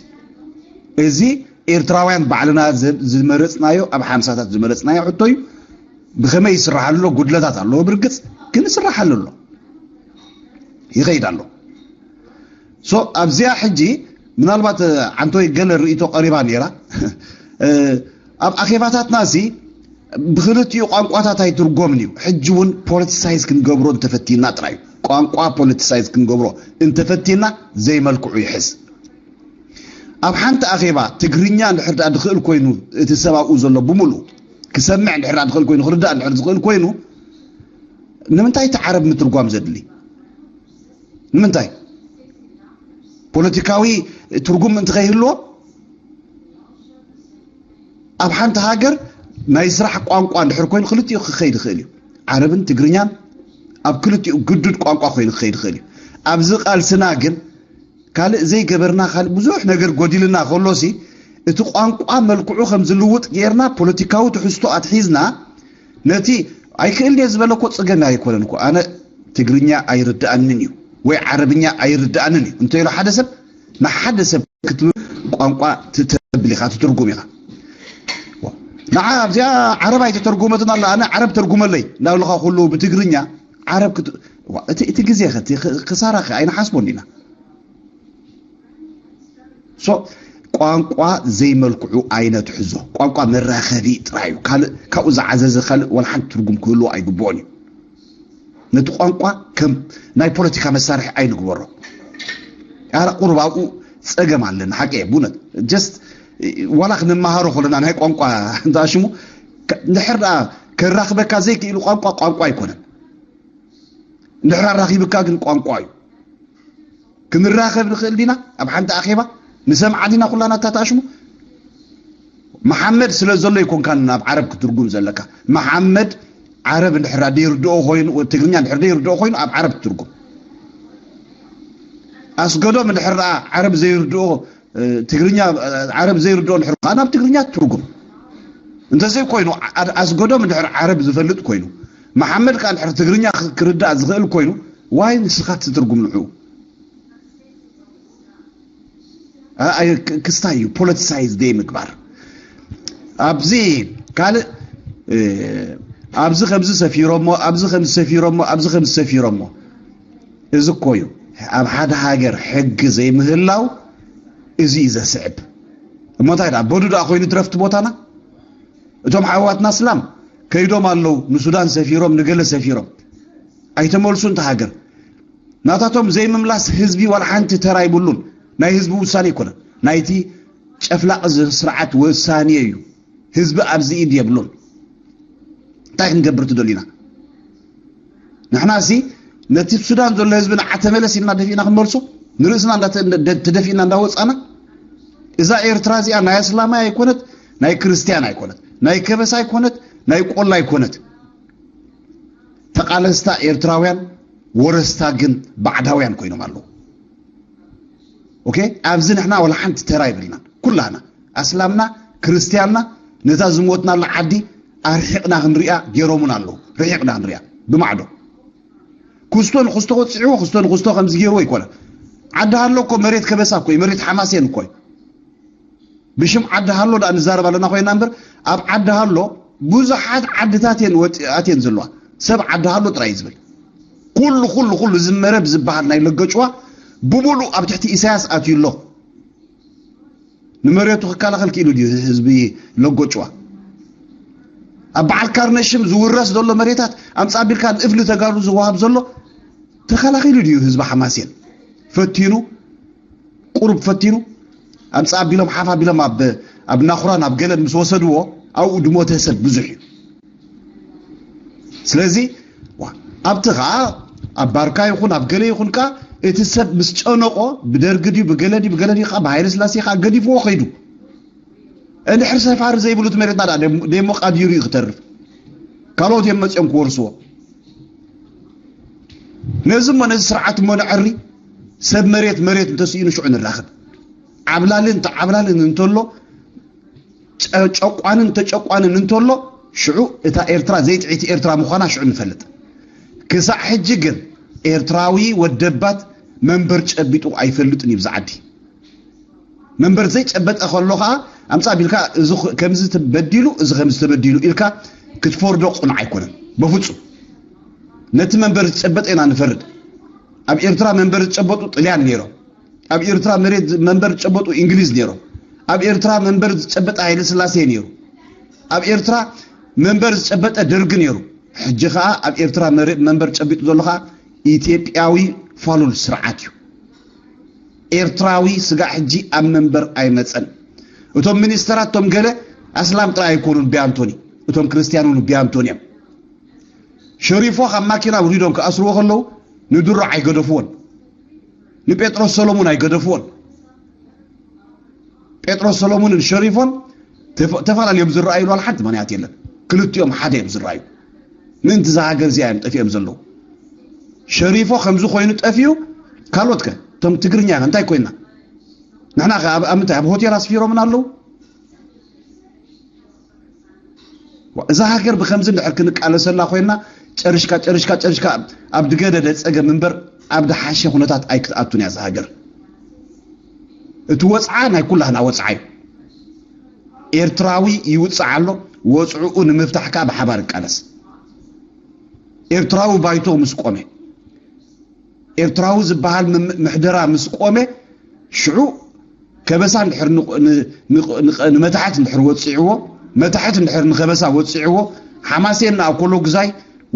እዚ ኤርትራውያን ባዕልና ዝ- ዝመረጽናዮ፣ ኣብ ሓምሳታት ዝመረጽናዮ ሕቶ እዩ። ብኸመይ ይስራሓሉ ኣሎ? ጉድለታት ኣለዎ ብርግጽ፣ ግን ይስራሓሉ ኣሎ፣ ይኸይድ ኣሎ። ሶ ኣብዚኣ ሕጂ ምናልባት ዓንቶይ ገለ ርእይቶ ቀሪባ ነይራ። ኣብ ኣኼባታትና ሲ ብክልቲኡ ቋንቋታት ኣይትርጎምን እዩ። ሕጂ እውን ፖለቲሳይዝ ክንገብሮ እንተፈቲና ጥራይ እዩ። ቋንቋ ፖለቲሳይዝ ክንገብሮ እንተፈቲና ዘይመልክዑ ይሕዝ። ኣብ ሓንቲ ኣኼባ ትግርኛ እንድሕር ደኣ ዝኽእል ኮይኑ፣ እቲ ሰብ ኣብኡ ዘሎ ብምሉእ ክሰምዕ እንድሕር ደኣ ዝኽእል ኮይኑ፣ ክርዳእ እንድሕር ዝኽእል ኮይኑ፣ ንምንታይ እቲ ዓረብ ምትርጓም ዘድሊ? ንምንታይ? ፖለቲካዊ ትርጉም እንተኸይህልዎ፣ ኣብ ሓንቲ ሃገር ናይ ስራሕ ቋንቋ እንድሕር ኮይኑ ክልቲኡ ክኸይድ ይኽእል እዩ። ዓረብን ትግርኛን ኣብ ክልቲኡ ግዱድ ቋንቋ ኮይኑ ክኸይድ ይኽእል እዩ። ኣብዚ ቃልስና ግን ካልእ ዘይገበርና፣ ካልእ ብዙሕ ነገር ጎዲልና ከሎሲ፣ እቲ ቋንቋ መልክዑ ከም ዝልውጥ ጌርና ፖለቲካዊ ትሕዝቶ ኣትሒዝና፣ ነቲ ኣይክእልን እየ ዝበለ እኮ ጸገም ኣይኮነን እኮ። ኣነ ትግርኛ ኣይርድኣንን እዩ ወይ ዓረብኛ ኣይርድኣንን እዩ እንተ ኢሉ ሓደ ሰብ፣ ንሓደ ሰብ ክትብል ቋንቋ ትተብል ኢኻ፣ ትትርጉም ኢኻ። ንዓ ኣብዚኣ ዓረብ ኣይተተርጎመትን ኣላ። ኣነ ዓረብ ተርጉመለይ እንዳብልኻ ኩሉ ብትግርኛ ዓረብ ክት-፣ ዋ፣ እቲ፣ እቲ ግዜ ኸ፣ እቲ ኽ-፣ ክሳራ ኸ ኣይንሓስቦን ኢና። ሶ ቋንቋ ዘይመልክዑ ኣይነትሕዞ። ቋንቋ መራኸቢ ጥራይ እዩ። ካልእ፣ ካብኡ ዝዓዘዘ ካልእ ዋላ ሓንቲ ትርጉም ክህልዎ ኣይግብኦን እዩ። ነቲ ቋንቋ ከም ናይ ፖለቲካ መሳርሒ ኣይንግበሮ። ኣረ ቁሩብ ኣብኡ ጸገም ኣለና፣ ሓቂ እየ ብእውነት። ጀስት ዋላ ክንመሃሮ ከለና ናይ ቋንቋ እንተኣሽሙ፣ ከ-፣ እንድሕር ደኣ ከራኽበካ ዘይክእሉ ቋንቋ፣ ቋንቋ ኣይኮነን። እንድሕር ኣራኺብካ ግን ቋንቋ እዩ። ክንራኸብ ንኽእል ዲና? ኣብ ሓንቲ ኣኼባ ንሰምዓ ዲና ኩላና እታ ተኣሽሙ? መሓመድ ስለ ዘሎ ኣይኮንካን ናብ ዓረብ ክትርጉም ዘለካ። መሓመድ ዓረብ እንድሕር ደይርድኦ ኮይኑ፣ ትግርኛ እንድሕር ደይርድኦ ኮይኑ ኣብ ዓረብ ትርጉም። ኣስገዶም እንድሕር ደኣ ዓረብ ዘይርድኦ፣ እ፣ ትግርኛ፣ እ፣ ዓረብ ዘይርድኦ እንድሕር ከኣ ናብ ትግርኛ ትርጉም። እንተዘይ ኮይኑ፣ ኣ-፣ ኣስገዶም እንድሕር ዓረብ ዝፈልጥ ኮይኑ፣ መሓመድ ከኣ እንድሕር ትግርኛ ክ-፣ ክርዳእ ዝኽእል ኮይኑ፣ ዋይ ንስኻ ትትርጉም ንዕኡ? ኣ-፣ ኣይ፣ ክ-፣ ክስታይ እዩ፣ ፖለቲሳይዝ ደይ ምግባር። ኣብዚ ካልእ፣ እ፣ ኣብዚ ከምዚ ሰፊሮሞ፣ ኣብዚ ከምዚ ሰፊሮሞ፣ ኣብዚ ከምዚ ሰፊሮሞ። እዚ እኮ እዩ ኣብ ሓደ ሃገር ሕጊ ዘይምህላው፣ እዚ እዩ ዘስዕብ። እሞ እንታይ ደኣ፣ በዱ ደኣ ኮይኑ ትረፍቲ ቦታና? እቶም ሓዋትና እስላም ከይዶም ኣለዉ፣ ንሱዳን ሰፊሮም፣ ንገለ ሰፊሮም። ኣይተመልሱን እቲ ሃገር። ናታቶም ዘይምምላስ ህዝቢ ዋላ ሓንቲ ተራ ይብሉን። ናይ ህዝቢ ውሳኔ ኣይኮነን። ናይቲ ጨፍላቕ ዝ-፣ ስርዓት ውሳኔ እዩ። ህዝቢ ኣብዚ ኢድ የብሉን። እንታይ ክንገብር ትደሊና? ንሕና ሲ ነቲ ሱዳን ዘሎ ህዝቢ ንዓ ተመለስ ኢልና ደፊእና ክንመልሶ? ንርእስና እንዳ ተ-፣ እንደ-፣ ተደፊእና እንዳወጻና? እዛ ኤርትራ እዚኣ ናይ ኣስላማይ ኣይኮነት፣ ናይ ክርስትያን ኣይኮነት፣ ናይ ከበሳ ኣይኮነት፣ ናይ ቆላ ኣይኮነት። ተቓለስታ ኤርትራውያን፣ ወረስታ ግን ባዕዳውያን ኮይኖም ኣለዉ። ኦኬ፣ ኣብዚ ንሕና ዋላ ሓንቲ ተራ ይብልናን። ኩላና፣ ኣስላምና፣ ክርስትያንና፣ ነታ ዝሞትናላ ዓዲ ኣርሒቕና ክንሪኣ ገይሮሙን ኣለዉ። ርሒቕና ክንሪኣ፣ ብማዕዶ። ክስቶ ንክስቶ ወጺዕዎ፣ ክስቶ ንክስቶ ከምዚ ገይርዎ ኣይኮነን። ዓዲ ሃሎ እኮ መሬት ከበሳ እኮ እዩ፣ መሬት ሓማሴን እኮ እዩ። ብሽም ዓዲ ሃሎ ደኣ ንዛረብ ኣለና ኮይና እምበር፣ ኣብ ዓዲ ሃሎ ብዙሓት ዓድታት እየን ወጺ-፣ ኣትየን ዘለዋ። ሰብ ዓዲ ሃሎ ጥራይ እዩ ዝብል። ኩሉ፣ ኩሉ፣ ኩሉ እዚ መረብ ዝበሃል ናይ ለገጭዋ ብምሉእ ኣብ ትሕቲ ኢሳያስ ኣትዩ ኣሎ። ንመሬቱ ክከላኸል ክኢሉ ድዩ ህዝቢ ለገጭዋ? ኣብ በዓል ካርነሽም ዝውረስ ዘሎ መሬታት ኣምጻ ኣቢልካ ንእፍሊ ተጋሩ ዝወሃብ ዘሎ ተኸላኺሉ ድዩ ህዝቢ ሓማሴን? ፈቲኑ፣ ቁሩብ ፈቲኑ፣ ኣምጻ ኣቢሎም ሓፍ ኣቢሎም ኣብ፣ ኣብ ናኹራን ኣብ ገለን ምስ ወሰድዎ፣ ኣብኡ ድሞተ ሰብ ብዙሕ እዩ። ስለዚ፣ ዋ፣ ኣብቲ ኸኣ ኣብ ባርካ ይኹን ኣብ ገለ ይኹን ከኣ እቲ ሰብ ምስ ጨነቆ፣ ብደርጊ ድዩ ብገለ ድዩ ብገለ ድዩ ከኣ ብሃይለ ስላሴ ከኣ ገዲፍዎ ኸይዱ። እንድሕር ሰፋሪ ዘይብሉ እቲ መሬትና ደኣ ደሞ፣ ደሞ ቃዲሩ እዩ ክተርፍ። ካልኦት እዮም መጺኦም ክወርስዎ። ነዚ እሞ ነዚ ስርዓት እሞ ነዐሪ፣ ሰብ መሬት መሬት እንተስኢኑ ሽዑ ንራኸብ። ዓብላልን ተዓብላልን እንተሎ፣ ጨ-፣ ጨቋንን ተጨቋንን እንተሎ ሽዑ እታ ኤርትራ ዘይጥዒቲ ኤርትራ ምዃና ሽዑ ንፈልጥ። ክሳዕ ሕጂ ግን ኤርትራዊ ወደባት መንበር ጨቢጡ ኣይፈልጥን እዩ ብዛ ዓዲ። መንበር ዘይጨበጠ ከሎ ከዓ ኣምፃ ቢልካ እዚ ኽ- ከምዚ ተበዲሉ፣ እዚ ከምዚ ተበዲሉ ኢልካ ክትፈርዶ ቁኑዕ ኣይኮነን በፍፁም። ነቲ መንበር ዝጨበጠ ኢና ንፈርድ። ኣብ ኤርትራ መንበር ዝጨበጡ ጥልያን ነይሮም። ኣብ ኤርትራ መሬት መንበር ዝጨበጡ እንግሊዝ ነይሮም። ኣብ ኤርትራ መንበር ዝጨበጠ ሃይለ ስላሴ ነይሩ። ኣብ ኤርትራ መንበር ዝጨበጠ ደርግ ነይሩ። ሕጂ ከዓ ኣብ ኤርትራ መሬት መንበር ጨቢጡ ዘሎ ከዓ ኢትዮጵያዊ ፋሉል ስርዓት እዩ። ኤርትራዊ ስጋዕ ሕጂ ኣብ መንበር ኣይመፀን። እቶም ሚኒስተራት እቶም ገለ ኣስላም ጥራይ ኣይኮኑን፣ ቢያንቶኒ እቶም ክርስትያን እውን ቢያንቶኒ እዮም። ሸሪፎ ካብ ማኪና ውሪዶም ክኣስርዎ ከለዉ ንድሮ ኣይገደፍዎን፣ ንጴጥሮስ ሰሎሙን ኣይገደፍዎን። ጴጥሮስ ሰሎሙንን ሸሪፎን ተፈ- ተፈላለዮም ዝረኣዩሉ ዋላ ሓንቲ ምኽንያት የለን። ክልቲኦም ሓደ እዮም ዝረኣዩ። ምእንቲ እዛ ሃገር እዚኣ እዮም ጠፊኦም ዘለዉ። ሸሪፎ ከምዚ ኮይኑ ጠፊኡ፣ ካልኦት ከ እቶም ትግርኛ ከ እንታይ ኮይና? ንሕና ከ ኣብ ኣብ ምንታይ ኣብ ሆቴል ኣስፊሮምና ኣለዉ? እዛ ሃገር ብከምዚ እንድሕር ክንቃለሰላ ኮይና ጨርሽካ ጨርሽካ ጨርሽካ ኣብ ዝገደደ ፀገም እምበር ኣብ ዝሓሸ ኩነታት ኣይክትኣቱን እያ እዛ ሃገር። እቲ ወፅዓ ናይ ኩላህና ወፅዓ እዩ። ኤርትራዊ ይውፅዕ ኣሎ። ወፅዕኡ ንምፍታሕ ከዓ ብሓባር ይቃለስ። ኤርትራዊ ባይቶ ምስ ቆመ፣ ኤርትራዊ ዝበሃል ምም- ምሕደራ ምስ ቆመ ሽዑ ከበሳ እንድሕር ንቕ- ን- ንቕ- ንቕ- ንመታሕት እንድሕር ወፂዕዎ፣ መታሕት እንድሕር ንከበሳ ወፂዕዎ፣ ሓማሴን ንኣብ ኮሎ ግዛይ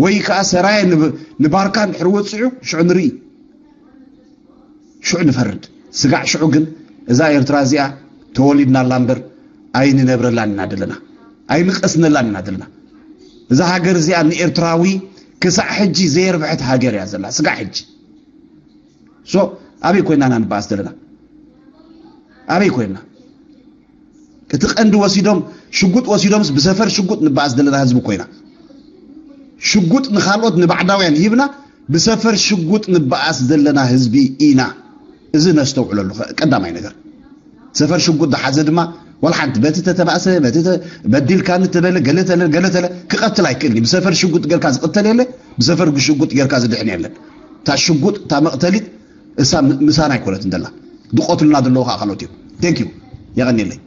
ወይ ከዓ ሰራየ ንብ- ንባርካ እንድሕር ወፂዑ ሽዑ ንርኢ። ሽዑ ንፈርድ። ስጋዕ ሽዑ ግን እዛ ኤርትራ እዚኣ ተወሊድናላ እምበር ኣይንነብረላን ኢና ዘለና፣ ኣይንቐስነላን ኢና ዘለና። እዛ ሃገር እዚኣ ንኤርትራዊ ክሳዕ ሕጂ ዘየርብሐት ሃገር እያ ዘላ ስጋዕ ሕጂ። ሶ ኣበይ ኮይና ኢና ንበኣስ ዘለና? ኣበይ ኮይና? እቲ ቀንዲ ወሲዶም ሽጉጥ ወሲዶምስ ብሰፈር ሽጉጥ ንበኣስ ዘለና ህዝቢ ኮይና ሽጉጥ ንካልኦት ንባዕዳውያን ሂብና ብሰፈር ሽጉጥ ንበኣስ ዘለና ህዝቢ ኢና። እዚ ነስተውዕለሉ ቀዳማይ ነገር። ሰፈር ሽጉጥ ዝሓዘ ድማ ዋላ ሓንቲ በቲ ተተባእሰ በቲ በዲልካኒ ተበለ ገለ ተለ ገለ ተለ ክቐትል ኣይክእልን። ብሰፈር ሽጉጥ ጌርካ ዝቕተል የለ፣ ብሰፈር ሽጉጥ ጌርካ ዝድሕን የለን። እታ ሽጉጥ እታ መቕተሊት እሳ ምሳና ኣይኮነትን ዘላ። ዝቐትሉና ዘለዉ ከዓ ካልኦት እዮም። Thank you። የቐንየለይ።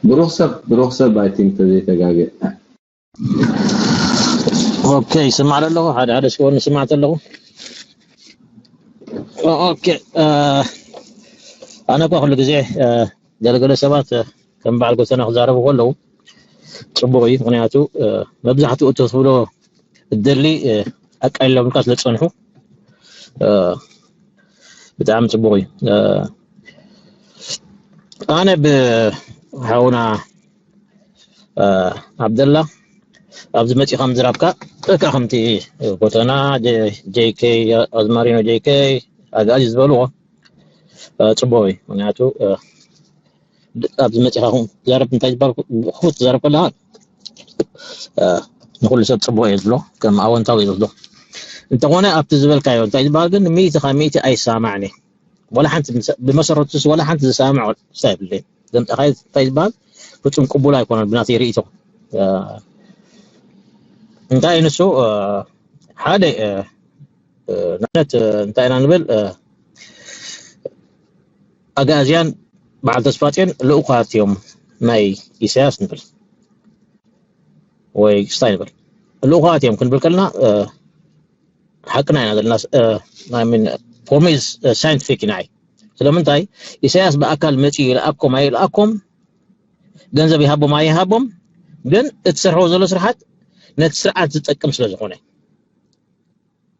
ብሩኽ ሰብ ብሩኽ ሰብ I think ተዘይተጋገ። ኦኬ፣ ይስማዕ ኣለኹ። ሓደ ሓደ ሽወን ይስማዕ ኣለኹ። ኦኬ፣ ኣነ እኳ ኩሉ ግዜ ገለገለ ሰባት ከም በዓል ጎተና ክዛረቡ ከለዉ ፅቡቕ እዩ። ምክንያቱ መብዛሕትኡ እቶ ትብሎ እደሊ ኣቃሊሎምልካ ስለ ዝፀንሑ ብጣዕሚ ፅቡቕ እዩ። ኣነ ብሓውና ዓብደላ ኣብዚ መፂኻ ምዝራብካ እካ ከምቲ ጎተና ጄይኬይ ኣዝማሪኖ ጄይኬይ ኣግኣዚ ዝበልዎ ፅቡቅ እዩ። ምክንያቱ ኣብዚ መፂኻ ዘረብ እንታይ ዝበሃል ክፉት ዘረብ ከለካ ንኩሉ ሰብ ፅቡቅ እየ ዝብሎ ከም ኣወንታዊ እየ ዝብሎ። እንተኾነ ኣብቲ ዝበልካዮ እንታይ ዝበሃል ግን ሚእቲ ካብ ሚእቲ ኣይሰማማዕን እየ። ወላ ሓንቲ ብመሰረቱ ወላ ሓንቲ ዝሰማማዕ ስታ የብለይ። ዘምጣኻዮ እንታይ ዝበሃል ፍፁም ቅቡል ኣይኮነን ብናተይ ርእይቶ። እንታይ ንሱ ሓደ ንኣብነት እንታይ ኢና ንብል ኣግኣዝያን በዓል ተስፋፅዮን ልኡኻት እዮም ናይ ኢሳያስ ንብል ወይ ክስታይ ንብል ልኡኻት እዮም ክንብል ከለና ሓቅና ኢና ዘለና for me scientific ኢና። ስለምንታይ ኢሳያስ ብኣካል መፂኡ ይልኣኮም ኣይልኣኮም ገንዘብ ይሃቦም ኣይሃቦም ግን እትሰርሕዎ ዘሎ ስርሓት ነቲ ስርዓት ዝጠቅም ስለ ዝኾነ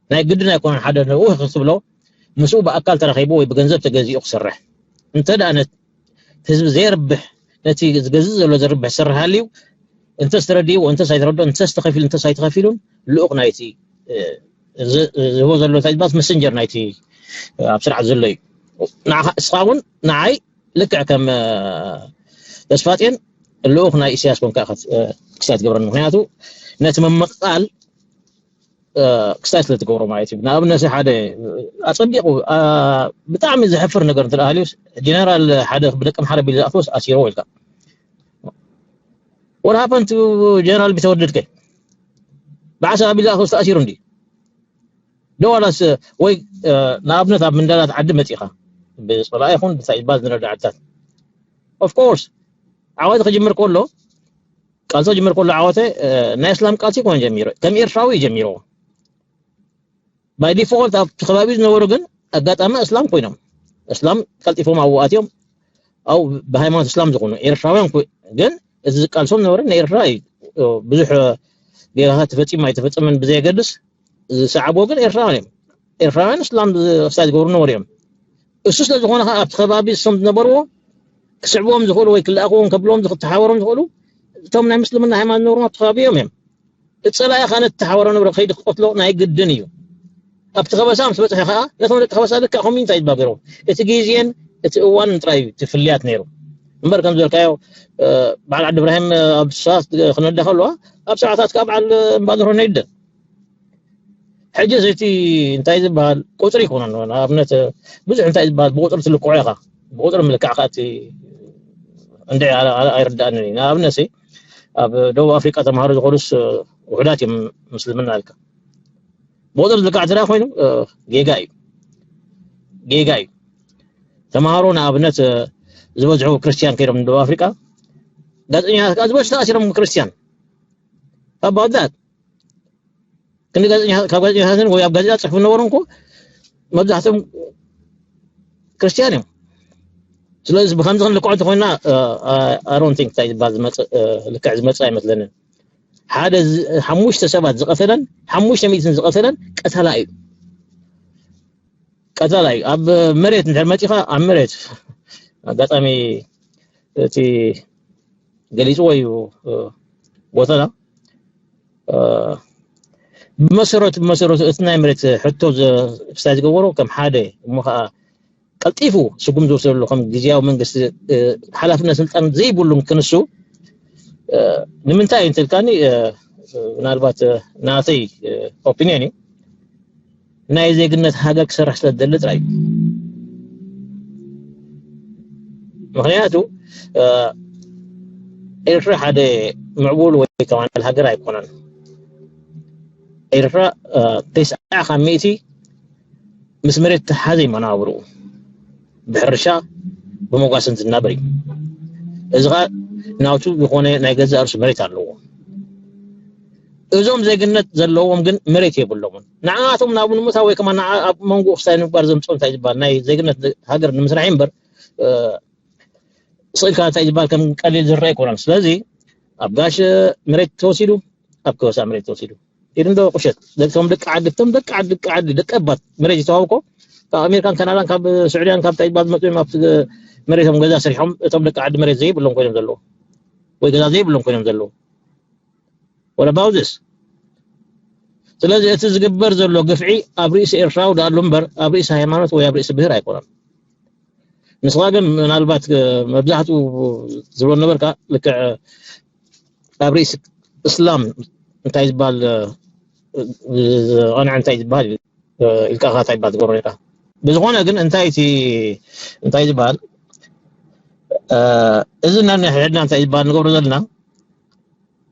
ናይ ግድን ኣይኮነን ሓደ ንኡ ክትብሎ ምስኡ ብኣካል ተራኺቡ ወይ ብገንዘብ ተገዚኡ ክሰርሕ እንተ ደኣ ህዝቢ ዘየርብሕ ነቲ ዝገዝእ ዘሎ ዘርብሕ ዝሰርሕ ሃልዩ እንተስ ተረዲእዎ እንተስ ኣይተረድኦ እንተስ ተኸፊሉ እንተስ ኣይተኸፊሉን ልኡኽ ናይቲ ዝህቦ ዘሎ ታጅባስ መሰንጀር ናይቲ ኣብ ስርዓት ዘሎ እዩ። ንስኻ እውን ንዓይ ልክዕ ከም ተስፋጤን ልኡኽ ናይ ኢሳያስ ኮንካ ክስታይ ትገብረኒ። ምክንያቱ ነቲ ምምቕቃል ክስታይ ስለ ትገብሮ ማለት እዩ። ንኣብነት ሓደ ኣጸቢቑ ብጣዕሚ ዘሕፍር ነገር እንተ ሃልዩስ፣ ጀነራል ሓደ ብደቂ ኣምሓራ ቢሉ ዝኣትወስ ኣሲርዎ ኢልካ። What happened to ጀነራል ቢተወደድከ? ብዓሳ ቢሉ ዝኣትወስ ተኣሲሩ እንዲ ዶ ዋላስ? ወይ ንኣብነት ኣብ ምንዳላት ዓዲ መጺኻ ብጸላኢ ይኹን ብታይ ይባል ዝነዳ ዓድታት፣ of course፣ ዓወት ክጅምር ከሎ፣ ቃልሲ ክጅምር ከሎ ዓወተ ናይ እስላም ቃልሲ ይኮነ ጀሚሩ፣ ከም ኤርትራዊ እዩ ጀሚርዎ። By default ኣብቲ ከባቢ ዝነበሩ ግን ኣጋጣሚ እስላም ኮይኖም፣ እስላም ቀልጢፎም ኣብኡ ኣትዮም፣ ኣብ ብሃይማኖት እስላም ዝኾኑ ኤርትራውያን ኮይ-፣ ግን እቲ ዝቃልሶም ነበረ ንኤርትራ እዩ። ብዙሕ ጌጋታት ተፈጺሙ ኣይተፈጸመን ብዘየገድስ፣ ዝሰዓብዎ ግን ኤርትራውያን እዮም። ኤርትራውያን እስላም ክስታይ ዝገብሩ ነበሩ እዮም። እሱ ስለ ዝኾነ ከዓ ኣብቲ ከባቢ እሶም ዝነበርዎ ክስዕብዎም ዝኽእሉ ወይ ክለኣኽዎም ከብልዎም ዝኽ-፣ ክተሓወሮም ዝኽእሉ እቶም ናይ ምስልምና ሃይማኖት ዝነበሩ ኣብቲ ከባቢ እዮም እዮም። እቲ ጸላኢ ኸነ ተሓወሮ ንብረት ከይዲ ክቐትሎ ናይ ግድን እዩ። ኣብቲ ከበሳ ምስ በጽሐ ኸዓ ነቶም ደቂ ከበሳ ልክዕ ከምኡ እንታይ ይባገሩ። እቲ ግዜን እቲ እዋንን ጥራይ እዩ እቲ ፍልያት ነይሩ። እምበር ከም ዝበልካዮ፣ እ፣ በዓል ዓዲ እብራሂም ኣብ ሰዓት ክነዳ ከለዋ፣ ኣብ ሰዓታት ከዓ በዓል እምባድሮ ነይደ። ሕጂ እቲ እንታይ ዝበሃል ቁጽሪ ይኮነን። ንኣብነት ብዙሕ እንታይ ዝበሃል ብቁጽሪ ትልክዖ ኢኻ። ብቁጽሪ ምልካዕ ከዓ እቲ እንደ ኣለ-፣ ኣለ-፣ ኣይርዳእንን እዩ። ንኣብነት ሲ ኣብ ደቡብ ኣፍሪቃ ተምሃሮ ዝኾኑስ ውሑዳት እዮም ምስልምና ኢልካ። ብቁጽሪ ዝልካዕ እንተ ኮይኑ፣ እ፣ ጌጋ እዩ። ጌጋ እዩ። ተምሃሮ ንኣብነት፣ እ፣ ዝበዝሑ ክርስትያን ከይዶም ደቡብ ኣፍሪቃ ጋዜጠኛታት ከዓ ዝበዝሑ ተኣሲሮም ክርስትያን። How about that? ክንዲ ጋዜጠኛ-፣ ካብ ጋዜጠኛታትን ወይ ኣብ ጋዜጣ ጽሕፉ ነበሩ እንኮ መብዛሕትኦም ክርስትያን እዮም። ስለዚ ብከምዚ ክንልክዖ እንተኮይና፣ እ፣ እ፣ I don't think እንታይ ዝበሃል ዝመጽእ፣ እ፣ ልክዕ ዝመጽእ ኣይመስለንን። ሓደ ዝ-፣ ሓሙሽተ ሰባት ዝቐተለን ሓሙሽተ ሚእትን ዝቐተለን ቀተላ እዩ። ቀተላ እዩ። ኣብ መሬት እንድሕር መጺኻ፣ ኣብ መሬት ኣጋጣሚ እቲ ገሊጽዎ እዩ፣ እ፣ ጎተና። እ፣ ብመሰረቱ፣ ብመሰረቱ እቲ ናይ መሬት ሕቶ ዘ-፣ ክስታይ ዝገበሮ ከም ሓደ እሞ ኸዓ ቀልጢፉ ስጉም ዝወስደሉ ከም ግዝያዊ መንግስቲ፣ እ፣ ሓላፍነት ስልጣን ዘይብሉን ክንሱ፣ እ፣ ንምንታይ እዩ እንተልካኒ፣ እ፣ ምናልባት፣ እ፣ ናተይ፣ እ፣ ኦፒንየን እዩ። ናይ ዜግነት ሃገር ክሰርሕ ስለ ዝደሊ ጥራይ እዩ። ምኽንያቱ፣ እ፣ ኤርትራ ሓደ ምዕቡል ወይ ከማን ሃገር ኣይኮነን። ኤርትራ፣ እ፣ ተስዓ ካብ ሚእቲ ምስ መሬት ተሓዘ እዩ መናብርኡ። ብሕርሻ ብመጓሰን ዝናበር እዩ። እዚ ኸኣ ናቱ ዝኾነ ናይ ገዛእ ርእሱ መሬት ኣለዎ። እዞም ዜግነት ዘለዎም ግን መሬት የብሎምን። ንዓቶም ናብ ንምእታው ወይ ከማን ንዓ-፣ ኣብ መንጎ ክስታይ ንምግባር ዘምጽኦ እንታይ ዝበሃል ናይ ዜግነት ሃገር ንምስራሕ እዩ እምበር፣ እ፣ ስቕ ኢልካ እንታይ ዝበሃል ከም ቀሊል ዝረአ ኣይኮነን። ስለዚ ኣብ ጋሽ መሬት ተወሲዱ፣ ኣብ ከበሳ መሬት ተወሲዱ። ኢድ እንዶ ቁሸት፣ ደቅቶም ደቂ ዓዲ፣ እቶም ደቂ ዓዲ፣ ደቂ ዓዲ፣ ደቂ ኣባት መሬት ዝተዋሃቡ እኮ ካብ ኣሜሪካን ካናዳን ካብ ስዑድያን ካብ እንታይ ዝበሃል ዝመጹ እዮም ኣብቲ መሬቶም ገዛ ሰሪሖም፣ እቶም ደቂ ዓዲ መሬት ዘይብሎም ኮይኖም ዘለዉ ወይ ገዛ ዘይብሎም ኮይኖም ዘለዉ። What about this? ስለዚ እቲ ዝግበር ዘሎ ግፍዒ ኣብ ርእሲ ኤርትራዊ ደኣሉ እምበር ኣብ ርእሲ ሃይማኖት ወይ ኣብ ርእሲ ብሄር ኣይኮነን። ንስኻ ግን ምናልባት፣ እ፣ መብዛሕትኡ ዝብሎ ነበርካ፣ ልክዕ ኣብ ርእሲ እስላም እንታይ ዝበሃል፣ እ፣ ዝቐንዐ እንታይ ዝበሃል እዩ፣ እ፣ ኢልካ ኢኻ እንታይ ይበሃል ትገብሮ ነርካ። ብዝኾነ ግን እንታይ እቲ፣ እንታይ ዝበሃል፣ እ፣ እዚ ነንሕድሕድና እንታይ ዝበሃል ንገብሮ ዘለና፣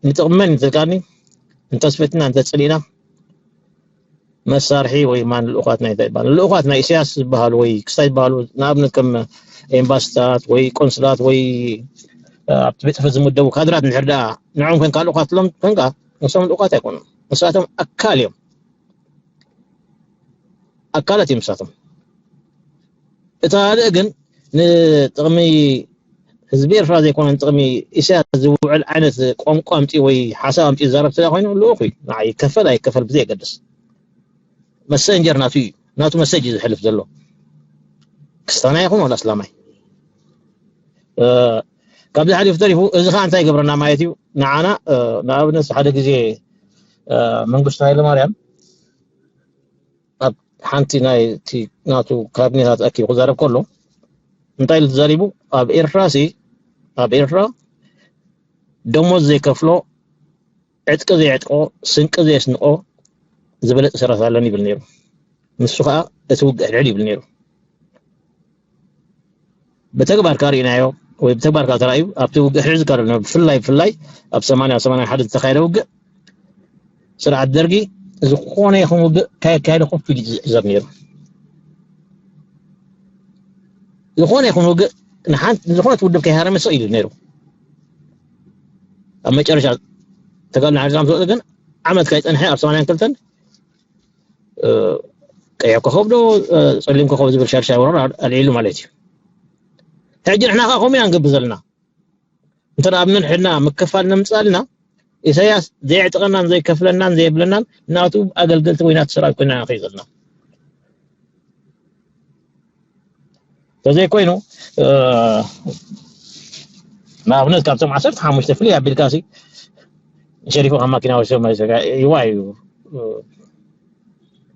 ንጥቕሚ መን እዩ ትልካኒ? እንተስፈትና እንተጽሊእና መሳርሒ ወይ ማን ልኡኻት ናይ እንታይ ይበሃል? ልኡኻት ናይ ኢሳያስ ዝበሃሉ ወይ ክስታይ ዝበሃሉ ንኣብነት ከም ኤምባሲታት ወይ ቆንስላት ወይ፣ እ፣ ኣብቲ ቤት ጽሕፈት ዝምደቡ ካድራት እንድሕር ደኣ ንዕኦም ኮንካ ልኡኻት ትብሎም ኮንካ ንሶም ልኡኻት ኣይኮኑን። ንሳቶም ኣካል እዮም። ኣካላት እዮም ንሳቶም። እቲ ካልእ ግን ንጥቕሚ ህዝቢ ኤርትራ ዘይኮነ ንጥቕሚ ኢሳያስ ዝውዕል ዓይነት ቋንቋ ኣምጺኡ ወይ ሓሳብ ኣምጺኡ ዝዛረብ ስለ ኮይኑ ልኡኽ እዩ። ንዓይ ይከፈል ኣይከፈል ብዘየገድስ መሰንጀር ናቱ እዩ። ናቱ መሰጅ እዩ ዝሕልፍ ዘሎ። ክስታናይ ይኹን ዋላ እስላማይ። እ፣ ካብዚ ሓሊፉ ተሪፉ እዚ ኸኣ እንታይ ይገብረና ማለት እዩ? ንዓና፣ እ፣ ንኣብነት ሓደ ግዜ፣ እ፣ መንግስቱ ሃይለማርያም ኣብ ሓንቲ ናይ እቲ ናቱ ካቢኔታት ኣኪቡ ክዛረብ ከሎ እንታይ ኢሉ ተዛሪቡ? ኣብ ኤርትራ ሲ፣ ኣብ ኤርትራ ደሞዝ ዘይከፍሎ፣ ዕጥቂ ዘይዕጥቆ፣ ስንቂ ዘየስንቆ፣ ዝበለፀ ሰራዊት ኣለኒ ይብል ነይሩ። ንሱ ከዓ እቲ ውግእ ሕድሕድ ይብል ነይሩ። ብተግባር ካብ ርኢናዮ ወይ ብተግባር ካብ ተራእዩ ኣብቲ ውግእ ሕድሕድ ዝካረብ ነይሩ። ብፍላይ ብፍላይ ኣብ ሰማንያ ሰማንያ ሓደ ዝተካየደ ውግእ ስርዓት ደርጊ ዝኾነ ይኹን ውግእ ካየካየደ ኮፍ ኢሉ ዝዕዘብ ነይሩ። ዝኾነ ይኹን ውግእ ንሓንቲ ዝኾነት ውድብ ከይሃረመ ስቕ ኢሉ ነይሩ። ኣብ መጨረሻ ተጋድሎ ሓርነት ዝወፀ ግን ዓመት ከይፀንሐ ኣብ ሰማንያን ክልተን ቀይሕ ኮኸብ ዶ ጸሊም ኮኸብ ዝብል ሻድሻይ ወራር ኣልዒሉ ማለት እዩ። ሕጂ ንሕና ከዓ ከምኡ ኢና ንገብር ዘለና። እንተ ደኣ ኣብ ነንሕድና ምክፋል ነምጻልና ኢሳያስ ዘየዕጥቐናን ዘይከፍለናን ዘየብለናን ናቱ ኣገልገልቲ ወይ ናቱ ሰራዊት ኮይና ኢና ንኸይድ ዘለና። ተዘይኮይኑ ንኣብነት ካብቶም ዓሰርተ ሓሙሽተ ፍልይ ኣቢልካ ሲ ሸሪፉ ካብ ማኪና ወሲዶም ይዋ እዩ።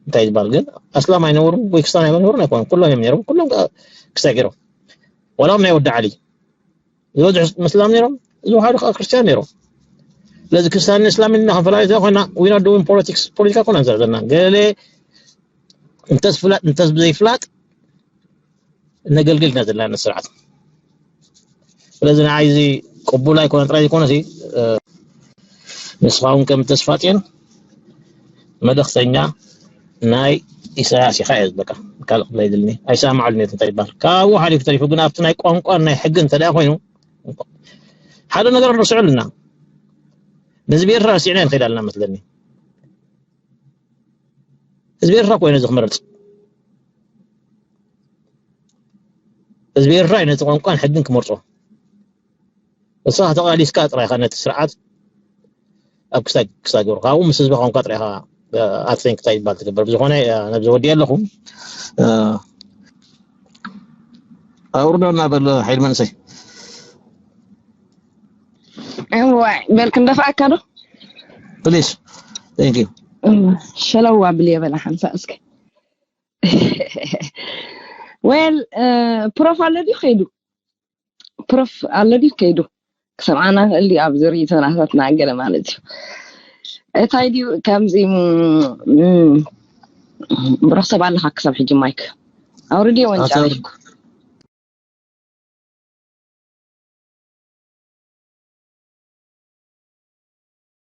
እንታይ ዝበሃል ግን ኣስላም ኣይነበሩን ወይ ክስታን ኣይነበሩን ኣይኮኑን። ኩሎም እዮም ነይሮም። ኩሎም ክስታይ ገይሮም ዋላ ናይ ወዲ ዓሊ ዝበዝሑ ምስላም ነይሮም፣ ዝወሓዱ ከዓ ክርስትያን ነይሮም። ስለዚ ክርስትያን እስላምን ኢና ክንፈላለ ኮይና we not doing politics ፖለቲካ ኮና ንሰርሕ ዘለና ገለ እንተስ ፍላጥ እንተስ ብዘይፍላጥ ነገልግል ኢና ዘለና ስርዓት። ስለዚ ንዓይ እዚ ቅቡል ኣይኮነ ጥራይ ዘይኮነ ንስኻ እውን ከም ተስፋ ፅዮን መልእኽተኛ ናይ ኢሳያስ ኢኻ እየ ዝበቃ ካልእ ክብላ ይድልኒ ኣይሰማዕሉ ነት እንታይ ይባል ካብኡ ሓሊፉ ተሪፉ ግን ኣብቲ ናይ ቋንቋን ናይ ሕግን እንተ ኮይኑ ሓደ ነገር ንርስዑ ኣለና። ነዚ ብኤርትራ ረሲዕና ንኸይድ ኣለና መስለኒ። ህዝቢ ኤርትራ ኮይኑ እዚ ክመርፅ ህዝቢ ኤርትራ እዩ ነቲ ቋንቋን ሕግን ክመርፆ። እሳ ተቃሊስካ ጥራይካ ነቲ ስርዓት ኣብ ክሳግ ክሳግ ገሩ ካብኡ ምስ ህዝቢ ቋንቋ ጥራይካ ኣትንክ እንታይ ይባል ትገብር ብዝኮነ ነብዚ ወዲ ኣለኹ ኣውርዶ እናበለ ሓይል መንሰይ እዋይ በል ክንደፍኣካ ዶ ፕሊስ ቴንክ ዩ ሸለዋ ብል የበላ ሓንሳ እስከ well ፕሮፍ ኣሎ ድዩ ከይዱ ፕሮፍ ኣሎ ድዩ ከይዱ ክሰምዓና ክእል ድዩ ኣብ ዝርኢቶናታትና ገለ ማለት እዩ እንታይ ድዩ ከምዚ ብሩክ ሰብ ኣለካ ክሳብ ሕጂ ማይክ ኣውርድዮ ወንጫ